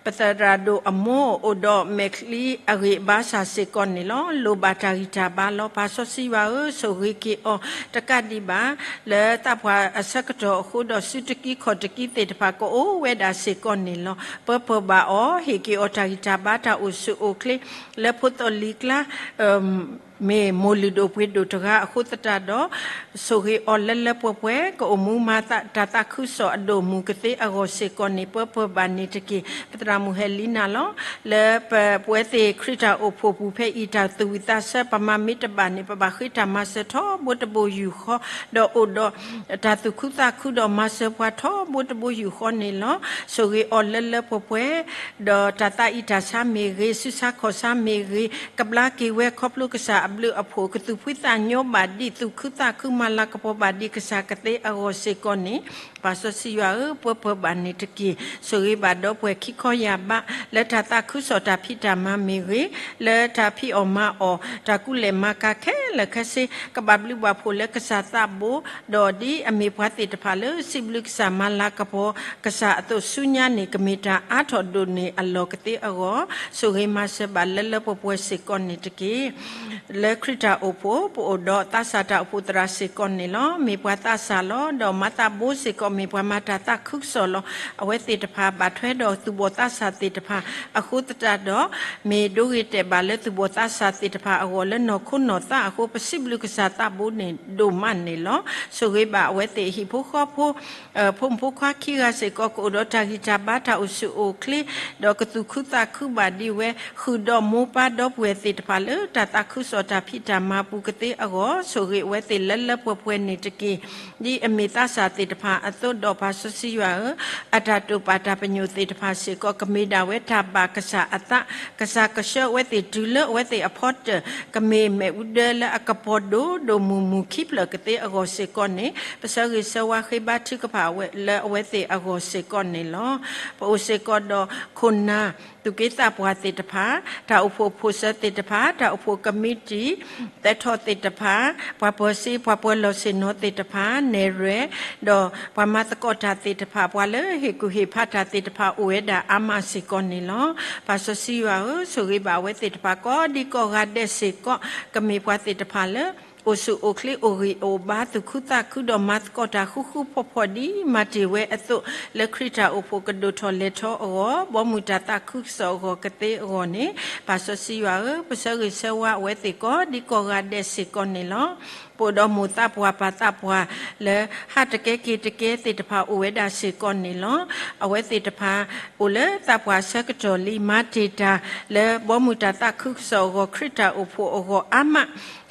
ပသရၣ်ဒိၣ်အမိၢ်အိၣ်ဒီးမဲာ်ချံအဂံၢ်အဘါစၢ်စ့ၢ်ကီးန့ၣ်လီၤ. လိၣ်ဘၣ်တၢ်ဂံၢ်တၢ်ဘါလီၤ. ပၢ်စီဆှံယွၤဧၢ, ဆိၣ်ဂ့ၤက့ၤအီၤတကးဒံးဘၣ် လၢသးပှၢ်အဆၢကတီၢ်အဃိဒီး စုတကံခီၣ်တကံသ့ၣ်တဖၣ် ကအိၣ်ဝဲဒၣ်စ့ၢ်ကီးန့ၣ်လီၤ. ပၢပၢဘၣ်အီၤ, ဟ့ၣ်က့ၤအီၤတၢ်ဂံၢ်တၢ်ဘါတၢ်အိၣ်ဆူၣ်အိၣ်ချ့ လၢဖိသီၣ်လံၤကျါ မ့ၢ်မိၢ်လုၢ်ဒိၣ်ပှ့ၤဒိၣ်တဂၤအဃိသတးဒီး ဆိၣ်ဂ့ၤအီၤလၢလၢပှဲၤပှဲၤ ကအိၣ်မူမၤတၢ်သးခုကစီၣ်အဒိၣ်မုၢ်ကသ့အဂီၢ်စ့ၢ်ကီးန့ၣ် ပၢပၢဘၣ်န့ၣ်တက့ၢ်. ပသရၣ်မုၣ်ဟဲလံနၤလီၤ. လၢပဝဲသ့ၣ်ခရံာ်တၢ်အိၣ်ဖှိၣ်ပူၤဖဲအံၤ တၢ်သူၣ်ဝံၣ်သးဆၢ ပမၤမ့ၢ်တဘၣ်န့ၣ် ပဘၣ်ဃ့တၢ်မၤစၢၤထီဘိတဘိယူၢ်ဃီ ဒီးအိၣ်ဒီးတၢ်သူၣ်ခုသးခုဒီးမၤစၢၤပှၤထီဘိတဘိယူၢ်ဃီန့ၣ်လီၤ. ဆိၣ်ဂ့ၤအီၤလၢလၢပှဲၤပှဲၤ ဒီးတၢ်သးအံၣ်တၢ်ဆါမ့ၢ်ဂ့ၤ, ဆူးဆါခီၣ်ဆါမ့ၢ်ဂ့ၤ, ကဘျါက့ၤဝဲခီဖျိကစၢ်အဘျုးအဖှိၣ်, ကသူၣ်ဖှံသးညီဘၣ်ဒံး, သူၣ်ခုသးခုမၤလၤကပီၤဘၣ်ဒံးကစၢ်ကသ့အဂီၢ်စ့ၢ်ကီးန့ၣ်, ပၢ်စီဆှံယွၤဧၢ, ပၢပၢဘၣ်န့ၣ်တက့ၢ်. ဆိၣ်ဂ့ၤဘၣ်ဒီပုၢ်ဝဲၢ်ခံခီယၢ်ဘး လၢတၢ်သးခုကစီၣ်တၢ်ဖံးတၢ်မၤမ့ၢ်ဂ့ၤ, လၢတၢ်ဖံးအီၣ်မၤအီၣ်, တၢ်ကူၣ်လဲၤမၤကၤခဲလၢာ်ခဲဆ့, ကဘၣ်ဘျုးဘၣ်ဖှိၣ်လၢကစၢ်သးဘိ, ဒီးဒ်အမ့ၢ်ပှၤသ့ၣ်တဖၣ်လၢ စံးဘျုးကစၢ်မၤလၤကပီၤကစၢ်အသိး ဆူညါန့ၣ် ကမ့ၢ်တၢ်အါထီၣ်ဒိၣ်န့ၢ်အလီၢ်ကသ့အဂီၢ်, ဆိၣ်ဂ့ၤမၤစၢၤဘၣ်လၢလၢပှဲၤပှဲၤစ့ၢ်ကီးန့ၣ်တက့ၢ်. လၢခရံာ်တၢ်အိၣ်ဖှိၣ် ပအိၣ်ဒီးသးစၢ်တၢ်အိၣ်ဖှိၣ်သရၣ်စ့ၢ်ကီးန့ၣ်လီၤ. မ့ၢ်ပှၤသးစၢ်လီၤ. ဒီးမၤသးဘိစ့ၢ်ကီး မ့ၢ်ပှၤမၤတၢ်သးခုကစီၣ်လီၤ. အဝဲသ့ၣ်တဖၣ်ဘၣ်ထွဲဒီးသူၣ်ဘီၣ်သးစၢ်သ့ၣ်တဖၣ်အဃိသတးဒီး မ့ၢ်ဒိဂ့ၤတဲာ်ဘၣ်လၢသူၣ်ဘီၣ်သးစၢ်သ့ၣ်တဖၣ်အဂီၢ်လၢနီၢ်ခိနီၢ်သးအဃိ ပစံးဘျုးကစၢ်သးဘိန့ၣ်ဒိၣ်မးန့ၣ်လီၤ. ဆိၣ်ဂ့ၤဘၣ်အဝဲသ့ၣ်ဟံၣ်ဖိဃီဖိ ဖိမုၣ်ဖိခွါခံဂၤစ့ၢ်ကီး ကအိၣ်ဒီးတၢ်ဂံၢ်တၢ်ဘါတၢ်အိၣ်ဆူၣ်အိၣ်ချ့, ဒီးကသူၣ်ခုသးခုဘၣ်ဒံးဝဲ, ဃုာ်ဒီးမိၢ်ပၢ်ဒီပုၢ်ဝဲၢ်သ့ၣ်တဖၣ်လၢ တၢ်သးခုကစီၣ်တၢ်ဖံးတၢ်မၤပူၤကသ့အဂီၢ်, ဆိၣ်ဂ့ၤအဝဲသ့ၣ်လၢလၢပှဲၤပှဲၤန့ၣ်တက့ၢ်. ဒ်အမ့ၢ်သးစၢ်သ့ၣ်တဖၣ်အသိးဒီး ပၢ်စီဆှံယွၤဧၢ, အတၢ်တိာ်ပာ်တၢ်ပညိၣ်သ့ၣ်တဖၣ်စ့ၢ်ကီး ကမ့ၢ်ဒၣ်ဝဲတၢ်ဘၣ်ကစၢ်အသး, ကစၢ်ကဆှၢအဝဲသ့ၣ်တုၤလၢအဝဲသ့ၣ်အဖီတၢၢ်, ကမ့ၢ်မ့ၣ်အူဒၢလၢအကပီၤဒိၣ်ဒိၣ်မုၢ်မုၢ်ခံဖျၢၣ်ကသ့အဂီၢ်စ့ၢ်ကီးန့ၣ်, ပဆၢဂ့ၤဆၢဝါဃ့ဘါထုကဖၣ်ဝဲလၢအဝဲသ့ၣ်အဂီၢ်စ့ၢ်ကီးန့ၣ်လီၤ. ပအိၣ်စ့ၢ်ကီးဒီးခိၣ်နၢ်, သူၣ်က့သးပှၢ်သ့ၣ်တဖၣ်, တၢ်အိၣ်ဖှိၣ်ဖိၣ်စၢၤသ့ၣ်တဖၣ်, တၢ်အိၣ်ဖှိၣ်ကမံးတံာ်, သဲထီၣ်သ့ၣ်တဖၣ်, ပှၤပၢၤစ့ပှၤပၢၤလီၢ်ဆ့ၣ်နီၤသ့ၣ်တဖၣ်, နဲၣ်ရွဲၣ်, ဒီးပှၤမၤသကိးတၢ်သ့ၣ်တဖၣ်, ပှၤလၢဟ့ၣ်ကူၣ်ဟ့ၣ်ဖးတၢ်သ့ၣ်တဖၣ် အိၣ်ဝဲဒၣ်အါမးစ့ၢ်ကီးန့ၣ်လီၤ. ပၢ်စီဆှံယွၤဧၢ, ဆိၣ်ဂ့ၤဘၣ်အဝဲသ့ၣ်တဖၣ် ကိးဒံကိးဂၤဒဲးစ့ၢ်ကီး, ကမ့ၢ်ပှၤသ့ၣ်တဖၣ်လၢ အိၣ်ဆူၣ်အိၣ်ချ့အိၣ်ဂံၢ်အိၣ်ဘါ သူၣ်ခုသးခုဒီးမၤသကိးတၢ်ဃူဃူဖိးဖိးဒ်မၤတ့ၢ်ဝဲအသိး, လၢခရံာ်တၢ်အိၣ်ဖှိၣ်ကဒိၣ်ထီၣ်လဲၤထီအဂီၢ်, ဘီမုၢ်တၢ်သးခုကစီၣ်အဂီၢ်ကသ့အဂီၢ်န့ၣ်, ပၢ်စီဆှံယွၤဧၢ, ပဆၢဂ့ၤဆၢဝါအဝဲသ့ၣ်ကိးဒံကိးဂၤဒဲးစ့ၢ်ကီးန့ၣ်လီၤ. ပအိၣ်ဒီးမိၢ်သးပှၢ်ပၢ်သးပှၢ်လၢ ဟးတကဲက့ၤတကဲသ့ၣ်တဖၣ်အိၣ်ဝဲဒၣ်စ့ၢ်ကီးန့ၣ်လီၤ. အဝဲသ့ၣ်တဖၣ် အိၣ်လၢသးပှၢ်ဆၢကတီၢ်လံ မၤတ့ၢ်တၢ်လၢဘီမုၢ်တၢ်သးခုကစီၣ်အဂီၢ် ခရံာ်တၢ်အိၣ်ဖှိၣ်အဂီၢ်အါမး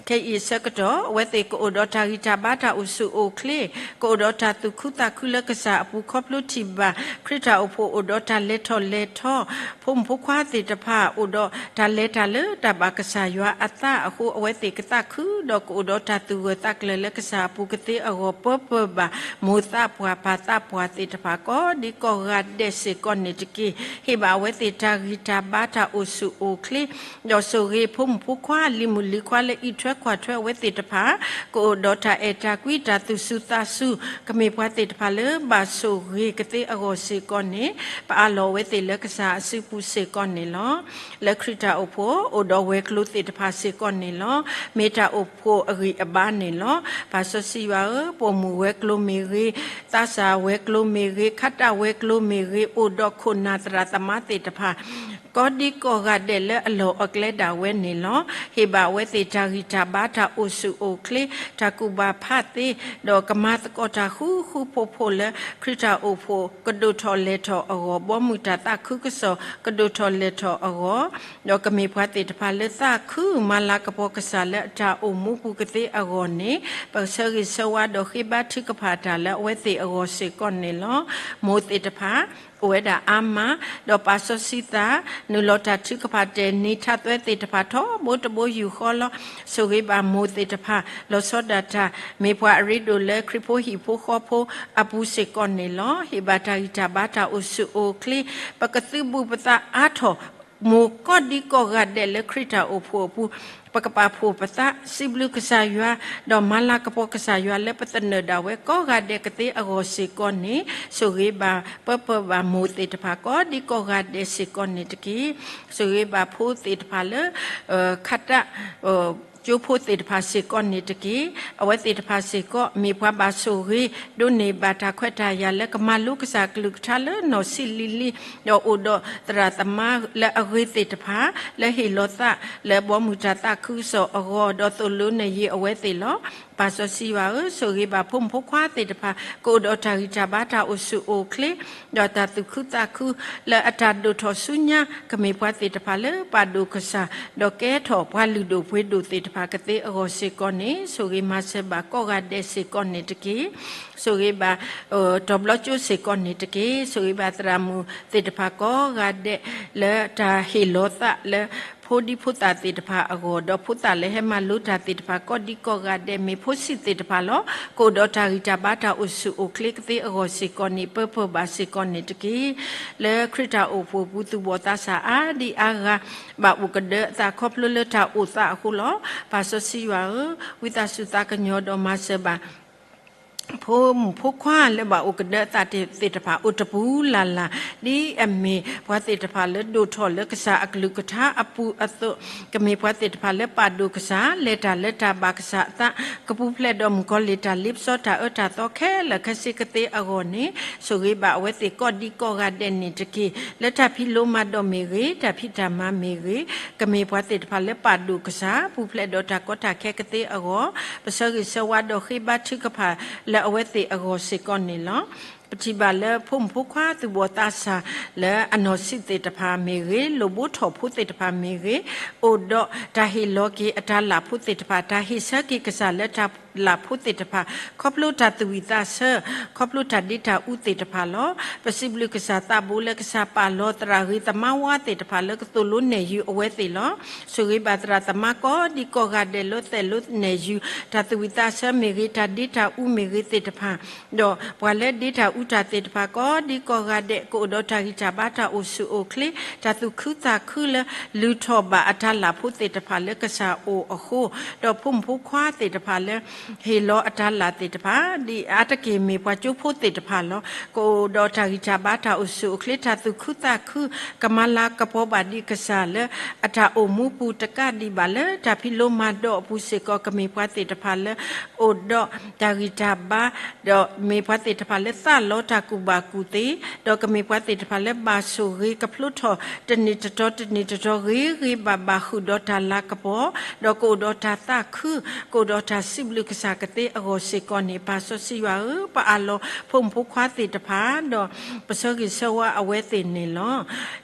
ခဲအံၤအဆၢကတီၢ် အဝဲသ့ၣ်ကအိၣ်ဒီးတၢ်ဂံၢ်တၢ်ဘါ တၢ်အိၣ်ဆူၣ်အိၣ်ချ့, ကအိၣ်ဒီးတၢ်သူၣ်ခုသးခုလၢကစၢ်အပူၤ ခီဖျိထံၣ်ဘၣ် ခရံာ်တၢ်အိၣ်ဖှိၣ်အိၣ်ဒီးတၢ်လဲၤထီၣ်လဲၤထီ, ဖိမုၣ်ဖိခွါသ့ၣ်တဖၣ် အိၣ်ဒီးတၢ်လဲၤတၢ်လၢတၢ်ဘၣ်ကစၢ်ယွၤအသးအဃိ အဝဲသ့ၣ်ကသးခု ဒီးကအိၣ်ဒီးတၢ်သူၣ်ဂၢၢ်သးကျၢၤလၢကစၢ်အပူၤကသ့အဂီၢ် ပၢပၢဘၣ် မိၢ်သးပှၢ်ပၢ်သးပှၢ်သ့ၣ်တဖၣ် ကိးဒံကိးဂၤဒဲးစ့ၢ်ကီးန့ၣ်တက့ၢ်. ဟ့ၣ်ဘၣ်အဝဲသ့ၣ်တၢ်ဂံၢ်တၢ်ဘါ တၢ်အိၣ်ဆူၣ်အိၣ်ချ့ ဒီးဆိၣ်ဂ့ၤဖိမုၣ်ဖိခွါ လံၤမုၣ်လံၤခွါလၢအံးထွဲကွၢ်ထွဲအဝဲသ့ၣ်တဖၣ် ကအိၣ်ဒီးတၢ်အဲၣ်တၢ်ကွံ တၢ်သူၣ်စူၤသးစူၤ ကမ့ၢ်ပှၤသ့ၣ်တဖၣ်လၢဘၣ်ဆိၣ်ဂ့ၤကသ့အဂီၢ်စ့ၢ်ကီးန့ၣ် ပအၢၣ်လီၤအဝဲသ့ၣ်လၢကစၢ်အစုပူၤစ့ၢ်ကီးန့ၣ်လီၤ. လၢခရံာ်တၢ်အိၣ်ဖှိၣ် အိၣ်ဒီးဝဲၤကျိၤသ့ၣ်တဖၣ်စ့ၢ်ကီးန့ၣ်လီၤ. မ့ၢ်တၢ်အိၣ်ဖှိၣ်အဂံၢ်အဘါန့ၣ်လီၤ. ပၢ်စီဆှံယွၤဧၢ, ပိာ်မုၣ်ဝဲၤကျိၤမ့ၢ်ဂ့ၤ, သးစၢ်ဝဲၤကျိၤမ့ၢ်ဂ့ၤ, ခးတၢ်ဝဲၤကျိၤမ့ၢ်ဂ့ၤ, အိၣ်ဒီးခိၣ်နၢ်သရၣ်သမါသ့ၣ်တဖၣ် ကိးဒံကိးဂၤဒဲးလၢအလီၢ်အကျဲဒၣ်ဝဲန့ၣ်လီၤ. ဟ့ၣ်ဘၣ်အဝဲသ့ၣ်တၢ်ဂံၢ်တၢ်ဘါ တၢ်အိၣ်ဆူၣ်အိၣ်ချ့ တၢ်ကူၣ်ဘၣ်ဖးသ့, ဒီးကမၤသကိးတၢ်ဃူဃူဖိးဖိးလၢ ခရံာ်တၢ်အိၣ်ဖှိၣ်ကဒိၣ်ထီၣ်လဲၤထီၣ်အဂီၢ်, ဘီမုၢ်တၢ်သးခုကစီၣ် ကဒိၣ်ထီၣ်လဲၤထီၣ်အဂီၢ်, ဒီးကမ့ၢ်ပှၤသ့ၣ်တဖၣ်လၢသးခုမၤလၤကပီၤကစၢ်လၢအတၢ်အိၣ်မူပူၤကသ့အဂီၢ်န့ၣ် ပကဆၢဂ့ၤဆၢဝါဒီးဃ့ဘါထုကဖၣ်တၢ်လၢအဝဲသ့ၣ်အဂီၢ်စ့ၢ်ကီးန့ၣ်လီၤ. မိၢ်သ့ၣ်တဖၣ် အိၣ်ဝဲဒၣ်အါမး, ဒီးပၢ်စီဆှံသး နုာ်လီၤတၢ်ထုကဖၣ်တဲာ်နံၤထးသွဲသ့ၣ်တဖၣ်ထီဘိတဘိယူၢ်ဃီလီၤ. ဆိၣ်ဂ့ၤဘၣ်မိၢ်သ့ၣ်တဖၣ် လီၤဆီဒၣ်တၢ် မ့ၢ်ပှၤအရ့ဒိၣ်လၢခရံာ်ဖိဟံၣ်ဖိဃီဖိအပူၤစ့ၢ်ကီးန့ၣ်လီၤ. ဟ့ၣ်ဘၣ်တၢ်ဂံၢ်တၢ်ဘါ တၢ်အိၣ်ဆူၣ်အိၣ်ချ့ ပကသုးဘူးပသးအါထီၣ် မိၢ်ကိးဒံကိးဂၤဒဲးလၢခရံာ်တၢ်အိၣ်ဖှိၣ်အပူၤ ပကပာ်ဖှိၣ်ပသး စံးဘျုးကစၢ်ယွၤ ဒီးမၤလၤကပီၤကစၢ်ယွၤလၢပသနၢၣ်ဒၣ်ဝဲ ကိးဂၤဒဲးကသ့အဂီၢ်စ့ၢ်ကီးန့ၣ် ဆိၣ်ဂ့ၤဘၣ်ပၢပၢဘၣ်မိၢ်သ့ၣ်တဖၣ် ကိးဒံကိးဂၤဒဲးစ့ၢ်ကီးန့ၣ်တက့ၢ်. ဆိၣ်ဂ့ၤဘၣ်ဖိသ့ၣ်တဖၣ်လၢ ခးတၢ် ကၠိဖိသ့ၣ်တဖၣ်စ့ၢ်ကီးန့ၣ်တက့ၢ်. အဝဲသ့ၣ်တဖၣ်စ့ၢ်ကီး မ့ၢ်ပှၤဘၣ်ဆိၣ်ဂ့ၤ ဒိးန့ၢ်ဘၣ်တၢ်ခွဲးတၢ်ယာ်လၢကမၤလိကစၢ်ကလုၢ်ကထါလၢနီၢ်ဆံးလံၤလံၤ, ဒီးအိၣ်ဒီးသရၣ်သမါလၢအဂ့ၤသ့ၣ်တဖၣ် လၢဟ့ၣ်လီၤသးလၢဘီမုၢ်တၢ်သးခုကစီၣ်အဂီၢ် ဒီးသိၣ်လိနဲၣ်ယုာ်အဝဲသ့ၣ်လီၤ. ပၢ်စီဆှံယွၤဧၢ, ဆိၣ်ဂ့ၤဘၣ်ဖိမုၣ်ဖိခွါသ့ၣ်တဖၣ် ကအိၣ်ဒီးတၢ်ဂံၢ်တၢ်ဘါ တၢ်အိၣ်ဆူၣ်အိၣ်ချ့ ဒီးတၢ်သူၣ်ခုသးခု လၢအတၢ်ဒိၣ်ထီၣ်ဆူညါ ကမ့ၢ်ပှၤသ့ၣ်တဖၣ်လၢပာ်ဒိၣ်ကစၢ် ဒီးကဲထီၣ်ပှၤလုၢ်ဒိၣ်ပှ့ၤဒိၣ်သ့ၣ်တဖၣ် ကသ့အဂီၢ်စ့ၢ်ကီးန့ၣ် ဆိၣ်ဂ့ၤမၤစၢၤဘၣ်ကိးဂၤဒဲးစ့ၢ်ကီးန့ၣ်တက့ၢ်. ဆိၣ်ဂ့ၤဘၣ် တီၤဘျီကၠိစ့ၢ်ကီးန့ၣ်တက့ၢ်. ဆိၣ်ဂ့ၤဘၣ်သရၣ်မုၣ်သ့ၣ်တဖၣ်ကိးဂၤဒဲး လၢတၢ်ဟ့ၣ်လီၤသးလၢ ဖိဒံဖိသၣ်သ့ၣ်တဖၣ်အဂီၢ် ဒီးဖိသၣ်လၢဟဲမၤလိတၢ်သ့ၣ်တဖၣ် ကိးဒံကိးဂၤဒဲး မ့ၢ်ဖိဆံးသ့ၣ်တဖၣ်လီၤ. ကအိၣ်ဒီးတၢ်ဂံၢ်တၢ်ဘါ တၢ်အိၣ်ဆူၣ်အိၣ်ချ့ကသ့အဂီၢ်စ့ၢ်ကီးန့ၣ် ပၢပၢဘၣ်စ့ၢ်ကီးန့ၣ်တက့ၢ်. လၢခရံာ်တၢ်အိၣ်ဖှိၣ်ပူၤ သူၣ်ဘီၣ်သးစၢ်အါဒံအါဂၤ ဘၣ်အိၣ်ကဒၢအသးခီဖျိလၢတၢ်အိၣ်သးအဃိလီၤ. ပၢ်စီဆှံယွၤဧၢ, ဝံသးစူၤသးကညီၤဒီးမၤစၢၤဘၣ် ဖိမုၣ်ဖိခွါလၢဘၣ်အိၣ်ကဒၢအသးသ့ၣ်တဖၣ် အိၣ်တပူၤလၢ်လၢ် ဒ်အမ့ၢ်ပှၤသ့ၣ်တဖၣ်လၢဒိၣ်ထီၣ်လၢကစၢ်အကလုၢ်ကထါအပူၤအသိး, ကမ့ၢ်ပှၤသ့ၣ်တဖၣ်လၢပာ်ဒိၣ်ကစၢ် လဲၤတၢ်လၢတၢ်ဘၣ်ကစၢ်အသး ကပူၤဖျဲးဒီးမုၣ်ကီၤလံၢ်တၢ်လ့ပစီတၢ်အၢတၢ်သီခဲလၢာ်ခဲဆ့ကသ့အဂီၢ်န့ၣ် ဆိၣ်ဂ့ၤဘၣ်အဝဲသ့ၣ်ကိးဒံကိးဂၤဒဲးန့ၣ်တက့ၢ်. လၢတၢ်ဖံးလိမၤဒိးမ့ၢ်ဂ့ၤ, တၢ်ဖံးတၢ်မၤမ့ၢ်ဂ့ၤ, ကမ့ၢ်ပှၤသ့ၣ်တဖၣ်လၢပာ်ဒိၣ်ကစၢ် ပူၤဖျဲးဒီးတၢ်ကီတၢ်ခဲကသ့အဂီၢ်, ပဆၢဂ့ၤဆၢဝါဒီးဃ့ဘါထုကဖၣ်လၢအဝဲသ့ၣ်အဂီၢ်စ့ၢ်ကီးန့ၣ်လီၤ. ပထံၣ်ဘၣ်လၢဖိမုၣ်ဖိခွါသူၣ်ဘီၣ်သးစၢ် လၢအနီၢ်ဆံးသ့ၣ်တဖၣ်မ့ၢ်ဂ့ၤ, လိၣ်ဘိထီၣ်ဖိသ့ၣ်တဖၣ်မ့ၢ်ဂ့ၤ, အိၣ်ဒီးတၢ်ဟ့ၣ်လီၤက့ၤအတၢ်လၢ်ဖိသ့ၣ်တဖၣ်, တၢ်ဟ့ၣ်ဆၢက့ၤကစၢ်လၢတၢ်လၢ်ဖိသ့ၣ်တဖၣ်, ခီဖျိတၢ်သူၣ်ဝံၣ်သးဆၢ, ခီဖျိတၢ်ဒ့တၢ်အူသ့ၣ်တဖၣ်လီၤ. ပစံးဘျုးကစၢ်သးဘိလၢကစၢ်ပာ်လီၤသရၣ်ဂ့ၤသမါဝါသ့ၣ်တဖၣ်လၢကသိၣ်လိနဲၣ်ယုာ်အဝဲသ့ၣ်လီၤ. ဆိၣ်ဂ့ၤဘၣ်သရၣ်သမါကိးဒံကိးဂၤဒဲးလၢသိၣ်လိနဲၣ်ယုာ် တၢ်သူၣ်ဝံၣ်သးဆၢမ့ၢ်ဂ့ၤ, တၢ်ဒ့တၢ်အူမ့ၢ်ဂ့ၤသ့ၣ်တဖၣ်, ဒီးပှၤလၢဒ့တၢ်အူတၢ်သ့ၣ်တဖၣ် ကိးဒံကိးဂၤဒဲး ကအိၣ်ဒီးတၢ်ဂံၢ်တၢ်ဘါ တၢ်အိၣ်ဆူၣ်အိၣ်ချ့, တၢ်သူၣ်ခုသးခုလၢ လုၢ်ထီၣ်ဘၣ်အတၢ်လၢ်ဖိသ့ၣ်တဖၣ်လၢကစၢ်အိၣ်အဃိ, ဒီးဖိမုၣ်ဖိခွါသ့ၣ်တဖၣ်လၢ ဟ့ၣ်လီၤအတၢ်လၢ်သ့ၣ်တဖၣ်, ဒ်အါတက့ၢ်မ့ၢ်ပှၤကၠိဖိသ့ၣ်တဖၣ်လီၤ. ကအိၣ်ဒီးတၢ်ဂံၢ်တၢ်ဘါ တၢ်အိၣ်ဆူၣ်အိၣ်ချ့, တၢ်သူၣ်ခုသးခု, ကမၤလၤကပီၤဘၣ်ဒံးကစၢ်လၢ အတၢ်အိၣ်မူပူၤတကးဒံးဘၣ် လၢတၢ်ဖံးလိမၤဒိးအပူၤစ့ၢ်ကီး ကမ့ၢ်ပှၤသ့ၣ်တဖၣ်လၢ အိၣ်ဒီးတၢ်ဂံၢ်တၢ်ဘါ, ဒီးမ့ၢ်ပှၤသ့ၣ်တဖၣ်လၢသးလီတၢ်ကူၣ်ဘၣ်ကူၣ်သ့, ဒီးကမ့ၢ်ပှၤသ့ၣ်တဖၣ်လၢဘၣ်ဆိၣ်ဂ့ၤကဖျိထီၣ် တနံၣ်တတီၤတနံၣ်တတီၤ ဂ့ၤဂ့ၤဘၣ်ဘၣ်ဃုာ်ဒီးတၢ်လၤကပီၤ, ဒီးကအိၣ်ဒီးတၢ်သးခု, ကအိၣ်ဒီးတၢ်စံးဘျုးကစၢ်ကသ့အဂီၢ်စ့ၢ်ကီးန့ၣ် ပၢ်စီဆှံယွၤဧၢ, ပအၢၣ်လီၤဖိမုၣ်ဖိခွါသ့ၣ်တဖၣ်, ဒီးပဆၢဂ့ၤဆၢဝါအဝဲသ့ၣ်န့ၣ်လီၤ.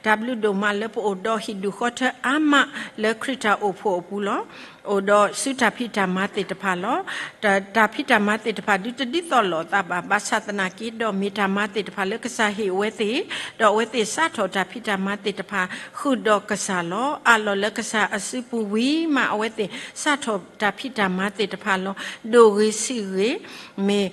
တၢ်ဘျုးဒိၣ်မးလၢပအိၣ်ဒီးဟံၣ်ဒူၣ်ဃီထၢအါမးလၢခရံာ်တၢ်အိၣ်ဖှိၣ်အပူၤလီၤ. အိၣ်ဒီးဆူတၢ်ဖံးတၢ်မၤသ့ၣ်တဖၣ်လီၤ. တၢ်ဖံးတၢ်မၤသ့ၣ်တဖၣ်ဒုးတဒ်သိးလိာ်အသးဘၣ်, ဘၣ်ဆၣ်သနာ်က့ဒီးမ့ၢ်တၢ်မၤသ့ၣ်တဖၣ်လၢကစၢ်ဟ့ၣ်အဝဲသ့ၣ်, ဒီးအဝဲသ့ၣ်စးထီၣ်တၢ်ဖံးတၢ်မၤသ့ၣ်တဖၣ် ဃုာ်ဒီးကစၢ်လီၤ. အးလီၤလၢကစၢ်အစုပူၤဝံၤမး အဝဲသ့ၣ်စးထီၣ်တၢ်ဖံးတၢ်မၤသ့ၣ်တဖၣ်လီၤ. ဒိၣ်ဂ့ၤဆံးဂ့ၤ မ့ၢ်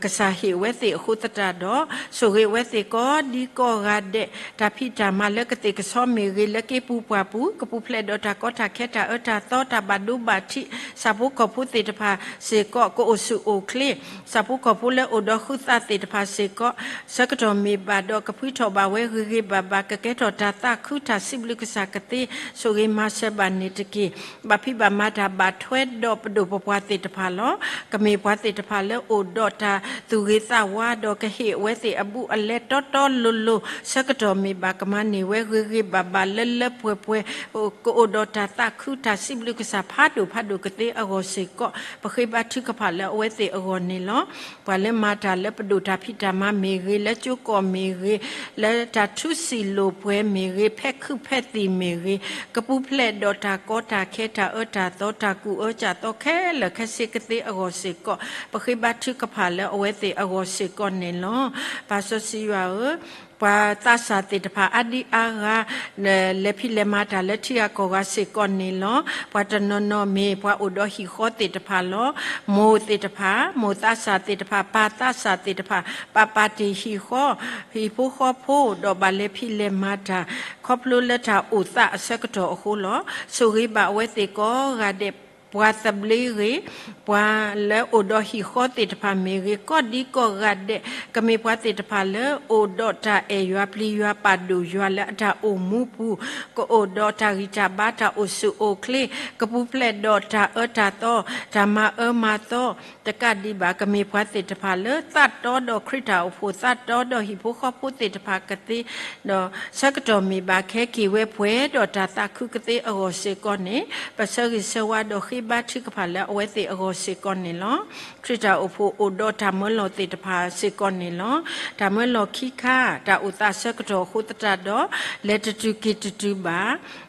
ကစၢ်ဟ့ၣ်အဝဲသ့ၣ်အဃိသတးဒီး, ဆိၣ်ဂ့ၤအဝဲသ့ၣ်ကိးဒံကိးဂၤဒဲး, တၢ်ဖံးတၢ်မၤလၢကသ့ၣ်ကဆီမ့ၢ်ဂ့ၤ, လၢက့ပူၤပှၢ်ပူၤ ကပူၤဖျဲးဒီးတၢ်ကီတၢ်ခဲတၢ်အၢတၢ်သီ တၢ်ဘၣ်ဒိဘၣ်ထံး, ဆၣ်ဖိကီၢ်ဖိသ့ၣ်တဖၣ်စ့ၢ်ကီး ကအိၣ်ဆူၣ်အိၣ်ချ့, ဆၣ်ဖိကီၢ်ဖိလၢအိၣ်ဒီးဃုသးသ့ၣ်တဖၣ်စ့ၢ်ကီး ဆၢကတီၢ်မ့ၢ်ဘၣ်ဒီးကဖှံထီၣ်ဘၣ်ဝဲဂ့ၤဂ့ၤဘၣ်ဘၣ် ကကဲထီၣ်တၢ်သးခုတၢ်စံးဘျုးကစၢ်ကသ့ ဆိၣ်ဂ့ၤမၤစၢၤဘၣ်န့ၣ်တက့ၢ်. ဘၣ်ဖံးဘၣ်မၤတၢ်ဘၣ်ထွဲဒီးပဒိၣ်ပပှၢ်သ့ၣ်တဖၣ်လီၤ. ကမ့ၢ်ပှၤသ့ၣ်တဖၣ်လၢအိၣ်ဒီးတၢ်သူၣ်ဂ့ၤသးဝါဒီးကဟ့ၣ်အဝဲသ့ၣ်အဘူးအလဲတီတီလိၤလိၤ ဆၢကတီၢ်မ့ၢ်ဘၣ်ကမၤန့ၢ်ဝဲဂ့ၤဂ့ၤဘၣ်ဘၣ်လၢလၢပှဲၤပှဲၤ ကအိၣ်ဒီးတၢ်သးခုတၢ်စံးဘျုးကစၢ်ဖးဒိၣ်ဖးဒိၣ်ကသ့အဂီၢ်စ့ၢ်ကီး ပဃ့ဘါထုကဖၣ်လၢအဝဲသ့ၣ်အဂီၢ်န့ၣ်လီၤ. ပှၤလၢမၤတၢ်လၢပဒိၣ်တၢ်ဖံးတၢ်မၤမ့ၢ်ဂ့ၤ, လၢကၠိကီၢ်မ့ၢ်ဂ့ၤ, လၢတၢ်ထူစံာ်လိာ်ပှဲၤမ့ၢ်ဂ့ၤ, ဖဲခုၣ်ဖဲသံၣ်မ့ၢ်ဂ့ၤ, ကပူၤဖျဲးဒီးတၢ်ကီတၢ်ခဲတၢ်အၢတၢ်သီ တၢ်ကူၣ်အၢစၢ်သီခဲလၢာ်ခဲဆ့ကသ့အဂီၢ်စ့ၢ်ကီး ပဃ့ဘါထုကဖၣ်လၢအဝဲသ့ၣ်အဂီၢ်စ့ၢ်ကီးန့ၣ်လီၤ. ပၢ်စီဆှံယွၤဧၢ, ပှၤသးစၢ်သ့ၣ်တဖၣ်အါဒံအါဂၤ လဲၤဖံးလဲၤမၤတၢ်လၢထံဂၤကီၢ်ဂၤစ့ၢ်ကီးန့ၣ်လီၤ. ပှၤတနီၤနီၤမ့ၢ်ပှၤအိၣ်ဒီးဟံၣ်ဃီသ့ၣ်တဖၣ်လီၤ. မိၢ်သ့ၣ်တဖၣ်, မိၢ်သးစၢ်သ့ၣ်တဖၣ်, ပၢ်သးစၢ်သ့ၣ်တဖၣ်, ပာ်ပာ်တ့ၢ်ဟံၣ်ဃီ, ဟံၣ်ဖိဃီဖိ, ဒီးဘၣ်လဲၤဖံးလဲၤမၤတၢ် ခီဖျိလၢတၢ်အိၣ်သးအဆၢကတီၢ်အဃိလီၤ. ဆိၣ်ဂ့ၤဘၣ်အဝဲသ့ၣ်ကိးဂၤဒဲး, ပှၤသဘျ့ဂ့ၤ, ပှၤလၢအိၣ်ဒီးဟံၣ်ဃီသ့ၣ်တဖၣ်မ့ၢ်ဂ့ၤ, ကိးဒံကိးဂၤဒဲး, ကမ့ၢ်ပှၤသ့ၣ်တဖၣ်လၢအိၣ်ဒီးတၢ်အဲၣ်ယွၤပျံၤယွၤပာ်ဒိၣ်ယွၤလၢအတၢ်အိၣ်မူပူၤ, ကအိၣ်ဒီးတၢ်ဂံၢ်တၢ်ဘါ တၢ်အိၣ်ဆူၣ်အိၣ်ချ့, ကပူၤဖျဲးဒီးတၢ်အၢတၢ်သီ, တၢ်မၤအၢမၤသီ, တကးဒံးဘၣ် ကမ့ၢ်ပှၤသ့ၣ်တဖၣ်လၢသးတီဒီးခရံာ်တၢ်အိၣ်ဖှိၣ် သးတီဒီးဟံၣ်ဖိဃီဖိသ့ၣ်တဖၣ်ကသ့, ဒီးဆၢကတီၢ်မ့ၢ်ဘၣ်ကဟဲက့ၤဝဲပှဲၤဒီးတၢ်သးခုကသ့အဂီၢ်စ့ၢ်ကီးန့ၣ်, ပဆၢဂ့ၤဆၢဝါဒီးဃ့ဘါထုကဖၣ်လၢအဝဲသ့ၣ်အဂီၢ်စ့ၢ်ကီးန့ၣ်လီၤ. ခရံာ်တၢ်အိၣ်ဖှိၣ်အိၣ်ဒီးတၢ်မၢလီၤသ့ၣ်တဖၣ်စ့ၢ်ကီးန့ၣ်လီၤ. တၢ်မၢလီၤခံခါ တၢ်အိၣ်သးဆၢကတီၢ်အဃိသတးဒီး လဲၤတတုၤက့ၤတတုၤဘၣ်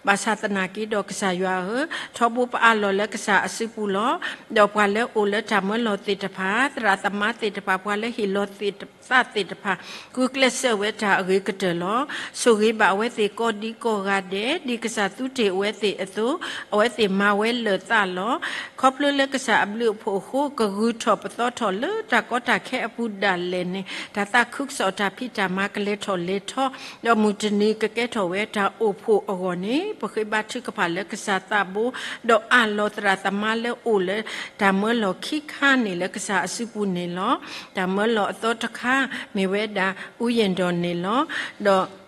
ဘၣ်ဆၣ်သနာ်က့ဒီးကစၢ်ယွၤဧၢ, ထီဘိပအးလီၤလၢကစၢ်အစုပူၤလီၤ. ဒီးပှၤလၢအိၣ်လၢတၢ်မၢလီၤသ့ၣ်တဖၣ်, သရၣ်သမါသ့ၣ်တဖၣ်, ပှၤလၢဟ့ၣ်လီၤသ့ၣ်တဖၣ်, ဂုာ်ကျဲးစၢးဝဲတၢ်အဂ့ၤကတၢၢ်လီၤ. ဆိၣ်ဂ့ၤဘၣ်အဝဲသ့ၣ်ကိးဒံကိးဂၤဒဲး, ဒ်ကစၢ်သူတ့ၢ်အဝဲသ့ၣ်အသိး, အဝဲသ့ၣ်မၤဝဲလၢာ်သးလီၤ. ခီဖျိလၢကစၢ်အဘျုးအဖှိၣ်အဃိ, ကဂုၤထီၣ်ပသီထီၣ်လၢတၢ်ကီတၢ်ခဲအပူၤဒၣ်လဲာ်န့ၣ်, တၢ်သးခုကစီၣ်တၢ်ဖံးတၢ်မၤကလဲၤထီၣ်လဲၤထီ, ဒီးမုၢ်တနံၤကကဲထီၣ်ဝဲတၢ်အိၣ်ဖှိၣ်အဂီၢ်န့ၣ်, ပဃ့ဘါထုကဖၣ်လၢကစၢ်သးဘိ, ဒီးအးလီၤသရၣ်သမါလၢအိၣ်လၢတၢ်မၢလီၤခံခါန့ၣ်လၢကစၢ်အစုပူၤန့ၣ်လီၤ. တၢ်မၢလီၤအသီတခါ မ့ၢ်ဝဲဒၣ် အူယ့ၣ်ဒီးန့ၣ်လီၤ. ဒီး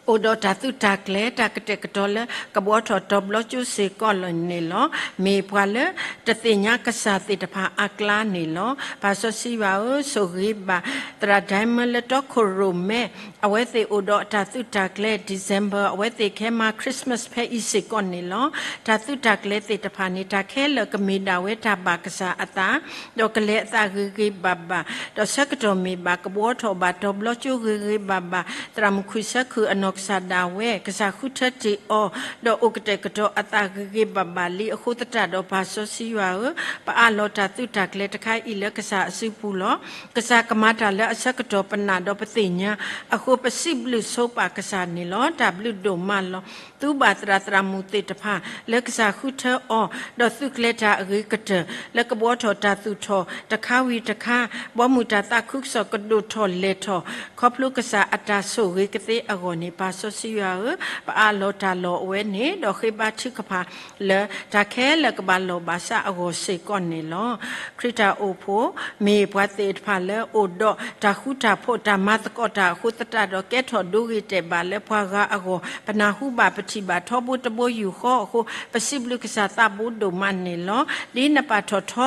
အိၣ်ဒီးတၢ်သုးတၢ်ကျဲၤ တၢ်ကတဲာ်ကတီၤလၢကဘှီထီၣ်တီၤဘျီကၠိစ့ၢ်ကီးလီၤန့ၣ်လီၤ. မ့ၢ်ပှၤလၢတသ့ၣ်ညါကစၢ်သ့ၣ်တဖၣ်အကျါန့ၣ်လီၤ. ပၢ်စီဆှံယွၤဧၢ, ဆိၣ်ဂ့ၤဘၣ် သရၣ်ဒဲမၢလၢတီခိၣ်ရိၣ်မဲ, အဝဲသ့ၣ်အိၣ်ဒီးတၢ်သုးတၢ်ကျဲၤ December, အဝဲသ့ၣ်ကဟဲမၤ Christmas ဖဲအံၤစ့ၢ်ကီးန့ၣ်လီၤ. တၢ်သုးတၢ်ကျဲၤသ့ၣ်တဖၣ်န့ၣ် တၢ်ခဲလၢာ်ကမ့ၢ်ဒၣ်ဝဲတၢ်ဘၣ်ကစၢ်အသး, ဒီးကလဲၤအသးဂ့ၤဂ့ၤဘၣ်ဘၣ်, ဒီးဆၢကတီၢ်မ့ၢ်ဘၣ်ကဘှီထီၣ်ဘၣ်တီၤဘျီကၠိဂ့ၤဂ့ၤဘၣ်ဘၣ်, သရၣ်မုၣ်ခွံၣ်ဆၢခုၣ်အနီၢ်ကစၢ်ဒၣ်ဝဲ, ကစၢ်ဃုထၢတ့ၢ်အီၤ, ဒီးအိၣ်ကတဲာ်ကတီၤအသးဂ့ၤဂ့ၤဘၣ်ဘၣ်လံအဃိသတးဒီး ပၢ်စီဆှံယွၤဧၢ, ပအးလီၤတၢ်သုးတၢ်ကျဲၤတခါအံၤလၢကစၢ်အစုပူၤလီၤ. ကစၢ်ကမၤတၢ်လၢအဆၢကတီၢ်ပနာ်ဒီးပသ့ၣ်ညါအဃိ ပစံးဘျုးဆိပာ်ကစၢ်န့ၣ်လီၤ. တၢ်ဘျုးဒိၣ်မးလီၤ. သုဘၣ်သရၣ်သရၣ်မုၣ်သ့ၣ်တဖၣ်လၢကစၢ်ဃုထၢအီၤ, ဒီးသုးကျဲၤတၢ်အဂ့ၤကတၢၢ် လၢကဘှီထီၣ်တၢ်သူၣ်ထီၣ်တခါဝံၤတခါ, ဘီမုၢ်တၢ်သးခုကစီၣ်ကဒိၣ်ထီၣ်လဲၢ်ထီၣ်, ခီဖျိကစၢ်အတၢ်ဆိၣ်ဂ့ၤကသ့အဂီၢ်န့ၣ်, ပၢ်စီဆှံယွၤဧၢ, ပအးလီၤတၢ်လီၢ်အဝဲန့ၣ်, ဒီးဃ့ဘါထုကဖၣ်လၢတၢ်ခဲလၢာ်ကဘၣ်လီၢ်ဘၣ်စးအဂီၢ်စ့ၢ်ကီးန့ၣ်လီၤ. ခရံာ်တၢ်အိၣ်ဖှိၣ် မ့ၢ်ပှၤသ့ၣ်တဖၣ်လၢအိၣ်ဒီးတၢ်ဃူတၢ်ဖိး တၢ်မၤသကိးတၢ်အဃိသတးဒီး ကဲထီၣ်ဒိဂ့ၤတဲာ်ဘၣ်လၢပှၤဂၤအဂီၢ်, ပနၢ်ဟူဘၣ်ပထံၣ်ဘၣ်ထီဘိတဘိယူၢ်ဃီအဃိ, ပစံးဘျုးကစၢ်သးဘိဒိၣ်မးန့ၣ်လီၤ. ဒ်နပာ်ထီၣ်ထီ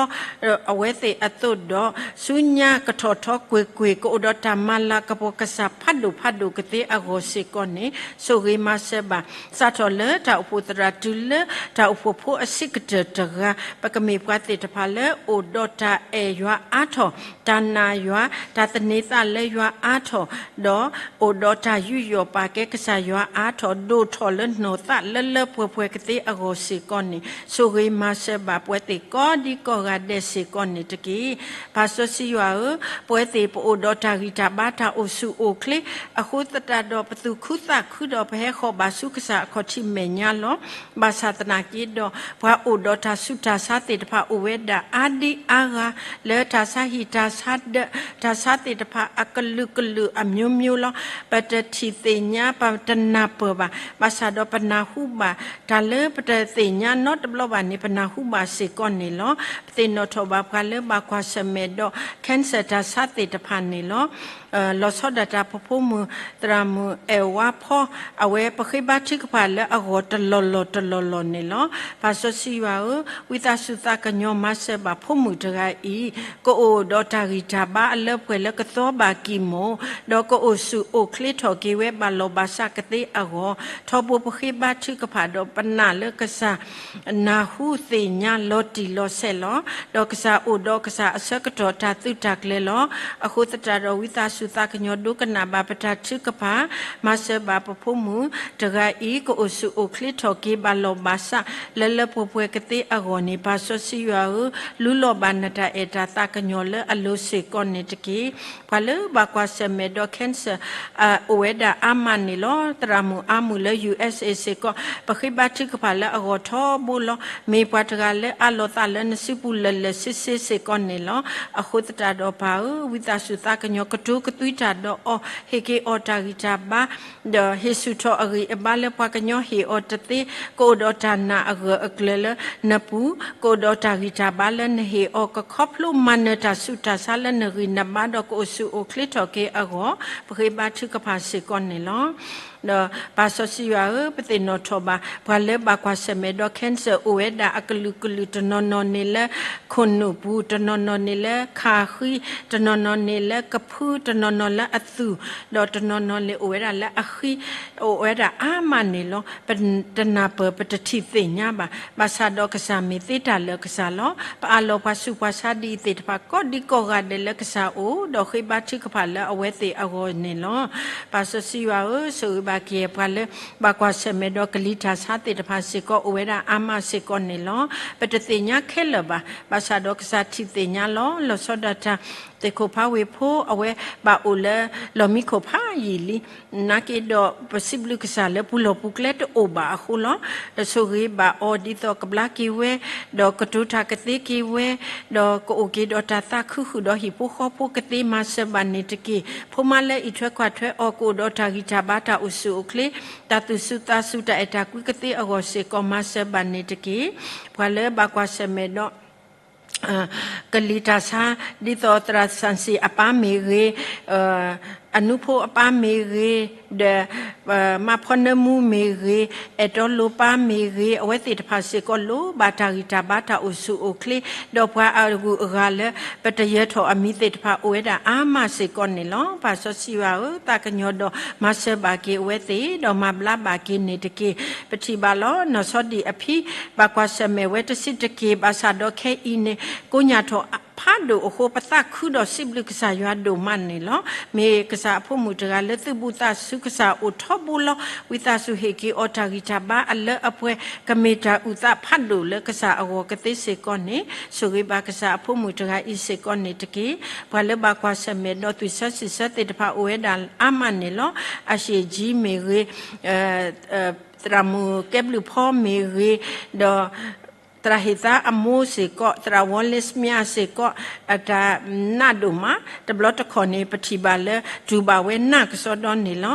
အဝဲသ့ၣ်အသိးဒီး, ဆူညါကထီၣ်ထီကွ့ၢ်ကွ့ၢ် ကအိၣ်ဒီးတၢ်မၤလၤကပီၤကစၢ်ဖးဒိၣ်ဖးဒိၣ်ကသ့အဂီၢ်စ့ၢ်ကီး စ့ၢ်ကီးန့ၣ် ဆိၣ်ဂ့ၤမၤစၢၤဘၣ် စးထီၣ်လၢတၢ်အိၣ်ဖှိၣ်သရၣ်တုၤလၢတၢ်အိၣ်ဖှိၣ်ဖိအဆံးကတၢၢ်တဂၤ ပကမ့ၢ်ပှၤသ့ၣ်တဖၣ်လၢအိၣ်ဒီးတၢ်အဲၣ်ယွၤအါထီၣ်, တၢ်နာ်ယွၤ, တၢ်သန့ၤသးလၢယွၤအါထီၣ်, ဒီးအိၣ်ဒီးတၢ်ယူးယီၣ်ပာ်ကဲကစၢ်ယွၤအါထီၣ်, ဒိၣ်ထီၣ်လၢနီၢ်သးလၢလၢပှဲၤပှဲၤကသ့အဂီၢ်စ့ၢ်ကီးန့ၣ် ဆိၣ်ဂ့ၤမၤစၢၤဘၣ်ပဝဲသ့ၣ်ကိးဒံကိးဂၤဒဲးစ့ၢ်ကီးန့ၣ်တက့ၢ်. ပၢ်စီဆှံယွၤဧၢ, ပဝဲသ့ၣ်ပအိၣ်ဒီးတၢ်ဂံၢ်တၢ်ဘါတၢ်အိၣ်ဆူၣ်အိၣ်ချ့ အဃိသတးဒီးပသူၣ်ခုသးခုဒီးပဟဲဃီၤဘၣ်ဆူကစၢ်အခီၣ်ထံးမဲာ်ညါလီၤ. ဘၣ်ဆၣ်သနာ်က့ဒီး ပှၤအိၣ်ဒီးတၢ်ဆူးတၢ်ဆါသ့ၣ်တဖၣ်အိၣ်ဝဲဒၣ်အါဒံအါဂၤ လၢတၢ်ဆါဟံၣ်တၢ်ဆါဒၢး တၢ်ဆါသ့ၣ်တဖၣ်အကလုာ်ကလုာ်အမျိုးမျိုးလီၤ. ပတထံၣ်သ့ၣ်ညါ ပတနၢ်ပၢၢ်ဘၣ်. ဘၣ်ဆၣ်ဒီးပနၢ်ဟူဘၣ် တၢ်လၢပတသ့ၣ်ညါနီတဘျီဘၣ်န့ၣ် ပနၢ်ဟူဘၣ်စ့ၢ်ကီးန့ၣ်လီၤ. ပသ့ၣ်နီၣ်ထီၣ်ဘၣ်ပှၤလၢဘၣ်ကွၢ်ဆၢၣ်မဲာ်ဒီး cancer တၢ်ဆါသ့ၣ်တဖၣ်န့ၣ်လီၤ. လီၤဆီဒၣ်တၢ်ပဖိမုၣ် သရၣ်မုၣ်အဲၣ်ဝါဖီ အဝဲပဃ့ဘါထုကဖၣ်လၢအဂီၢ်တလီၢ်လီၢ်တလီၢ်လီၢ်န့ၣ်လီၤ. ပၢ်စီဆှံယွၤဧၢ, ဝံသးစူၤသးကညီၤမၤစၢၤဘၣ်ဖိမုၣ်တဂၤအံၤ ကအိၣ်ဒီးတၢ်ဂံၢ်တၢ်ဘါအလၢပှဲၤလၢကသီဘၣ်ကံၢ်မိၢ်, ဒီးကအိၣ်ဆူၣ်အိၣ်ချ့ထီၣ်က့ၤဝဲဘၣ်လီၢ်ဘၣ်စးကသ့အဂီၢ်, ထီဘိပဃ့ဘါထုကဖၣ်ဒီးပနာ်လၢကစၢ် နၢ်ဟူသ့ၣ်ညါလီၤတံၢ်လီၤဆဲးလီၤ. ဒီးကစၢ်အိၣ်ဒီးကစၢ်အဆၢကတီၢ်တၢ်သုးတၢ်ကျဲၤလီၤ. အဃိသတးဒီးဝံသးစူၤသးကညီၤဒိကနၣ်ဘၣ်ပတၢ်ထုကဖၣ်, မၤစၢၤဘၣ်ပဖိမုၣ်တဂၤအံၤ ကအိၣ်ဆူၣ်အိၣ်ချ့ထီၣ်က့ၤဘၣ်လီၢ်ဘၣ်စး လၢလၢပှဲၤပှဲၤကသ့အဂီၢ်န့ၣ် ပၢ်စီဆှံယွၤဧၢ, လူလီၤဘၣ်နတၢ်အဲၣ်တၢ်သးကညီၤလၢအလိၤစ့ၢ်ကီးန့ၣ်တက့ၢ်. ပှၤလၢဘၣ်ကွၢ်ဆၢၣ်မဲာ်ဒီး cancer အိၣ်ဝဲဒၣ်အါမးန့ၣ်လီၤ. သရၣ်မုၣ်အါမုၣ်လၢ ယူၣ်အ့ၣ်စ့ၣ် စ့ၢ်ကီး ပဃ့ဘါထုကဖၣ်လၢအဂီၢ်ထီဘိလီၤ. မ့ၢ်ပှၤတဂၤလၢအးလီၤသးလၢနစုပူၤလၢာ်လၢာ်ဆ့ဆ့စ့ၢ်ကီးန့ၣ်လီၤ. အဃိသတးဒီးပၢ်ဧၢ, ဝံသးစူၤသးကညီၤကတိၤကသွံတၢ်ဒီးအီၤ, ဟ့ၣ်က့ၤအီၤတၢ်ဂံၢ်တၢ်ဘါ ဒီးဟ့ၣ်ဆူၣ်ထီၣ်အဂံၢ်အဘါလၢပှၤကညီဟ့ၣ်အီၤတသ့, ကအိၣ်ဒီးတၢ်နာ်အဂၢၢ်အကျၢၤလၢနပူၤ, ကအိၣ်ဒီးတၢ်ဂံၢ်တၢ်ဘါလၢနဟ့ၣ်အီၤ ကခီဖျိမၤနၢၤတၢ်ဆူးတၢ်ဆါလၢနဂံၢ်နဘါဒီးကအိၣ်ဆူၣ်အိၣ်ချ့ထီၣ်က့ၤအဂီၢ်, ပဃ့ဘါထုကဖၣ်စ့ၢ်ကီးန့ၣ်လီၤ. ဒီးပၢ်စီဆှံယွၤဧၢ, ပသ့ၣ်နီၣ်ထီၣ်ဘၣ် ပှၤလၢဘၣ်ကွၢ်ဆၢၣ်မဲာ်ဒီး cancer အိၣ်ဝဲဒၣ်အကလုာ်ကလုာ် တနီၤနီၤန့ၣ်လၢခိၣ်နူာ်ပူၤ, တနီၤနီၤန့ၣ်လၢခါဃံ, တနီၤနီၤန့ၣ်လၢကဖု, တနီၤနီၤလၢအသူၣ်, ဒီးတနီၤနီၤန့ၣ်အိၣ်ဝဲဒၣ်လၢအဃံ, အိၣ်ဝဲဒၣ်အါမးန့ၣ်လီၤ. ပတနၢ်ပၢၢ်ပတထံၣ်သ့ၣ်ညါဘၣ်. ဘၣ်ဆၣ်ဒီးကစၢ်မ့ၢ်သ့တၢ်လၢာ်ကစၢ်လီၤ. ပအးလီၤပှၤဆူးပှၤဆါဒ်အံၤသ့ၣ်တဖၣ် ကိးဒံကိးဂၤဒဲးလၢကစၢ်အိၣ်, ဒီးဃ့ဘါထုကဖၣ်လၢအဝဲသ့ၣ်အဂီၢ်န့ၣ်လီၤ. ပၢ်စီဆှံယွၤဧၢ, ဆိၣ်ဂ့ၤဘၣ်က့ၤပှၤလၢ ဘၣ်ကွၢ်ဆၢၣ်မဲာ်ဒီးကလံၤတၢ်ဆါသ့ၣ်တဖၣ်စ့ၢ်ကီး အိၣ်ဝဲဒၣ်အါမးစ့ၢ်ကီးန့ၣ်လီၤ. ပတသ့ၣ်ညါခဲလၢာ်ဘၣ်. ဘၣ်ဆၣ်ဒီးကစၢ်ထံၣ်သ့ၣ်ညါလီၤ. လီၤဆီဒၣ်တၢ် သ့ၣ်ခိၣ်ဖးဝ့ၢ်ဖိ အဝဲဘၣ်အိၣ်လၢလီၢ်မံခိၣ်ဖးယံာ်လံ နာ်က့ဒီး ပစံးဘျုးကစၢ်လၢပူၤလီၢ်ပူၤကျဲတအိၣ်ဘၣ်အဃိလီၤ. ဒီးဆိၣ်ဂ့ၤဘၣ်အီၤဒ်သိးကဘျါက့ၤဝဲ, ဒီးကတိၤတၢ်ကသ့က့ၤဝဲ, ဒီးကအိၣ်က့ၤဒီးတၢ်သးခုဃုာ်ဒီးဟံၣ်ဖိဃီဖိကသ့မၤစၢၤဘၣ်န့ၣ်တက့ၢ်. ဖိမါလၢအံးထွဲကွၢ်ထွဲအီၤ ကအိၣ်ဒီးတၢ်ဂံၢ်တၢ်ဘါတၢ်အိၣ်ဆူၣ်အိၣ်ချ့, တၢ်သူၣ်စူၤသးစူၤတၢ်အဲၣ်တၢ်ကွံကသ့အဂီၢ်စ့ၢ်ကီးမၤစၢၤဘၣ်န့ၣ်တက့ၢ်. ပှၤလၢဘၣ်ကွၢ်ဆၢၣ်မဲာ်ဒီး ကလံၤတၢ်ဆါ ဒ်သိးသရၣ်စၣ်စံၣ်အပၢ်မ့ၢ်ဂ့ၤ, အနူဖိအပၢ်မ့ၢ်ဂ့ၤ, ဒီး မါဖီနၢမူမ့ၢ်ဂ့ၤ, အဲၣ်တီလိၤပၢ်မ့ၢ်ဂ့ၤ, အဝဲသ့ၣ်တဖၣ်စ့ၢ်ကီးလိၣ်ဘၣ်တၢ်ဂံၢ်တၢ်ဘါတၢ်အိၣ်ဆူၣ်အိၣ်ချ့, ဒီးပှၤအဂုၤအဂၤလၢ ပတယၢၤထီၣ်အမံၤသ့ၣ်တဖၣ်အိၣ်ဝဲဒၣ်အါမးစ့ၢ်ကီးန့ၣ်လီၤ. ပၢ်စီဆှံယွၤဧၢ, သးကညီၤဒီးမၤစၢၤဘၣ်က့ၤအဝဲသ့ၣ်, ဒီးမၤဘျါဘၣ်က့ၤန့ၣ်တက့ၢ်. ပထံၣ်ဘၣ်လီၤ. နီၢ်ဆီဒံၣ်အဖံ ဘၣ်ကွၢ်ဆၢၣ်မဲာ်ဝဲတဆံးတက့ၢ်. ဘၣ်ဆၣ်ဒီးခဲအံၤန့ၣ် ကိညၢ်ထီၣ်ဖးဒိၣ်အဃိ ပသးခုဒီးစံးဘျုးကစၢ်ယွၤဒိၣ်မးန့ၣ်လီၤ. မ့ၢ်ကစၢ်အဖိမုၣ်တဂၤလၢသုးဘူးသးစူၤကစၢ်အိၣ်ထီဘိလီၤ. ဝံသးစူၤဟ့ၣ်က့ၤအီၤတၢ်ဂံၢ်တၢ်ဘါအလၢအပှဲၤ ကမ့ၢ်တၢ်အုၣ်သးဖးဒိၣ်လၢကစၢ်အဂီၢ်ကသ့စ့ၢ်ကီးန့ၣ် ဆိၣ်ဂ့ၤဘၣ်ကစၢ်အဖိမုၣ်တဂၤအံၤစ့ၢ်ကီးန့ၣ်တက့ၢ်. ပှၤလၢဘၣ်ကွၢ်ဆၢၣ်မဲာ်ဒီးသွံၣ်ဆၢစံၣ်ဆၢသ့ၣ်တဖၣ်အိၣ်ဝဲဒၣ်အါမးန့ၣ်လီၤ. အရှေ့ကြီးမ့ၢ်ဂ့ၤ, သရၣ်မုၣ်ကဲဘျုးဖီမ့ၢ်ဂ့ၤ, ဒီး သရၣ်ဟ့ၣ်သါအမိၢ်စ့ၢ်ကီး, သရၣ်ဝီလ့စမၠၣ်စ့ၢ်ကီး, အတၢ်နာ်ဒိၣ်မး, တဘျီတခီၣ်န့ၣ် ပထံၣ်ဘၣ်လၢတူၢ်ဘၣ်ဝဲနၢ်ကစီဒီန့ၣ်လီၤ.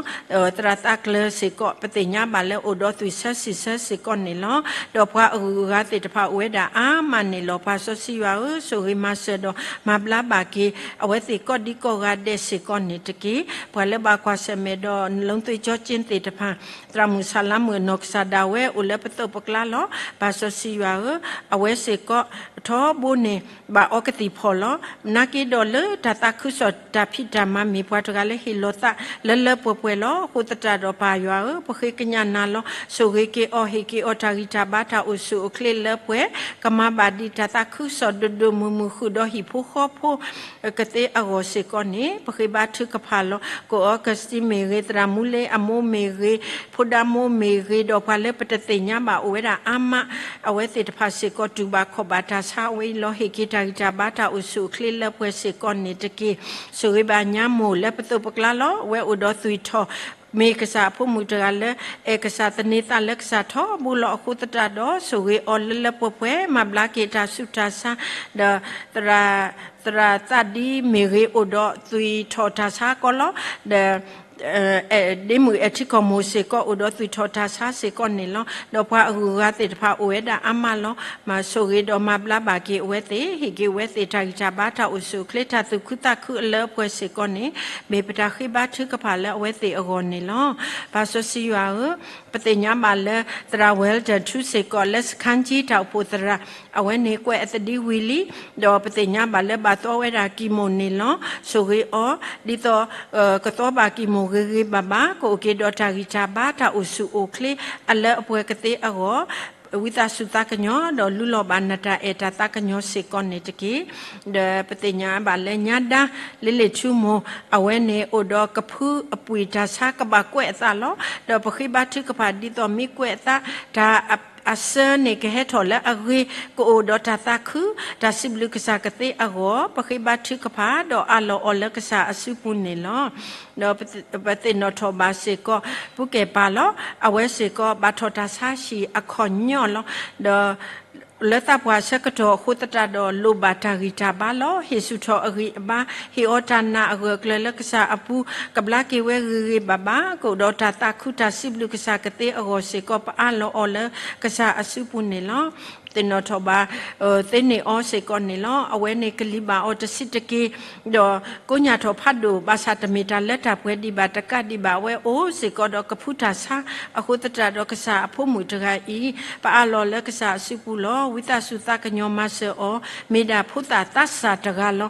သရၣ်သးကျၢၤစ့ၢ်ကီး ပသ့ၣ်ညါဘၣ်လၢအိၣ်ဒီးသွံၣ်ဆၢစံၣ်ဆၢစ့ၢ်ကီးန့ၣ်လီၤ. ဒီးပှၤအဂုၤအဂၤသ့ၣ်တဖၣ်အိၣ်ဝဲဒၣ်အါမးန့ၣ်လီၤ. ပၢ်စီဆှံယွၤဧၢ, ဆိၣ်ဂ့ၤမၤစၢၤဒီး မၤဘျါဘၣ်က့ၤ အဝဲသ့ၣ်ကိးဒံကိးဂၤဒဲးစ့ၢ်ကီးန့ၣ်တက့ၢ်. ပှၤလၢဘၣ်ကွၢ်ဆၢၣ်မဲာ်ဒီး နလုံးသွေးကြောကျဉ် သ့ၣ်တဖၣ် သရၣ်မုၣ်ဆၣ်လါမုၣ်အနီၢ်ကစၢ်ဒၣ်ဝဲအိၣ်လၢပသိးပကျါလီၤ. ပၢ်စီဆှံယွၤဧၢ, အဝဲစ့ၢ်ကီး ထီဘိန့ၣ် ဘၣ်အီကသံၣ်ဖီၣ်လီၤ. နာ်က့ဒီးလၢတၢ်သးခုကစီၣ်တၢ်ဖံးတၢ်မၤမ့ၢ်ပှၤတဂၤလၢဟ့ၣ်လီၤသးလၢလၢပှဲၤပှဲၤလီၤ. အဃိသတးဒီးပၢ်ယွၤဧၢ, ပဃ့ကညးနၤလီၤ. ဆိၣ်ဂ့ၤက့ၤအီၤ, ဟ့ၣ်က့ၤအီၤတၢ်ဂံၢ်တၢ်ဘါတၢ်အိၣ်ဆူၣ်အိၣ်ချ့လၢပှဲၤ, ကမၤဘၣ်ဒံးတၢ်သးခုကစီၣ်ဒိၣ်ဒိၣ်မုၢ်မုၢ်ဃုာ်ဒီးဟံၣ်ဖိဃီဖိ ကသ့အဂီၢ်စ့ၢ်ကီးန့ၣ် ပဃ့ဘါထုကဖၣ်လီၤ. ကအိၣ်အီကစတံမ့ၢ်ဂ့ၤ, သရၣ်မူလ့အမိၢ်မ့ၢ်ဂ့ၤ, ဖိဒါမိၢ်မ့ၢ်ဂ့ၤ, ဒီးပှၤလၢပတသ့ၣ်ညါဘၣ်အိၣ်ဝဲဒၣ်အါမး အဝဲသ့ၣ်တဖၣ်စ့ၢ်ကီး တူၢ်ဘၣ်ခီၣ်ဘၣ်တၢ်ဆါဝဲအံၤလီၤ. ဟ့ၣ်က့ၤတၢ်ဂံၢ်တၢ်ဘါတၢ်အိၣ်ဆူၣ်အိၣ်ချ့လၢပှဲၤစ့ၢ်ကီးန့ၣ်တက့ၢ်. ဆိၣ်ဂ့ၤဘၣ်ညါမိၢ်လၢပသိးပကျါလီၤ. အဝဲအိၣ်ဒီးသွံၣ်ထီၣ် မ့ၢ်ကစၢ်အဖိမုၣ်တဂၤလၢ အဲၣ်ကစၢ်သန့ၤသးလၢကစၢ်ထီဘိလီၤ. အဃိသတးဒီး ဆိၣ်ဂ့ၤအီၤလၢလၢပှဲၤပှဲၤ, မၤဘျါက့ၤတၢ်ဆူးတၢ်ဆါ, ဒီး သရၣ် သရၣ်သးဒံမ့ၢ်ဂ့ၤ အိၣ်ဒီးသွံၣ်ထီၣ်တၢ်ဆါကီးလီၤ. ဒီး ဒ့မုၣ်အဲၣ်ထံကီၢ်မိၢ်စ့ၢ်ကီး အိၣ်ဒီးသွံၣ်ထီၣ်တၢ်ဆါစ့ၢ်ကီးန့ၣ်လီၤ. ဒီးပှၤအဂုၤအဂၤသ့ၣ်တဖၣ်အိၣ်ဝဲဒၣ်အါမးလီၤ. မၤဆိၣ်ဂ့ၤဒီးမၤဘျါဘၣ်က့ၤအဝဲသ့ၣ်, ဟ့ၣ်က့ၤအဝဲသ့ၣ်တၢ်ဂံၢ်တၢ်ဘါတၢ်အိၣ်ဆူၣ်အိၣ်ချ့တၢ်သူၣ်ခုသးခုအလၢအပှဲၤစ့ၢ်ကီးန့ၣ် မ့ၢ်ပတၢ်ဃ့ဘါထုကဖၣ်လၢအဝဲသ့ၣ်အဂီၢ်န့ၣ်လီၤ. ပၢ်စီဆှံယွၤဧၢ, ပသ့ၣ်ညါဘၣ်လၢ သရၣ်ဝဲလ်တၢၣ်ထူစ့ၢ်ကီးလၢစခါကၠံတၢ်အိၣ်ဖှိၣ်သရၣ် အဝဲန့ၣ်ကွဲးအသဒံဝံၤလံ, ဒီးပသ့ၣ်ညါဘၣ်လၢဘၣ်သီဝဲဒၣ်ကံၢ်မိၢ်န့ၣ်လီၤ. ဆိၣ်ဂ့ၤအီၤ ဒ်သိး ကသီဘၣ်ကံၢ်မိၢ်ဂ့ၤဂ့ၤဘၣ်ဘၣ်, ကအိၣ်က့ၤဒီးတၢ်ဂံၢ်တၢ်ဘါတၢ်အိၣ်ဆူၣ်အိၣ်ချ့အလၢအပှဲၤကသ့အဂီၢ် ဝံသးစူၤသးကညီၤ ဒီးလူလီၤဘၣ်နတၢ်အဲၣ်တၢ်သးကညီၤစ့ၢ်ကီးန့ၣ်တက့ၢ်. ဒီးပသ့ၣ်ညါဘၣ်လၢညါဒါ လ့လ့ၣ်ထူမိၢ် အဝဲန့ၣ်အိၣ်ဒီးကဖုအပှံာ်တၢ်ဆါ ကဘၣ်ကွဲးအသးလီၤ. ဒီးပဃ့ဘါထုကဖၣ်ဒ်သိးမ့ၢ်ကွဲးအသး တၢ်အဆၢန့ၣ်ကဟဲထီၣ်လၢအဂ့ၤ, ကအိၣ်ဒီးတၢ်သးခု, တၢ်စံးဘျုးကစၢ်ကသ့အဂီၢ် ပဃ့ဘါထုကဖၣ် ဒီးအးလီၤအီၤလၢကစၢ်အစုပူၤန့ၣ်လီၤ. ဒီးပသ့ၣ်နီၣ်ထီၣ်ဘၣ်စ့ၢ်ကီး ပူၤကဲၣ်ပၢ်လီၤ. အဝဲစ့ၢ်ကီး ဘၣ်ထီၣ်တၢ်ဆါဟံၣ်အခီၣ်ညီလီၤ. ဒီးလၢသးပှၢ်ဆၢကတီၢ်အဃိသတးဒီး လိၣ်ဘၣ်တၢ်ဂံၢ်တၢ်ဘါလီၤ. ဟ့ၣ်ဆူၣ်ထီၣ်အဂံၢ်အဘါ, ဟ့ၣ်အီၤတၢ်နာ်အဂၢၢ်အကျၢၤလၢကစၢ်အပူၤ, ကဘျါက့ၤဝဲဂ့ၤဂ့ၤဘၣ်ဘၣ်, ကအိၣ်ဒီးတၢ်သးခုတၢ်စံးဘျုးကစၢ်ကသ့အဂီၢ်စ့ၢ်ကီး ပအးလီၤအီၤလၢကစၢ်အစုပူၤန့ၣ်လီၤ. သ့ၣ်နီၣ်ထီၣ်ဘၣ် သ့န့ၢ်အီၤစ့ၢ်ကီးန့ၣ်လီၤ. အဝဲန့ၣ်ကလံၤဘၣ်အီၤတဆံးတက့ၢ်, ဒီးကိးညၣ်ထီၣ်ဖးဒိၣ် ဘၣ်ဆၣ်တမ့ၢ်တၢ်လၢတၢ်ပှဲၤဒံးဘၣ်, တကးဒံးဘၣ် အဝဲအိၣ်စ့ၢ်ကီးဒီးကဖုတၢ်ဆါ, အဃိသတးဒီးကစၢ်အဖိမုၣ်တဂၤအံၤ ပအးလီၤလၢကစၢ်အစုပူၤလီၤ. ဝံသးစူၤသးကညီၤမၤစၢၤအီၤ, မ့ၢ်ဒၣ်ဖိသၣ်သးစၢ်တဂၤလီၤ.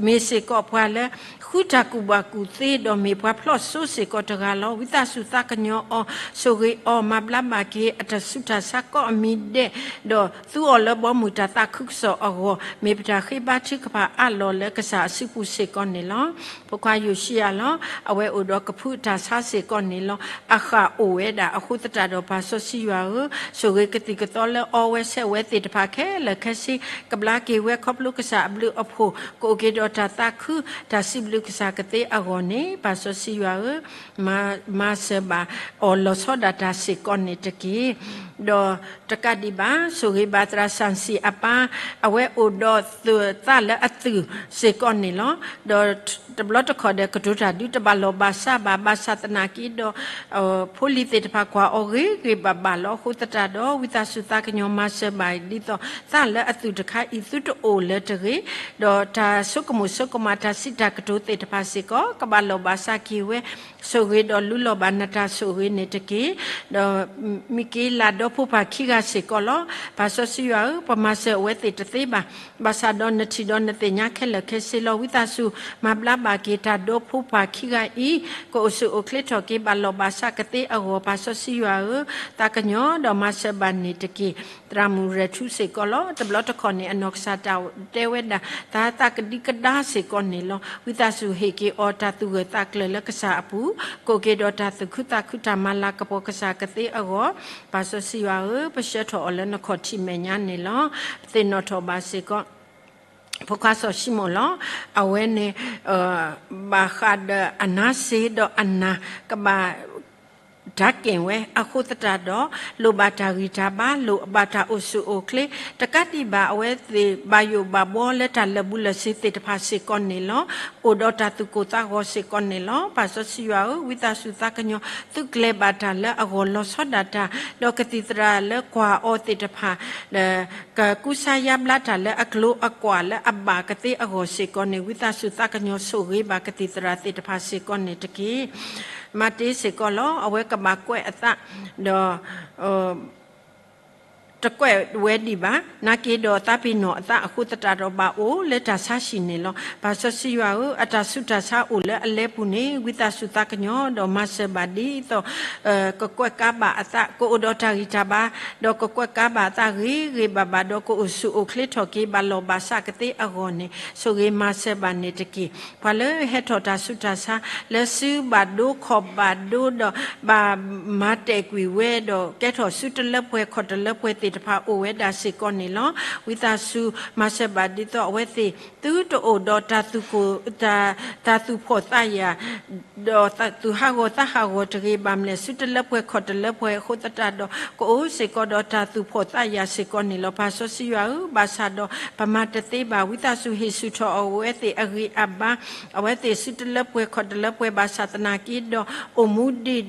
မ့ၢ်စ့ၢ်ကီးပှၤလၢ ဃုတၢ်ကူၣ်ဘၣ်ကူၣ်သ့ ဒီးမ့ၢ်ပှၤဖျီၣ်စိစ့ၢ်ကီးတဂၤလီၤ. ဝံသးစူၤသးကညီၤအီၤ, ဆိၣ်ဂ့ၤအီၤ, မၤဘျါဘၣ်က့ၤအတၢ်ဆူးတၢ်ဆါကိးအမံၤဒဲး, ဒီးသူအီၤလၢဘီမုၢ်တၢ်သးခုကစီၣ်အဂီၢ်, မ့ၢ်ပတၢ်ဃ့ဘါထုကဖၣ်အးလီၤလၢကစၢ်အစုပူၤစ့ၢ်ကီးန့ၣ်လီၤ. ဖိခွါယိၤၡံယၤလီၤ. အဝဲအိၣ်ဒီးကဖုတၢ်ဆါစ့ၢ်ကီးန့ၣ်လီၤ. အဃၢ်အိၣ်ဝဲဒၣ်အဃိသတးဒီး ပၢ်စီဆှံယွၤဧၢ, ဆိၣ်ဂ့ၤကသံၣ်ကသီလၢအီဝဲဆဲးဝဲသ့ၣ်တဖၣ်ခဲလၢာ်ခဲဆ့, ကဘျါက့ၤဝဲခီဖျိကစၢ်အဘျုးအဖှိၣ်, ကအိၣ်က့ၤဒီးတၢ်သးခု, တၢ်စံးဘျုးကစၢ်ကသ့အဂီၢ်န့ၣ်, ပၢ်စီဆှံယွၤဧၢ, မၤစၢၤဘၣ်အီၤလီၤဆီဒၣ်တၢ်စ့ၢ်ကီးန့ၣ်တက့ၢ်. ဒီးတကးဒံးဘၣ် ဆိၣ်ဂ့ၤဘၣ်သရၣ်စၣ်စံၣ်အပၢ်, အဝဲအိၣ်ဒီးသးလၢအသုးစ့ၢ်ကီးန့ၣ်လီၤ. ဒီးတဘျီတခီၣ်ဒီး ကတိၤတၢ်ဒုးတဘၣ်လီၢ်ဘၣ်စးဘၣ်, ဘၣ်ဆၣ်သနာ်က့ဒီး ဖိလံၤသ့ၣ်တဖၣ်ကွၢ်အီၤဂ့ၤဂ့ၤဘၣ်ဘၣ်လီၤ. အဃိသတးဒီး ဝံသးစူၤသးကညီၤမၤစၢၤဘၣ်ဒ်သိး သးလၢအသုးတခါအံၤ သုတအိၣ်လၢၤတဂ့ၤ, ဒီးတၢ်ဆိကမိၣ်ဆိကမး တၢ်စံးတၢ်ကတိၤသ့ၣ်တဖၣ်စ့ၢ်ကီး ကဘၣ်လီၢ်ဘၣ်စးက့ၤဝဲ, ဆိၣ်ဂ့ၤဒီးလူလီၤဘၣ်နတၢ်ဆိၣ်ဂ့ၤန့ၣ်တက့ၢ်. ဒီးမံၤက့လးဒီဖိပၢ်ခံဂၤစ့ၢ်ကီးလီၤ. ပၢ်စီဆှံယွၤဧၢ, ပမၤစၢၤအဝဲသ့ၣ်တသ့ဘၣ်, ဘၣ်ဆၣ်ဒီးနထံၣ်ဒီးနသ့ၣ်ညါခဲလၢာ်ခဲဆ့လီၤ. ဝံသးစူၤမၤဘျါဘၣ်က့ၤတၢ်ဒီဖိပၢ်ခံဂၤအံၤ, ကအိၣ်ဆူၣ်အိၣ်ချ့ထီၣ်က့ၤ ဘၣ်လီၢ်ဘၣ်စးကသ့အဂီၢ်, ပၢ်စီဆှံယွၤဧၢ, သးကညီၤဒီးမၤစၢၤဘၣ်န့ၣ်တက့ၢ်. သရၣ်မုၣ်ရဲၣ်ထူစ့ၢ်ကီးလီၤ. တဘျီတခီၣ်န့ၣ် အနီၢ်ကစၢ်တၢ်တဲဝဲဒၣ် သးသးကဒံကဒါစ့ၢ်ကီးန့ၣ်လီၤ. ဝံသးစူၤဟ့ၣ်က့ၤအီၤတၢ်သူၣ်ဂၢၢ်သးကျၢၤလၢကစၢ်အပူၤ, ကအိၣ်က့ၤဒီးတၢ်သူၣ်ခုသးခုတၢ်မၤလၤကပီၤကစၢ်ကသ့အဂီၢ်, ပၢ်စီဆှံယွၤဧၢ, ပဆှၢထီၣ်အီၤလၢနခီၣ်ထံးမဲာ်ညါန့ၣ်လီၤ. ပသ့ၣ်နီၣ်ထီၣ်ဘၣ်စ့ၢ်ကီး ဖိခွါစီၤၡံမိၣ်လီၤ. အဝဲန့ၣ် ဘၣ်ဃးဒီးအနါစ့ဒီးအနၢ် ကဘၣ် တၢ်က့ၣ်ဝဲအဃိသတးဒီး လိၣ်ဘၣ်တၢ်ဂံၢ်တၢ်ဘါ, လိၣ်ဘၣ်တၢ်အိၣ်ဆူၣ်အိၣ်ချ့, တကးဒံးဘၣ် အဝဲသ့ၣ်ဘၣ်ယိၣ်ဘၣ်ဘှီလၢတၢ်လၢာ်ဘူၣ်လၢာ်စ့ၤသ့ၣ်တဖၣ်စ့ၢ်ကီးန့ၣ်လီၤ. အိၣ်ဒီးတၢ်သူၣ်ကိၢ်သးဂီၤစ့ၢ်ကီးန့ၣ်လီၤ. ပၢ်စီဆှံယွၤဧၢ, ဝံသးစူၤသးကညီၤ သုးကျဲၤဘၣ်တၢ်လၢအဂီၢ်လီၤဆီဒၣ်တၢ်, ဒီးကသံၣ်သရၣ်လၢကွၢ်အီၤသ့ၣ်တဖၣ် ကကူစါယါဘျါတၢ်လၢအကျိၤအကွာ်လၢအဘၣ်ကသ့အဂီၢ်စ့ၢ်ကီးန့ၣ် ဝံသးစူၤသးကညီၤဆိၣ်ဂ့ၤဘၣ်ကသံၣ်သရၣ်သ့ၣ်တဖၣ်စ့ၢ်ကီးန့ၣ်တက့ၢ်. မၤတ့စ့ၢ်ကီးလီၤ. အဝဲကဘၣ်ကွဲးအသး ဒီး တကွဲးဝဲဒံးဘၣ်. နာ်က့ဒီးသးပ့ၤနီၣ်အသးအဃိသတးဒီး ဘၣ်အိၣ်လၢတၢ်ဆါဟံၣ်န့ၣ်လီၤ. ပၢ်စီဆှံယွၤဧၢ, အတၢ်ဆူးတၢ်ဆါအိၣ်လၢအလဲပူၤန့ၣ် ဝံသးစူၤသးကညီၤ ဒီးမၤစၢၤဘၣ်ဒ်သိး ကကွဲးကါဘၣ်အသး ကအိၣ်ဒီးတၢ်ဂံၢ်တၢ်ဘါ, ဒီးကကွဲးကါဘၣ်အသးဂ့ၤဂ့ၤဘၣ်ဘၣ် ဒီးကအိၣ်ဆူၣ်အိၣ်ချ့ထီၣ်က့ၤ ဘၣ်လီၢ်ဘၣ်စးကသ့အဂီၢ်န့ၣ် ဆိၣ်ဂ့ၤမၤစၢၤဘၣ်န့ၣ်တက့ၢ်. ပှၤလၢဟဲထီၣ်တၢ်ဆူးတၢ်ဆါ လၢစုဘၣ်ဒိခီၣ်ဘၣ်ဒိဒီး ဘၣ်မၤတဲာ်ကွံာ်ဝဲဒီး ကဲထီၣ်ဆူတလၢပှဲၤခီၣ်တလၢပှဲၤသ့ၣ်တဖၣ်အိၣ်ဝဲဒၣ်စ့ၢ်ကီးန့ၣ်လီၤ. ဝံသးစူၤမၤစၢၤဘၣ်ဒ်သိးအဝဲသ့ၣ် သုတအိၣ်ဒီးတၢ်သူၣ်ကိၢ် တၢ် တၢ်သူၣ်ဖှီၣ်သးယာ် ဒီးသူၣ်ဟးဂီၤသးဟးဂီၤတဂ့ၤ ဘၣ်မလဲၣ် ဆူတလၢပှဲၤခီၣ်တလၢပှဲၤအဃိသတးဒီး ကအိၣ်စ့ၢ်ကီးဒီးတၢ်သူၣ်ဖှီၣ်သးယာ်စ့ၢ်ကီးန့ၣ်လီၤ. ပၢ်စီဆှံယွၤဧၢ, ဘၣ်ဆၣ်ဒီးပမၤတသ့ဘၣ်. ဝံသးစူၤဟ့ၣ်ဆူၣ်ထီၣ်အဝဲသ့ၣ်အဂံၢ်အဘါ, အဝဲသ့ၣ်ဆူတလၢပှဲၤခီၣ်တလၢပှဲၤ ဘၣ်ဆၣ်သနာ်က့ဒီး အိၣ်မူဒံးဒီး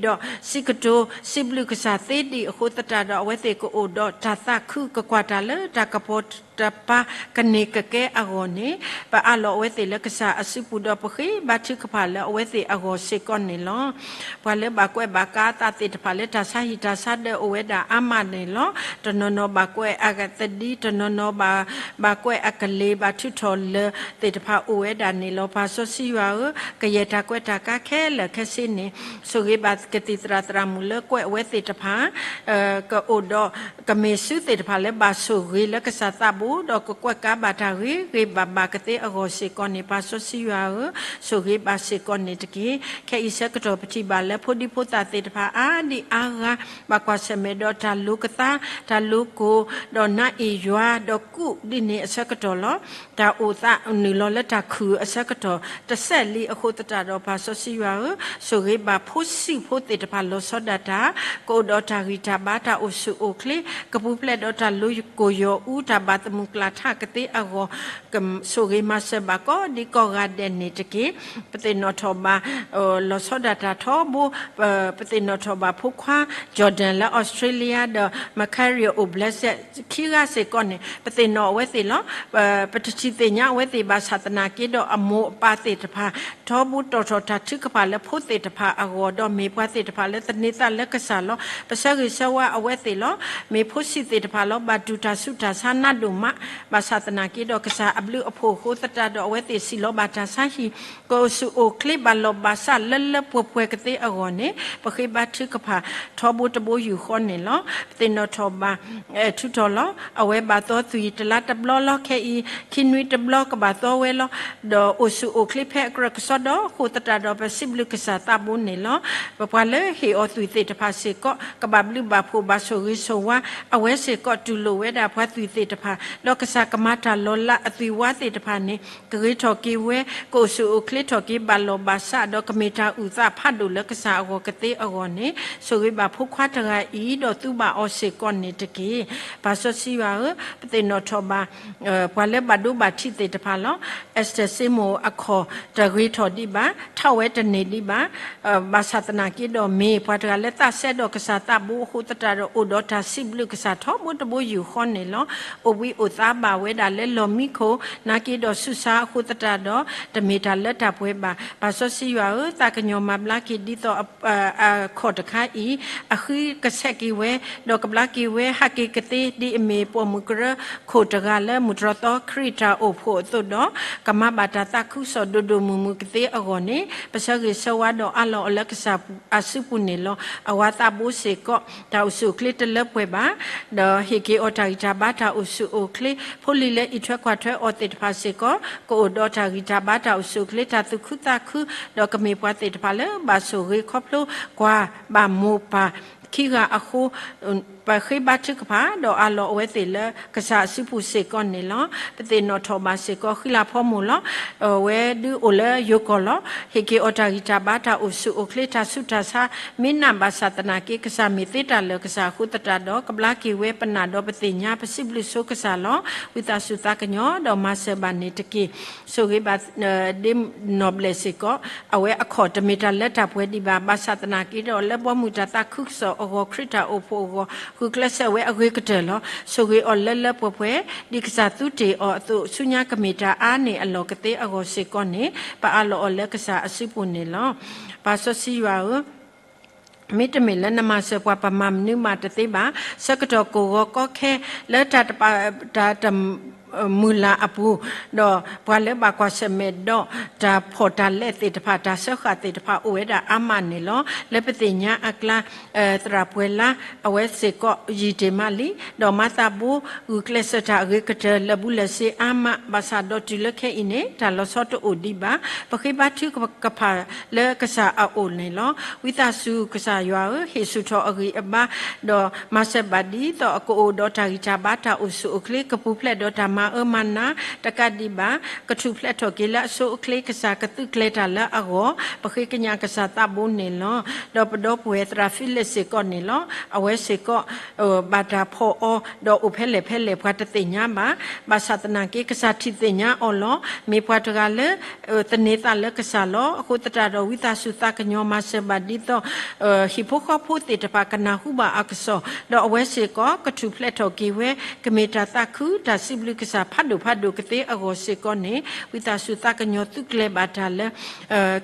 စံးကတိၤ စံးဘျုးကစၢ်သ့ဒံးအဃိသတးဒီး အဝဲသ့ၣ်ကအိၣ်ဒီးတၢ်သးခု ကကွၢ်တၢ်လၢတၢ်ကပီၤတပၤ ကန့ၢ်ကကဲအဂီၢ်န့ၣ် ပအးလီၤအဝဲသ့ၣ်လၢကစၢ်အစုပူၤဒီး ပဃ့ဘါထုကဖၣ်လၢအဝဲသ့ၣ်အဂီၢ်စ့ၢ်ကီးန့ၣ်လီၤ. ပှၤလၢဘၣ်ကွဲးဘၣ်ကါအသးသ့ၣ်တဖၣ်လၢ တၢ်ဆါဟံၣ်တၢ်ဆါဒၢးအိၣ်ဝဲဒၣ်အါမးန့ၣ်လီၤ. တနီၤနီၤဘၣ်ကွဲးအသဒံ, တနီၤနီၤဘၣ် ဘၣ်ကွဲးအကလ့ၤ, ဘၣ်ထုးထီၣ်လၢၤသ့ၣ်တဖၣ်အိၣ်ဝဲဒၣ်န့ၣ်လီၤ. ပၢ်စီဆှံယွၤဧၢ, ကယဲၢ်တၢ်ကွဲးတၢ်ကါခဲလၢာ်ခဲဆ့န့ၣ် ဆိၣ်ဂ့ၤဘၣ်ကသံၣ်သရၣ်သရၣ်မုၣ်လၢကွဲးအဝဲသ့ၣ်တဖၣ် ကအိၣ်ဒီး ကမ့ၢ်စုသ့ၣ်တဖၣ်လၢဘၣ်ဆိၣ်ဂ့ၤလၢကစၢ်သးဘိ ဒီးကကွဲးကါဘၣ်တၢ်ဂ့ၤဂ့ၤဘၣ်ဘၣ်ကသ့အဂီၢ်စ့ၢ်ကီးန့ၣ် ပၢ်စီဆှံယွၤဧၢ, ဆိၣ်ဂ့ၤဘၣ်စ့ၢ်ကီးန့ၣ်တက့ၢ်. ခဲအံၤဆၢကတီၢ်ပထံၣ်ဘၣ်လၢဖိဒံဖိသၣ်သ့ၣ်တဖၣ်အါဒံအါဂၤ ဘၣ်ကွၢ်ဆၢၣ်မဲာ်ဒီးတၢ်လိၤကသါ, တၢ်လိၤကိၢ်, ဒီးနါအ့ၣ်ယွၤ, ဒီးကူးဒ်န့ၣ်အဆၢကတီၢ်လီၤ. တၢ်အိၣ်သးနုာ်လီၤလၢတၢ်ခုၣ်အဆၢကတီၢ် တစဲးလံအဃိသတးဒီး ပၢ်စီဆှံယွၤဧၢ, ဆိၣ်ဂ့ၤဘၣ်ဖိဆံးဖိသ့ၣ်တဖၣ်လီၤဆီဒၣ်တၢ်, ကအိၣ်ဒီးတၢ်ဂံၢ်တၢ်ဘါ တၢ်အိၣ်ဆူၣ်အိၣ်ချ့, ကပူၤဖျဲးဒီးတၢ်လိၤကိၢ်ယီၤအူ တၢ်ဘၣ်သမူကျၢ်ထးကသ့အဂီၢ် ဆိၣ်ဂ့ၤမၤစၢၤဘၣ်ကိးဒံကိးဂၤဒဲးန့ၣ်တက့ၢ်. ပသ့ၣ်နီၣ်ထီၣ်ဘၣ် လီၤဆီဒၣ်တၢ်ထီဘိ, ပသ့ၣ်နီၣ်ထီၣ်ဘၣ်ဖိခွါ Jordan လၢ Australia ဒီး Michael O'Blessed ခံဂၤစ့ၢ်ကီးန့ၣ် ပသ့ၣ်နီၣ်အဝဲသ့ၣ်လီၤ. ပတထံၣ်သ့ၣ်ညါအဝဲသ့ၣ်ဘၣ်ဆၣ်သနာ်က့ဒီး အမိၢ်အပၢ်သ့ၣ်တဖၣ် ထီဘိတီၣ်ထီၣ်တၢ်ထုကဖၣ်လၢဖိသ့ၣ်တဖၣ်အဂီၢ် ဒီးမ့ၢ်ပှၤသ့ၣ်တဖၣ်လၢသန့ၤသးလၢကစၢ်လီၤ. ပဆၢဂ့ၤဆၢဝါအဝဲသ့ၣ်လီၤ. မ့ၢ်ဖိဆံးသ့ၣ်တဖၣ်လီၤ ဘၣ်တူၢ်တၢ်ဆူးတၢ်ဆါနးဒိၣ်မး, ဘၣ်ဆၣ်သနာ်က့ဒီး ကစၢ်အဘျုးအဖှိၣ်အဃိသတးဒီး အဝဲသ့ၣ်စံၣ်လီၤဘၣ်တၢ်ဆါဟံၣ် ကအိၣ်ဆူၣ်အိၣ်ချ့ ဘၣ်လီၢ်ဘၣ်စးလၢလၢပှဲၤပှဲၤကသ့အဂီၢ်န့ၣ် ပဃ့ဘါထုကဖၣ် ထီဘိတဘိယူၢ်ဃီန့ၣ်လီၤ. ပသ့ၣ်နီၣ်ထီၣ်ဘၣ် ထုးထီၣ်လီၤ. အဝဲဘၣ်သီသွံၣ်တလါတဘျီလီၤ. ခဲအံၤ ခံနွံတဘျီကဘၣ်သီဝဲလီၤ. ဒီးအိၣ်ဆူၣ်အိၣ်ချ့ဖဲအကြၢးကစီဒီအဃိသတးဒီး ပစံးဘျုးကစၢ်သးဘိန့ၣ်လီၤ. ပပှၤလၢဟ့ၣ်အီၤသွံၣ်သ့ၣ်တဖၣ်စ့ၢ်ကီး ကဘၣ်ဘျုးဘၣ်ဖှိၣ်ဘၣ်ဆိၣ်ဂ့ၤဆိၣ်ဝါ အဝဲစ့ၢ်ကီးတူၢ်လိာ်ဝဲဒၣ်ပှၤသွံၣ်သ့ၣ်တဖၣ် ဒီးကစၢ်ကမၤတၢ်လီၤလးအသွံၣ်ဝါသ့ၣ်တဖၣ်န့ၣ် ကဂ့ၤထီၣ်က့ၤဝဲ ကအိၣ်ဆူၣ်အိၣ်ချ့ထီၣ်က့ၤ ဘၣ်လီၢ်ဘၣ်စး ဒီးကမ့ၢ်တၢ်အုၣ်သးဖးဒိၣ်လၢကစၢ်အဂီၢ်ကသ့အဂီၢ်န့ၣ် ဆိၣ်ဂ့ၤဘၣ်ဖိခွါတဂၤအံၤ ဒီးသူဘၣ်အီၤစ့ၢ်ကီးန့ၣ်တက့ၢ်. ပၢ်စီဆှံယွၤဧၢ, ပသ့ၣ်နီၣ်ထီၣ်ဘၣ် ပှၤလၢဘၣ်ဒိဘၣ်ထံးသ့ၣ်တဖၣ်လီၤ. Esther စ့မိၣ်အခီၣ်တဂ့ၤထီၣ်ဒံးဘၣ်, ထီၣ်ဝဲတန့ၢ်ဒံးဘၣ်. ဘၣ်ဆၣ်သနာ်က့ဒီး မ့ၢ်ပှၤတဂၤလၢသးစဲဒီးကစၢ်သးဘိအဃိသတးဒီး အိၣ်ဒီးတၢ်စံးဘျုးကစၢ်ထီဘိတဘိယူၢ်ဃီန့ၣ်လီၤ. အိၣ်ဘှံးအိၣ်သါဘၣ်ဝဲဒၣ်လၢလီၢ်မံခိၣ် နာ်က့ဒီးဆူးဆါအဃိသတးဒီး တမ့ၢ်တၢ်လၢတၢ်ပှဲၤဘၣ်. ပၢ်စီဆှံယွၤဧၢ, သးကညီၤမၤဘျါက့ၤဒ်သိး အခီၣ်တခါအံၤ အဃံကဆဲးက့ၤဝဲ, ဒီးကဘျါက့ၤဝဲ ဟးက့ၤကသ့ ဒ်အမ့ၢ်ပိာ်မုၣ်ကရၢခိၣ်တဂၤလၢမုၢ်တြီၢ်သီခရံာ်တၢ်အိၣ်ဖှိၣ်အသိးဒီး ကမၤဘၣ်တၢ်သးခုကစီၣ်ဒိၣ်ဒိၣ်မုၢ်မုၢ်ကသ့အဂီၢ်န့ၣ် ပဆၢဂ့ၤဆၢဝါဒီးအးလီၤအီၤလၢကစၢ်အစုပူၤန့ၣ်လီၤ. အဝၤသးဘိစ့ၢ်ကီး တၢ်အိၣ်ဆူၣ်အိၣ်ချ့တလၢပှဲၤဘၣ် ဒီးဟ့ၣ်က့ၤအီၤတၢ်ဂံၢ်တၢ်ဘါတၢ်အိၣ်ဆူၣ်အိၣ်ချ့ ဖိလံၤလၢအံးထွဲကွၢ်ထွဲအီၤသ့ၣ်တဖၣ်စ့ၢ်ကီး ကအိၣ်ဒီးတၢ်ဂံၢ်တၢ်ဘါတၢ်အိၣ်ဆူၣ်အိၣ်ချ့ တၢ်သူၣ်ခုသးခု ဒီးကမ့ၢ်ပှၤသ့ၣ်တဖၣ်လၢဘၣ်ဆိၣ်ဂ့ၤခီဖျိကွၢ်ဘၣ်မိၢ်ပၢ်ခံဂၤအဃိ ပဃ့ဘါထုကဖၣ် ဒီးအးလီၤအဝဲသ့ၣ်လၢကစၢ်အစုပူၤစ့ၢ်ကီးန့ၣ်လီၤ. ပသ့ၣ်နီၣ်ထီၣ်ဘၣ်စ့ၢ်ကီးဃံလၤဖီမိၢ်လီၤ. အဝဲဒုးအိၣ်လၢယိၤကီၢ်လီၤ. ဟ့ၣ်က့ၤအီၤတၢ်ဂံၢ်တၢ်ဘါတၢ်အိၣ်ဆူၣ်အိၣ်ချ့ တၢ်ဆူးတၢ်ဆါ မ့ၢ်နးဘၣ်ဆၣ်သနာ်က့ ကစၢ်မ့ၢ်သ့တၢ်လၢာ်ကစၢ်အဃိသတးဒီး ကဘျါက့ၤဝဲပနာ်ဒီးပသ့ၣ်ညါ ပစံးဘျုးဆိကစၢ်လီၤ. ဝံသးစူၤသးကညီၤ ဒီးမၤစၢၤဘၣ်န့ၣ်တက့ၢ်. ဆိၣ်ဂ့ၤဘၣ် ဒ့နီၢ်ဘျဲၣ်စ့ၢ်ကီး အဝဲအခီၣ်တမ့ၢ်တၢ်လၢတၢ်ပှဲၤဒံးဘၣ်. ဘၣ်ဆၣ်သနာ်က့ဒီး လၢဘီမုၢ်တၢ်သးခုကစီၣ်အဂီၢ် ခရံာ်တၢ်အိၣ်ဖှိၣ်အဂီၢ် ဂုာ်ကျဲးစၢးဝဲအဂ့ၤကတၢၢ်လီၤ. ဆိၣ်ဂ့ၤအီၤလၢလၢပှဲၤပှဲၤ ဒ်ကစၢ်သူတ့ၢ်အီၤအသိး ဆူညါကမ့ၢ်တၢ်အါန့ၢ်အလီၢ်ကသ့အဂီၢ်စ့ၢ်ကီးန့ၣ် ပအးလီၤအီၤလၢကစၢ်အစုပူၤန့ၣ်လီၤ. ပၢ်စီဆှံယွၤဧၢ, မ့တမ့ၢ်လၢနမၤစၢၤပှၤပမၤမနုၤမးတသ့ဘၣ်. ဆၢကတီၢ်ကီၢ်ဂီၤကီခဲ လၢတၢ်တပာ် တၢ်တမုာ်လၤအပူၤ, ဒီးပှၤလၢဘၣ်ကွၢ်ဆၢၣ်မဲာ်ဒီး တၢ်ဖီၣ်တၢ်လဲသ့ၣ်တဖၣ် တၢ်စၢဃာ်သ့ၣ်တဖၣ်အိၣ်ဝဲဒၣ်အါမးန့ၣ်လီၤ. လၢပသ့ၣ်ညါအကျါ သရၣ်ပှဲၤလါ အဝဲစ့ၢ်ကီးယံာ်တ့ၢ်မးလံ, ဒီးမၤသးဘိ ဂုာ်ကျဲးစၢးတၢ်အဂ့ၤကတၢၢ် လၢာ်ဘူၣ်လၢာ်စ့အါမး, ဘၣ်ဆၣ်ဒီးတုၤလၢခဲအံၤန့ၣ် တၢ်လီၤဆီတအိၣ်ဒံးဘၣ်. ပဃ့ဘါထုကဖၣ်လၢကစၢ်အအိၣ်န့ၣ်လီၤ. ဝံသးစူၤကစၢ်ယွၤဧၢ, ဟ့ၣ်ဆူၣ်ထီၣ်အဂံၢ်အဘါ, ဒီးမၤစၢၤဘၣ်ဒ်သိးအကအိၣ်ဒီးတၢ်ဂံၢ်တၢ်ဘါ တၢ်အိၣ်ဆူၣ်အိၣ်ချ့ ကပူၤဖျဲးဒီးတၢ်မၤအၢမၤနး တကးဒံးဘၣ် ကထူၣ်ဖျဲးထီၣ်က့ၤလၢအဆိအချ့ ကစၢ်ကသုးကျဲၤတၢ်လၢအဂီၢ် ပဃ့ကညးကစၢ်သးဘိန့ၣ်လီၤ. ဒီးပဒီပုၢ်ဝဲၢ်သရၣ်ဖံလ့းစ့ၢ်ကီးန့ၣ်လီၤ. အဝဲစ့ၢ်ကီး ဘၣ်တၢ်ဖီၣ်အီၤ ဒီးအိၣ်ဖဲလဲၣ်ဖဲလဲၣ် ပှၤတသ့ၣ်ညါဘၣ်. ဘၣ်ဆၣ်သနာ်က့ ကစၢ်ထံၣ်သ့ၣ်ညါအီၤလီၤ. မ့ၢ်ပှၤတဂၤလၢ သန့ၤသးလၢကစၢ်လီၤ. အဃိသတးဒီး ဝံသးစူၤသးကညီၤမၤစၢၤဘၣ်ဒ်သိး ဟံၣ်ဖိဃီဖိသ့ၣ်တဖၣ် ကနၢ်ဟူဘၣ်အကစီၣ်, ဒီးအဝဲစ့ၢ်ကီး ကထူၣ်ဖျဲးထီၣ်က့ၤဝဲ ကမ့ၢ်တၢ်သးခု တၢ်စံးဘျုးကစၢ်ဖးဒိၣ်ဖးဒိၣ်ကသ့အဂီၢ်စ့ၢ်ကီးန့ၣ် ဝံသးစူၤသးကညီၤသုးကျဲၤဘၣ်တၢ်လၢ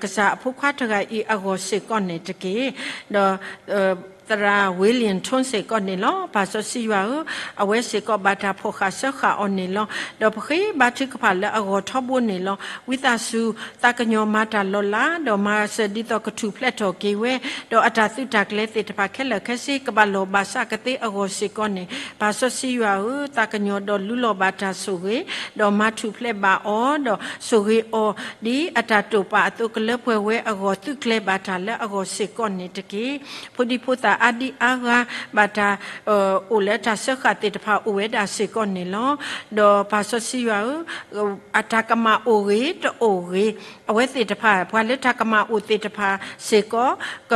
ကစၢ်အဖိခွါတဂၤအံၤအဂီၢ်စ့ၢ်ကီးန့ၣ်တက့ၢ်. ဒီး သရၣ်ဝ့လံၣ်ထိၣ်စ့ၢ်ကီးန့ၣ်လီၤ. ပၢ်စီဆှံယွၤဧၢ, အဝဲစ့ၢ်ကီးဘၣ်တၢ်ဖီၣ်ဃာ်စၢဃာ်အီၤန့ၣ်လီၤ. ဒီးပဃ့ဘါထုကဖၣ်လၢအဂီၢ်ထီဘိန့ၣ်လီၤ. ဝံသးစူၤသးကညီၤမၤတၢ်လီၤလး, ဒီးမၤစၢၤဒ်သိးကထူၣ်ဖျဲးထီၣ်က့ၤဝဲ, ဒီးအတၢ်သုးတၢ်ကျဲၤသ့ၣ်တဖၣ်ခဲလၢာ်ခဲဆ့ ကဘၣ်လီၢ်ဘၣ်စးကသ့အဂီၢ်စ့ၢ်ကီးန့ၣ်, ပၢ်စီဆှံယွၤဧၢ, သးကညီၤဒီးလူလီၤဘၣ်တၢ်ဆိၣ်ဂ့ၤ, ဒီးမၤထူၣ်ဖျဲးဘၣ်အီၤ, ဒီးဆိၣ်ဂ့ၤအီၤ ဒ်အတၢ်တိာ်ပာ်အသိး ကလၢပှဲၤဝဲအဂီၢ် သုးကျဲၤဘၣ်တၢ်လၢအဂီၢ်စ့ၢ်ကီးန့ၣ်တက့ၢ်. ဖိဒံဖိသၣ်အါဒံအါဂၤ ဘၣ်တၢ် အိၣ်လၢတၢ်စၢဃာ်သ့ၣ်တဖၣ်အိၣ်ဝဲဒၣ်စ့ၢ်ကီးန့ၣ်လီၤ. ဒီးပၢ်စီဆှံယွၤဧၢ, အတၢ်ကမၣ်အိၣ်ဂ့ၤတအိၣ်ဂ့ၤ, အဝဲသ့ၣ်တဖၣ် ပှၤလၢတၢ်ကမၣ်အိၣ်သ့ၣ်တဖၣ်စ့ၢ်ကီး က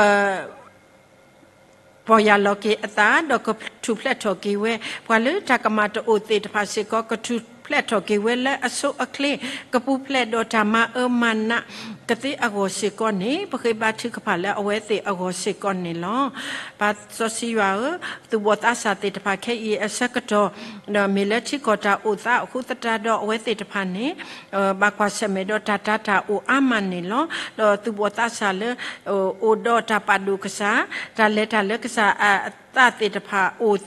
ပီၢ်ယၢ်လီၤက့ၤအသး ဒီးကထူၣ်ဖျဲးထီၣ်က့ၤဝဲ, ပှၤလၢတၢ်ကမၣ်တအိၣ်သ့ၣ်တဖၣ်စ့ၢ်ကီး ကထူၣ်ဖျဲးထီၣ်က့ၤဝဲလၢအဆိအချ့, ကပူၤဖျဲးဒီးတၢ်မၤအၢမၤနးကသ့အဂီၢ်စ့ၢ်ကီးန့ၣ်, ပဃ့ဘါထုကဖၣ်လၢအဝဲသ့ၣ်အဂီၢ်စ့ၢ်ကီးန့ၣ်လီၤ. ပၢ်စီဆှံယွၤဧၢ, သူၣ်ဘီၣ်သးစၢ်သ့ၣ်တဖၣ်ခဲအံၤအဆၢကတီၢ်, ဒီးမ့ၢ်လၢထံကီၢ်တၢ်အိၣ်သးအဃိသတးဒီး အဝဲသ့ၣ်တဖၣ်န့ၣ် ဘၣ်ကွၢ်ဆၢၣ်မဲာ်ဒီးတၢ်တၤတၢ်အိၣ်အါမးန့ၣ်လီၤ. ဒီးသူၣ်ဘီၣ်သးစၢ်လၢ အိၣ်ဒီးတၢ်ပာ်ဒိၣ်ကစၢ်, တၢ်လဲၤတၢ်လၢကစၢ်အသးသ့ၣ်တဖၣ် အိၣ်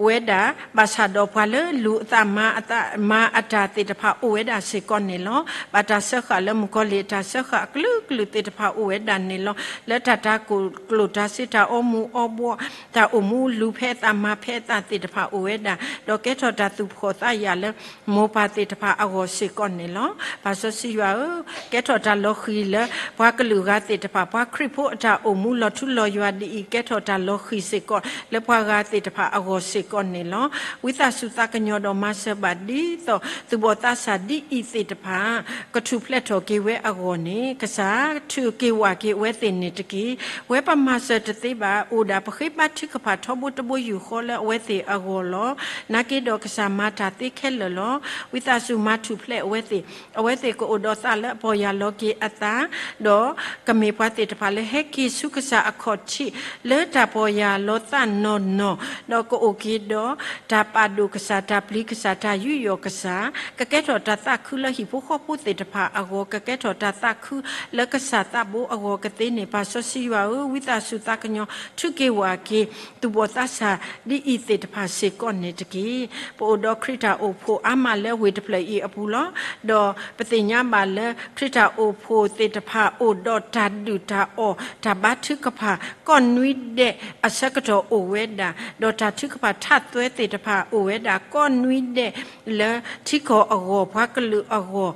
ဝဲဒၣ်, ဘၣ်ဆၣ်ဒီးပှၤလၢလူၤအသးမၤအသး မၤအတၢ်သ့ၣ်တဖၣ်အိၣ်ဝဲဒၣ်စ့ၢ်ကီးန့ၣ်လီၤ. ဘၣ်တၢ်စၢဃာ်လၢမုၣ်ကီၤလံၢ်အတၢ်စၢဃာ်အကလုာ်ကလုာ်သ့ၣ်တဖၣ်အိၣ်ဝဲဒၣ်န့ၣ်လီၤ. လၢတၢ်တၤကျိၣ်တၤစ့ တၢ်အီမူၤအီဘှီး, တၢ်အိၣ်မူလူၤဖဲအသးမၤဖဲအသးသ့ၣ်တဖၣ်အိၣ်ဝဲဒၣ်, ဒီးကဲထီၣ်တၢ်သူၣ်ဖှီၣ်သးယာ်လၢ မိၢ်ပၢ်သ့ၣ်တဖၣ်အဂီၢ်စ့ၢ်ကီးန့ၣ်လီၤ. ပၢ်စီဆှံယွၤဧၢ, ကဲထီၣ်တၢ်လီၤဃံၤလၢ ပှၤကလုာ်ဂၤသ့ၣ်တဖၣ် ပှၤခရံာ်ဖိအတၢ်အိၣ်မူလီၤထူလီၤယွၤဒ်အံၤ ကဲထီၣ်တၢ်လီၤဃံၤစ့ၢ်ကီး လၢပှၤဂၤသ့ၣ်တဖၣ်အဂီၢ်စ့ၢ်ကီးန့ၣ်လီၤ. ဝံသးစူၤသးကညီၤဒီးမၤစၢၤဘၣ်ဒ်သိး သူၣ်ဘီၣ်သးစၢ်ဒ်အံၤသ့ၣ်တဖၣ် ကထူၣ်ဖျဲးထီၣ်က့ၤဝဲအဂီၢ်န့ၣ် ကစၢ်ထုးက့ၤဝၢ်က့ၤအဝဲသ့ၣ်န့ၣ်တက့ၢ်. ဝဲပမၤစၢၤတသ့ဘၣ် အိၣ်ဒၣ်ပဃ့ဘါထုကဖၣ်ထီဘိတဘိယူၢ်ဃီလၢအဝဲသ့ၣ်အဂီၢ်လီၤ. နာ်က့ဒီးကစၢ်မၤတၢ်သ့ခဲလၢာ်လီၤ. ဝံသးစူၤမၤထူၣ်ဖျဲးအဝဲသ့ၣ်, အဝဲသ့ၣ်ကအိၣ်ဒီးသးလၢအပီၢ်ယၢ်လီၤက့ၤအသး, ဒီးကမ့ၢ်ပှၤသ့ၣ်တဖၣ်လၢဟဲက့ၤဆူကစၢ်အခီၣ်ထံး လၢတၢ်ပီၢ်ယၢ်လီၤသးနီၢ်နီၢ်, ဒီးကအိၣ်က့ၤဒီးတၢ်ပာ်ဒိၣ်ကစၢ်, တၢ်ပျံၤကစၢ်, တၢ်ယူးယီၣ်ကစၢ်, ကကဲထီၣ်တၢ်သးခုလၢဟံၣ်ဖိဃီဖိသ့ၣ်တဖၣ်အဂီၢ်, ကကဲထီၣ်တၢ်သးခုလၢကစၢ်သးဘိအဂီၢ်ကသ့န့ၣ်, ပၢ်စီဆှံယွၤဧၢ, ဝံသးစူၤသးကညီၤ ထုးက့ၤဝၢ်က့ၤ သူၣ်ဘီၣ်သးစၢ်ဒ်အံၤသ့ၣ်တဖၣ်စ့ၢ်ကီးန့ၣ်တက့ၢ်. ပအိၣ်ဒီးခရံာ်တၢ်အိၣ်ဖှိၣ်အါမးလၢဝ့ၢ်တဖျၢၣ်အံၤအပူၤလီၤ. ဒီးပသ့ၣ်ညါဘၣ်လၢခရံာ်တၢ်အိၣ်ဖှိၣ်သ့ၣ်တဖၣ်အိၣ်ဒီးတၢ်ဒုၣ်တၢ်အီၣ်, တၢ်ဘါထုကဖၣ် ကိးနွံဒဲးအဆၢကတီၢ်အိၣ်ဝဲဒၣ်, ဒီးတၢ်ထုကဖၣ်ထးသွဲသ့ၣ်တဖၣ်အိၣ်ဝဲဒၣ် ကိးနွံဒဲးလၢထံကီၢ်အဂီၢ် ပှၤကလုာ်အဂီၢ်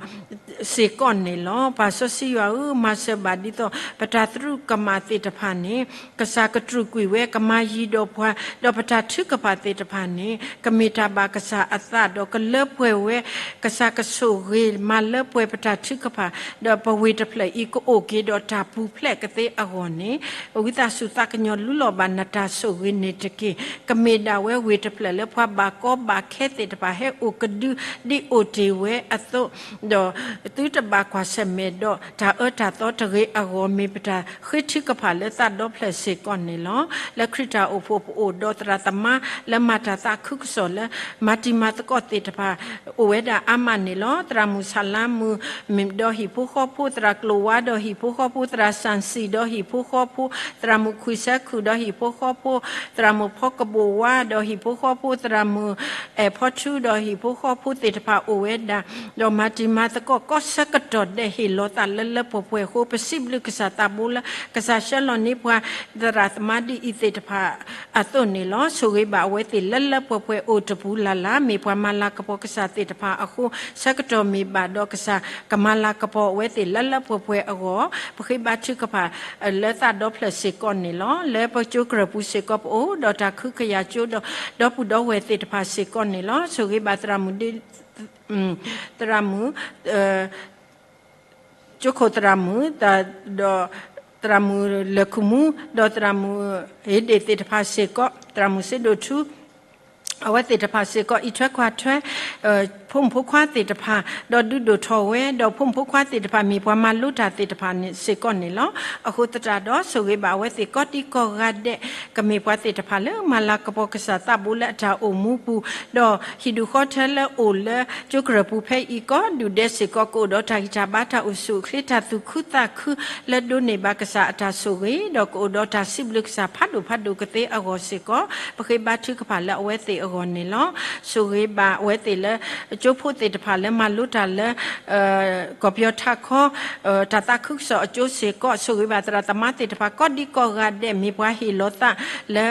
စ့ၢ်ကီးန့ၣ်လီၤ. ပၢ်စီဆှံယွၤဧၢ, မၤစၢၤဘၣ်ဒ်သိး ပတၢ်သရူးကမၣ်သ့ၣ်တဖၣ်န့ၣ် ကစၢ်ကတြူာ်ကွံာ်ဝဲ ကမၤယံၤဒီးပှၤ, ဒီးပတၢ်ထုကဖၣ်သ့ၣ်တဖၣ်န့ၣ် ကမ့ၢ်တၢ်ဘၣ်ကစၢ်အသး ဒီးကလၢပှဲၤဝဲ ကစၢ်ကဆိၣ်ဂ့ၤမၤလၢပှဲၤပတၢ်ထုကဖၣ်, ဒီးပဝ့ၢ်တဖျၢၣ်အံၤ ကအိၣ်က့ၤဒီးတၢ်ပူၤဖျဲးကသ့အဂီၢ်န့ၣ် ဝံသးစူၤသးကညီၤလူလီၤဘၣ်နတၢ်ဆိၣ်ဂ့ၤန့ၣ်တက့ၢ်. ကမ့ၢ်ဒၣ်ဝဲဝ့ၢ်တဖျၢၣ်လၢပှၤဘၣ်ကီဘၣ်ခဲသ့ၣ်တဖၣ် ဟဲအိၣ်ကဒုဒ်အိၣ်တ့ၢ်ဝဲအသိး, ဒီး သုတဘၣ်ကွၢ်ဆၢၣ်မဲာ်ဒီးတၢ်အၢတၢ်သီတဂ့ၤအဂီၢ် မ့ၢ်ပတၢ်ဃ့ထုကဖၣ်လၢသးဒီဖျၢၣ်စ့ၢ်ကီးန့ၣ်လီၤ. လၢခရံာ်တၢ်အိၣ်ဖှိၣ် ပအိၣ်ဒီးသရၣ်သမါလၢမၤတၢ်သးခုကစီၣ်လၢ မၤတံၤမၤသကိးသ့ၣ်တဖၣ် အိၣ်ဝဲဒၣ်အါမးန့ၣ်လီၤ. သရၣ်မုၣ်ဆၣ်လါမုၣ် ဒီးဟံၣ်ဖိဃီဖိ, သရၣ်ကျိၤဝါဒီးဟံၣ်ဖိဃီဖိ, သရၣ်စၣ်စံၣ်ဒီးဟံၣ်ဖိဃီဖိ, သရၣ်မုၣ်ခွံဆၢခုၣ်ဒီးဟံၣ်ဖိဃီဖိ, သရၣ်မုၣ်ဖီကဘိၣ်ဝါဒီးဟံၣ်ဖိဃီဖိ, သရၣ်မုၣ်အဲၣ်ဖီထူဒီးဟံၣ်ဖိဃီဖိသ့ၣ်တဖၣ်အိၣ်ဝဲဒၣ်, ဒီးမၤတံၤမၤသကိးကိးဆၢကတီၢ်ဒဲး ဟ့ၣ်လီၤသးလၢလၢပှဲၤပှဲၤအဃိ ပစံးဘျုးကစၢ်သးဘိလၢ ကစၢ်ဆှၢလီၤန့ၢ်ပှၤ သရၣ်သမါဒ်အံၤသ့ၣ်တဖၣ်အသိးန့ၣ်လီၤ. ဆိၣ်ဂ့ၤဘၣ်အဝဲသ့ၣ်လၢလၢပှဲၤပှဲၤအိၣ်တပူၤလၢ်လၢ် မ့ၢ်ပှၤမၤလၤကပီၤကစၢ်သ့ၣ်တဖၣ်အဃိ ဆၢကတီၢ်မ့ၢ်ဘၣ်ဒီးကစၢ်ကမၤလၤကပီၤအဝဲသ့ၣ်လၢလၢပှဲၤပှဲၤအဂီၢ် ပဃ့ဘါထုကဖၣ်လၢသးဒီဖျၢၣ်စ့ၢ်ကီးန့ၣ်လီၤ. လၢပကၠိကရၢၢ်ပူၤစ့ၢ်ကီး ပအိၣ်ဒီးတၢ်ခုကယာ်ကၠိဒီး ဒီပုၢ်ဒီဝဲၢ်သ့ၣ်တဖၣ်စ့ၢ်ကီးန့ၣ်လီၤ. ဆိၣ်ဂ့ၤဘၣ်သရၣ်မုၣ် သရၣ်မုၣ် ကၠိခိၣ်သရၣ်မုၣ်, ဒီးသရၣ်မုၣ်လၢၢ်ခိၣ်မူ, ဒီးသရၣ်မုၣ်ဟ့ဒ့ၣ်သ့ၣ်တဖၣ်စ့ၢ်ကီး, သရၣ်မုၣ်စ့ဒိၣ်ထူ, အဝဲသ့ၣ်တဖၣ်စ့ၢ်ကီး အံးထွဲကွၢ်ထွဲ ဖိမုၣ်ဖိခွါသ့ၣ်တဖၣ်, ဒီးဒုးဒိၣ်ထီၣ်ဝဲ, ဒီးဖိမုၣ်ဖိခွါသ့ၣ်တဖၣ် မ့ၢ်ပှၤမၤလိတၢ်သ့ၣ်တဖၣ်န့ၣ်စ့ၢ်ကီးန့ၣ်လီၤ. အဃိသတးဒီး ဆိၣ်ဂ့ၤဘၣ်အဝဲသ့ၣ်ကိးဒံကိးဂၤဒဲး ကမ့ၢ်ပှၤသ့ၣ်တဖၣ်လၢမၤလၤကပီၤကစၢ်သးဘိလၢအတၢ်အိၣ်မူပူၤ, ဒီးဟံၣ်ဒူၣ်ဃီထၢလၢအိၣ်လၢကၠိကရၢၢ်ပူၤဖဲအံၤ ကိးဒူၣ်ဒဲးစ့ၢ်ကီး ကအိၣ်ဒီးတၢ်ဂံၢ်တၢ်ဘါ တၢ်အိၣ်ဆူၣ်အိၣ်ချ့ တၢ်သူၣ်ခုသးခု လၢဒိးန့ၢ်ဘၣ်ကစၢ်အတၢ်ဆိၣ်ဂ့ၤ, ဒီးကအိၣ်ဒီးတၢ်စံးဘျုးကစၢ်ဖးဒိၣ်ဖးဒိၣ်ကသ့အဂီၢ်စ့ၢ်ကီး ပဃ့ဘါထုကဖၣ်လၢအဝဲသ့ၣ်အဂီၢ်န့ၣ်လီၤ. ဆိၣ်ဂ့ၤဘၣ်အဝဲသ့ၣ်လၢ ကၠိဖိသ့ၣ်တဖၣ်လၢမၤလိတၢ်လၢ ကီၢ်ပယီၤထးခီ တၢ်သးခုကစီၣ်အကၠိစ့ၢ်ကီး, ဆိၣ်ဂ့ၤဘၣ်သရၣ်သမါသ့ၣ်တဖၣ် ကိးဒံကိးဂၤဒဲး မ့ၢ်ပှၤဟ့ၣ်လီၤသးလၢ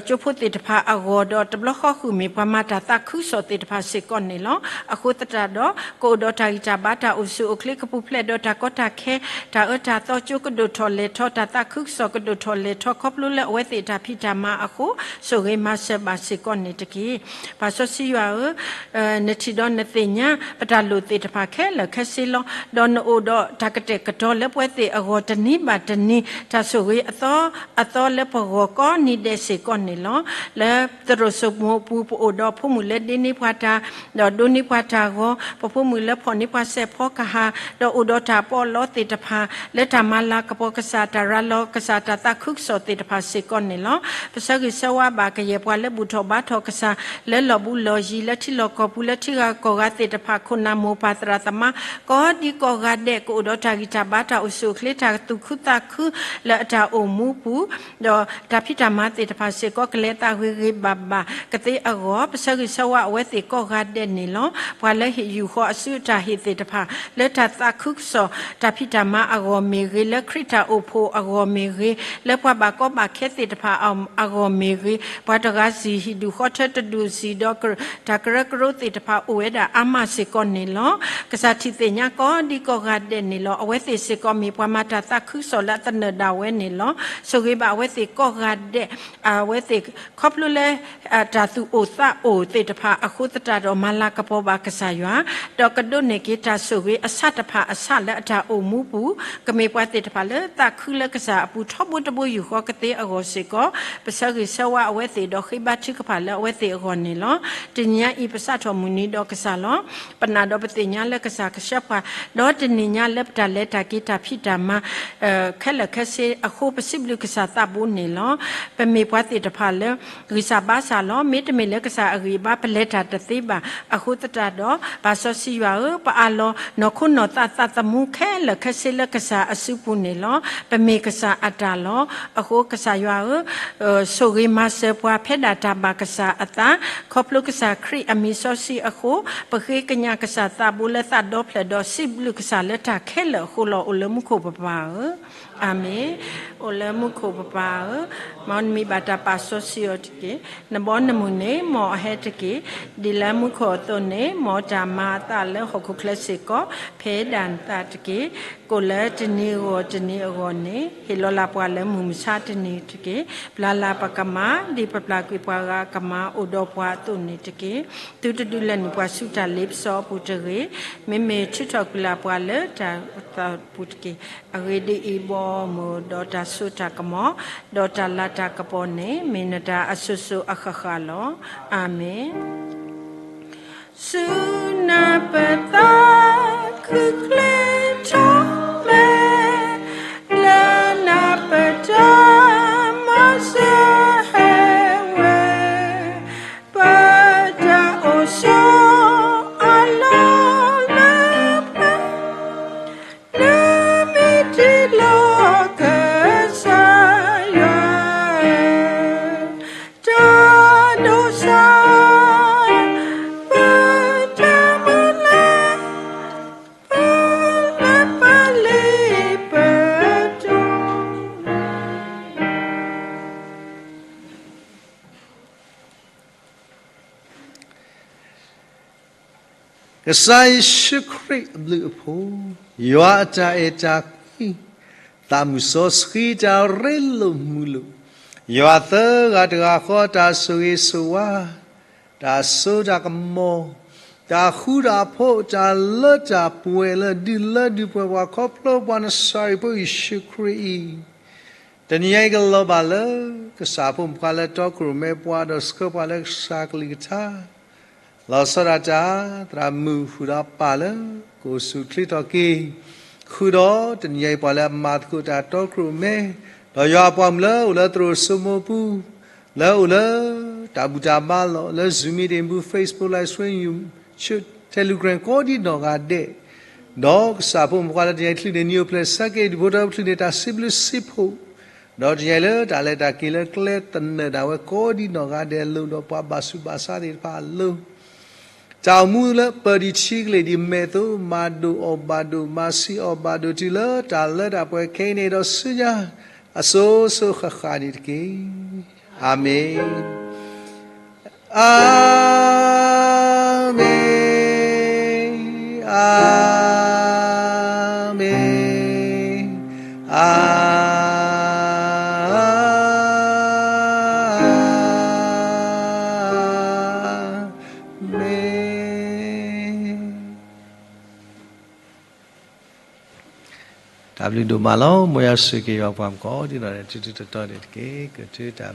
ကၠိဖိသ့ၣ်တဖၣ်အဂီၢ် ဒီးတဘျီဃီဃုာ် မ့ၢ်ပှၤမၤတၢ်သးခုကစီၣ်သ့ၣ်တဖၣ်စ့ၢ်ကီးန့ၣ်လီၤ. အဃိသတးဒီး ကအိၣ်ဒီးတၢ်ဂံၢ်တၢ်ဘါ တၢ်အိၣ်ဆူၣ်အိၣ်ချ့ ကပူၤဖျဲးဒီးတၢ်ကီတၢ်ခဲ တၢ်အၢတၢ်သီ ကၠိကဒိၣ်ထီၣ်လဲၤထီၣ် တၢ်သးခုကစီၣ်ကဒိၣ်ထီၣ်လဲၤထီၣ် ခီဖျိလၢအဝဲသ့ၣ်တၢ်ဖံးတၢ်မၤအဃိ ဆိၣ်ဂ့ၤမၤစၢၤဘၣ်စ့ၢ်ကီးန့ၣ်တက့ၢ်. ပၢ်စီဆှံယွၤဧၢ, နထံၣ်ဒီးနသ့ၣ်ညါ ပတၢ်လိၣ်သ့ၣ်တဖၣ်ခဲလၢာ်ခဲဆ့လီၤ. ဒီးနအိၣ်ဒီးတၢ်ကတဲာ်ကတီၤလၢပဝဲသ့ၣ်အဂီၢ်တနံၤဘၣ်တနံၤ, တၢ်ဆိၣ်ဂ့ၤအသီအသီလၢပဂီၢ်ကိးနံၤဒဲးစ့ၢ်ကီးန့ၣ်လီၤ. လၢသရိာ်စိမိၤပူၤ ပအိၣ်ဒီးဖိမုၣ်လၢဒ့န့ၢ်ပှၤတၢ် ဒီးဒိးန့ၢ်ပှၤတၢ်ဂီၤ, ပဖိမုၣ်လၢဖီၣ်န့ၢ်ပှၤစဲးဖီကဟၣ်, ဒီးအိၣ်ဒီးတၢ်ပီးလီသ့ၣ်တဖၣ် လၢတၢ်မၤလၤကပီၤကစၢ် တၢ်ရၤလီၤကစၢ် တၢ်သးခုကစီၣ်သ့ၣ်တဖၣ်စ့ၢ်ကီးန့ၣ်လီၤ. ပဆၢဂ့ၤဆၢဝါဘၣ်ကယဲၢ်ပှၤလၢဘူၣ်ထီၣ်ဘါထီၣ်ကစၢ် လၢလီၢ်ဘူးလီၢ်ယံၤ လၢထံလီၢ်ကီၢ်ပူၤ လၢထံဂၤကီၢ်ဂၤသ့ၣ်တဖၣ် ခိၣ်နၢ်မိၢ်ပၢ်သရၣ်သမါ ကိးဒံကိးဂၤဒဲး ကအိၣ်ဒီးတၢ်ဂံၢ်တၢ်ဘါ တၢ်အိၣ်ဆူၣ်အိၣ်ချ့ တၢ်သူၣ်ခုသးခု လၢအတၢ်အိၣ်မူပူၤ ဒီးတၢ်ဖံးတၢ်မၤသ့ၣ်တဖၣ်စ့ၢ်ကီး ကလဲၤသးဂ့ၤဂ့ၤဘၣ်ဘၣ်ကသ့အဂီၢ် ပဆၢဂ့ၤဆၢဝါအဝဲသ့ၣ်ကိးဂၤဒဲးန့ၣ်လီၤ. ပှၤလၢဟ့ၣ်ယူာ်ဃီၤအစုအတၢ်ဟ့ၣ်သ့ၣ်တဖၣ် လၢတၢ်သးခုကစီၣ် တၢ်ဖံးတၢ်မၤအဂီၢ်မ့ၢ်ဂ့ၤ, လၢခရံာ်တၢ်အိၣ်ဖှိၣ်အဂီၢ်မ့ၢ်ဂ့ၤ, လၢပှၤဘၣ်ကီဘၣ်ခဲသ့ၣ်တဖၣ်အဂီၢ်မ့ၢ်ဂ့ၤ, ပှၤတဂၤစံၣ်ဟံၣ်ဒူၣ်ဃီထၢတဒူၣ်စံၣ်ဒီး တၢ်ကရၢကရိသ့ၣ်တဖၣ်အိၣ်ဝဲဒၣ်အါမးစ့ၢ်ကီးန့ၣ်လီၤ. ကစၢ်ထံၣ်သ့ၣ်ညါကိးဒံကိးဂၤဒဲးန့ၣ်လီၤ. အဝဲသ့ၣ်စ့ၢ်ကီးမ့ၢ်ပှၤမၤတၢ်သးခုကစီၣ်လၢအသနၢၣ်ဒၣ်ဝဲန့ၣ်လီၤ. ဆိၣ်ဂ့ၤဘၣ်အဝဲသ့ၣ်ကိးဂၤဒဲး, အဝဲသ့ၣ်ခီဖျိလၢ တၢ်သူၣ်အိၣ်သးအိၣ်သ့ၣ်တဖၣ်အဃိသတးဒီး မၤလၤကပီၤဘၣ်ကစၢ်ယွၤ, ဒီးကဒိးန့ၢ်က့ၤတၢ်ဆိၣ်ဂ့ၤအဆၣ်တဖၣ်အဆၣ်လၢအတၢ်အိၣ်မူပူၤ, ကမ့ၢ်ပှၤသ့ၣ်တဖၣ်လၢသးခုလၢကစၢ်အပူၤ ထီဘိတဘိယူၢ်ဃီကသ့အဂီၢ်စ့ၢ်ကီး, ပဆၢဂ့ၤဆၢဝါအဝဲသ့ၣ်ဒီးဃ့ဘါထုကဖၣ်လၢအဝဲသ့ၣ်အဂီၢ်န့ၣ်လီၤ. တနံၤညါအံၤ ပစးထီၣ်မုၢ်နံၤဒီးကစၢ်လီၤ. ပနာ်ဒီးပသ့ၣ်ညါလၢကစၢ်ကဆှၢပှၤ, ဒီးတနံၤညါလၢပတၢ်လဲၤတၢ်က့ၤတၢ်ဖံးတၢ်မၤ ခဲလၢာ်ခဲဆ့အဃိ ပစံးဘျုးကစၢ်သးဘိန့ၣ်လီၤ. ပမ့ၢ်ပှၤသ့ၣ်တဖၣ်လၢ ဂံၢ်စၢ်ဘါစၢ်လီၤ. မ့တမ့ၢ်လၢကစၢ်အဂံၢ်အဘါ ပလဲၤတၢ်တသ့ဘၣ်. အဃိသတးဒီး ပၢ်စီဆှံယွၤဧၢ, ပအးလီၤနီၢ်ခိနီၢ်သးသးသမူခဲလၢာ်ခဲဆ့လၢကစၢ်အစုပူၤန့ၣ်လီၤ. ပမ့ၢ်ကစၢ်အတၢ်လီၤ. အဃိကစၢ်ယွၤဧၢ, ဆိၣ်ဂ့ၤမၤစၢၤပှၤဖဲဒၣ်တၢ်ဘၣ်ကစၢ်အသး, ခီဖျိကစၢ်ခရံာ်အမံၤစီဆှံအဃိ, ပဃ့ကညးကစၢ်သးဘိလၢသးဒီဖျၢၣ်ဒီး စံးဘျုးကစၢ်လၢတၢ်ခဲလၢာ်အဃိလီၤ. အိၣ်လၢမူခိၣ်ပပၢ်ဧၢ, အၤမ့ၣ်. အိၣ်လၢမူခိၣ်ပပၢ်ဧၢ, မ်နမံၤဘၣ်တၢ်ပာ်စီဆှံအီၤတက့ၢ်. နဘီနမုၢ်န့ၣ် မ်အဟဲတက့ၢ်. ဒ်လၢမူခိၣ်အသိးန့ၣ် မ်တၢ်မၤအသးလၢဟီၣ်ခိၣ်ချၢစ့ၢ်ကီး, ဖဲဒၣ်နသးတက့ၢ်. ကိၣ်လၢတနံၤအဂီၢ်တနံၤအဂီၢ်န့ၣ် ဟ့ၣ်လီၤလၢ်ပှၤလၢမုၢ်မဆါတနံၤတက့ၢ်. ပျၢ်လၢ်ပကမၤ ဒ်ပပျၢ်ကွံာ်ပှၤဂၤအကမၤ အိၣ်ဒီးပှၤအသိးန့ၣ်တက့ၢ်. သုတဒုးလဲၤနုာ်ပှၤဆူတၢ်လ့ပစီအပူၤတဂ့ၤ. မ့မ့ၢ်ထုးထီၣ်ကွံာ်လၢ်ပှၤလၢတၢ်သးပူၤတက့ၢ်. အဂ့ၢ်ဒ်အံၤ, ဘီမုၢ်ဒီးတၢ်စိတၢ်ကမီၤ, ဒီးတၢ်လၤတၢ်ကပီၤန့ၣ် မ့ၢ်နတၢ်အစိၤစိၤအဃၣ်ဃၣ်လီၤ. အၤမ့ၣ်. ဆူနၢ်ပၢၢ်သး ကျဲထီၣ်မဲ လၢနပတၢ်မၤစၢၤဟဲဝဲ, ပတၢ်အိၣ်ဆီအလီၢ်လၢပှၤ နမ့ၢ်တ့လီၤကစၢ်ယွၤဧၢ, တၢ်ဒိးစၢ် ပတၢ်မၤလၢ ပလၢပလ့ပတီၢ် ကစၢ်ယ့ၣ်ၡူးခရံာ်အဘျုးအဖှိၣ်, ယွၤအတၢ်အဲၣ်တၢ်ကွံ, သးမုၢ်စီဆှံတၢ်ရ့လိာ်မုာ်လိာ်, ယွၤသၢဂၤတဂၤဃီတၢ်ဆိၣ်ဂ့ၤဆိၣ်ဝါ, တၢ်စိတၢ်ကမီၤ, တၢ်ဃူတၢ်ဖိး, တၢ်လၢတၢ်ပှဲၤလၢဒုးလၢဒုးပှဲၤပှၤခီဖျိပှၤနစၤရ့းဖိယ့ၣ်ၡူးခရံာ်အံၤ တနံၤအံၤကလီၤဘၣ်လၢ ကစၢ်ဖိမုၣ်ဖိခွါလၢတီခိၣ်ရိၣ်မဲပှၤဒီးဆှၢပှၤလၢကစၢ်ကလုၢ်ကထါ, လီၤဆီဒၣ်တၢ် သရၣ်မုၣ်ဃုာ်ဒီးပၢ်လၢ ကအိၣ်ဆူၣ်ချ့ထီၣ်က့ၤ, ဃုာ်ဒီးတနံၤအံၤပှၤလၢအမၤသကိးတၢ်တီခိၣ်ရိၣ်မဲ, ဒီးယွၤအပှၤမုၣ်လၢအိၣ်လၢသရိာ်စိမိပူၤ, လၢအိၣ်လၢ တၢ်ဘူၣ်တၢ်ဘါလီၢ်, လၢ Zoom meeting ပူၤ, Facebook live stream, YouTube, Telegram ကိးဒံနီၢ်ဂၤဒဲး, ဒီးကစၢ်ဖိမုၣ်ဖိခွါလၢတနံၤအံၤချုးန့ၣ် နံၣ်အိၣ်ဖျဲၣ်ဆၢက့ၤ ဒူၣ်ဖိထၢဖိချုးန့ၣ် တၢ်စံးဘျုးစံးဖှိၣ်, ဒီးတနံၤအံၤလၢတၢ်လဲၤတၢ်က့ၤလၢကျဲသနၢၣ်ဒၣ်ဝဲကိးဒံနီၢ်ဂၤဒဲးအလိၤ ဒီးပှၤဘၣ်ဆူးဘၣ်ဆါသ့ၣ်တဖၣ်အလိၤ, တၢ်အိၣ်မူလၢပၢၤဒံးထံကလ့ၢ်ဒံးမဲာ်သိး မၤဒိၣ်အီၣ်ဘၣ်ဒိၣ် မၤဆံးအီၣ်ဘၣ်ဒိၣ်တုၤလၢတၢ်လၢတၢ်ပှဲၤခဲအံၤန့ၣ်ဒီးဆူညါ အစိၤစိၤဃၣ်ဃၣ်န့ၣ်တက့ၢ်. အၤမ့ၣ်. အၤမ့ၣ်, အၤမ့ၣ်, အၤမ့ၣ်. တၢ်ဘျုးဒိၣ်မးလီၤ. မ်ယွၤဆိၣ်ဂ့ၤက့ၤယွၤပှၤမုၣ်ကိးဒံနီၢ်ဂၤဒဲး ထူထူတီတီန့ၣ်တက့ၢ်. ကထုတၢ်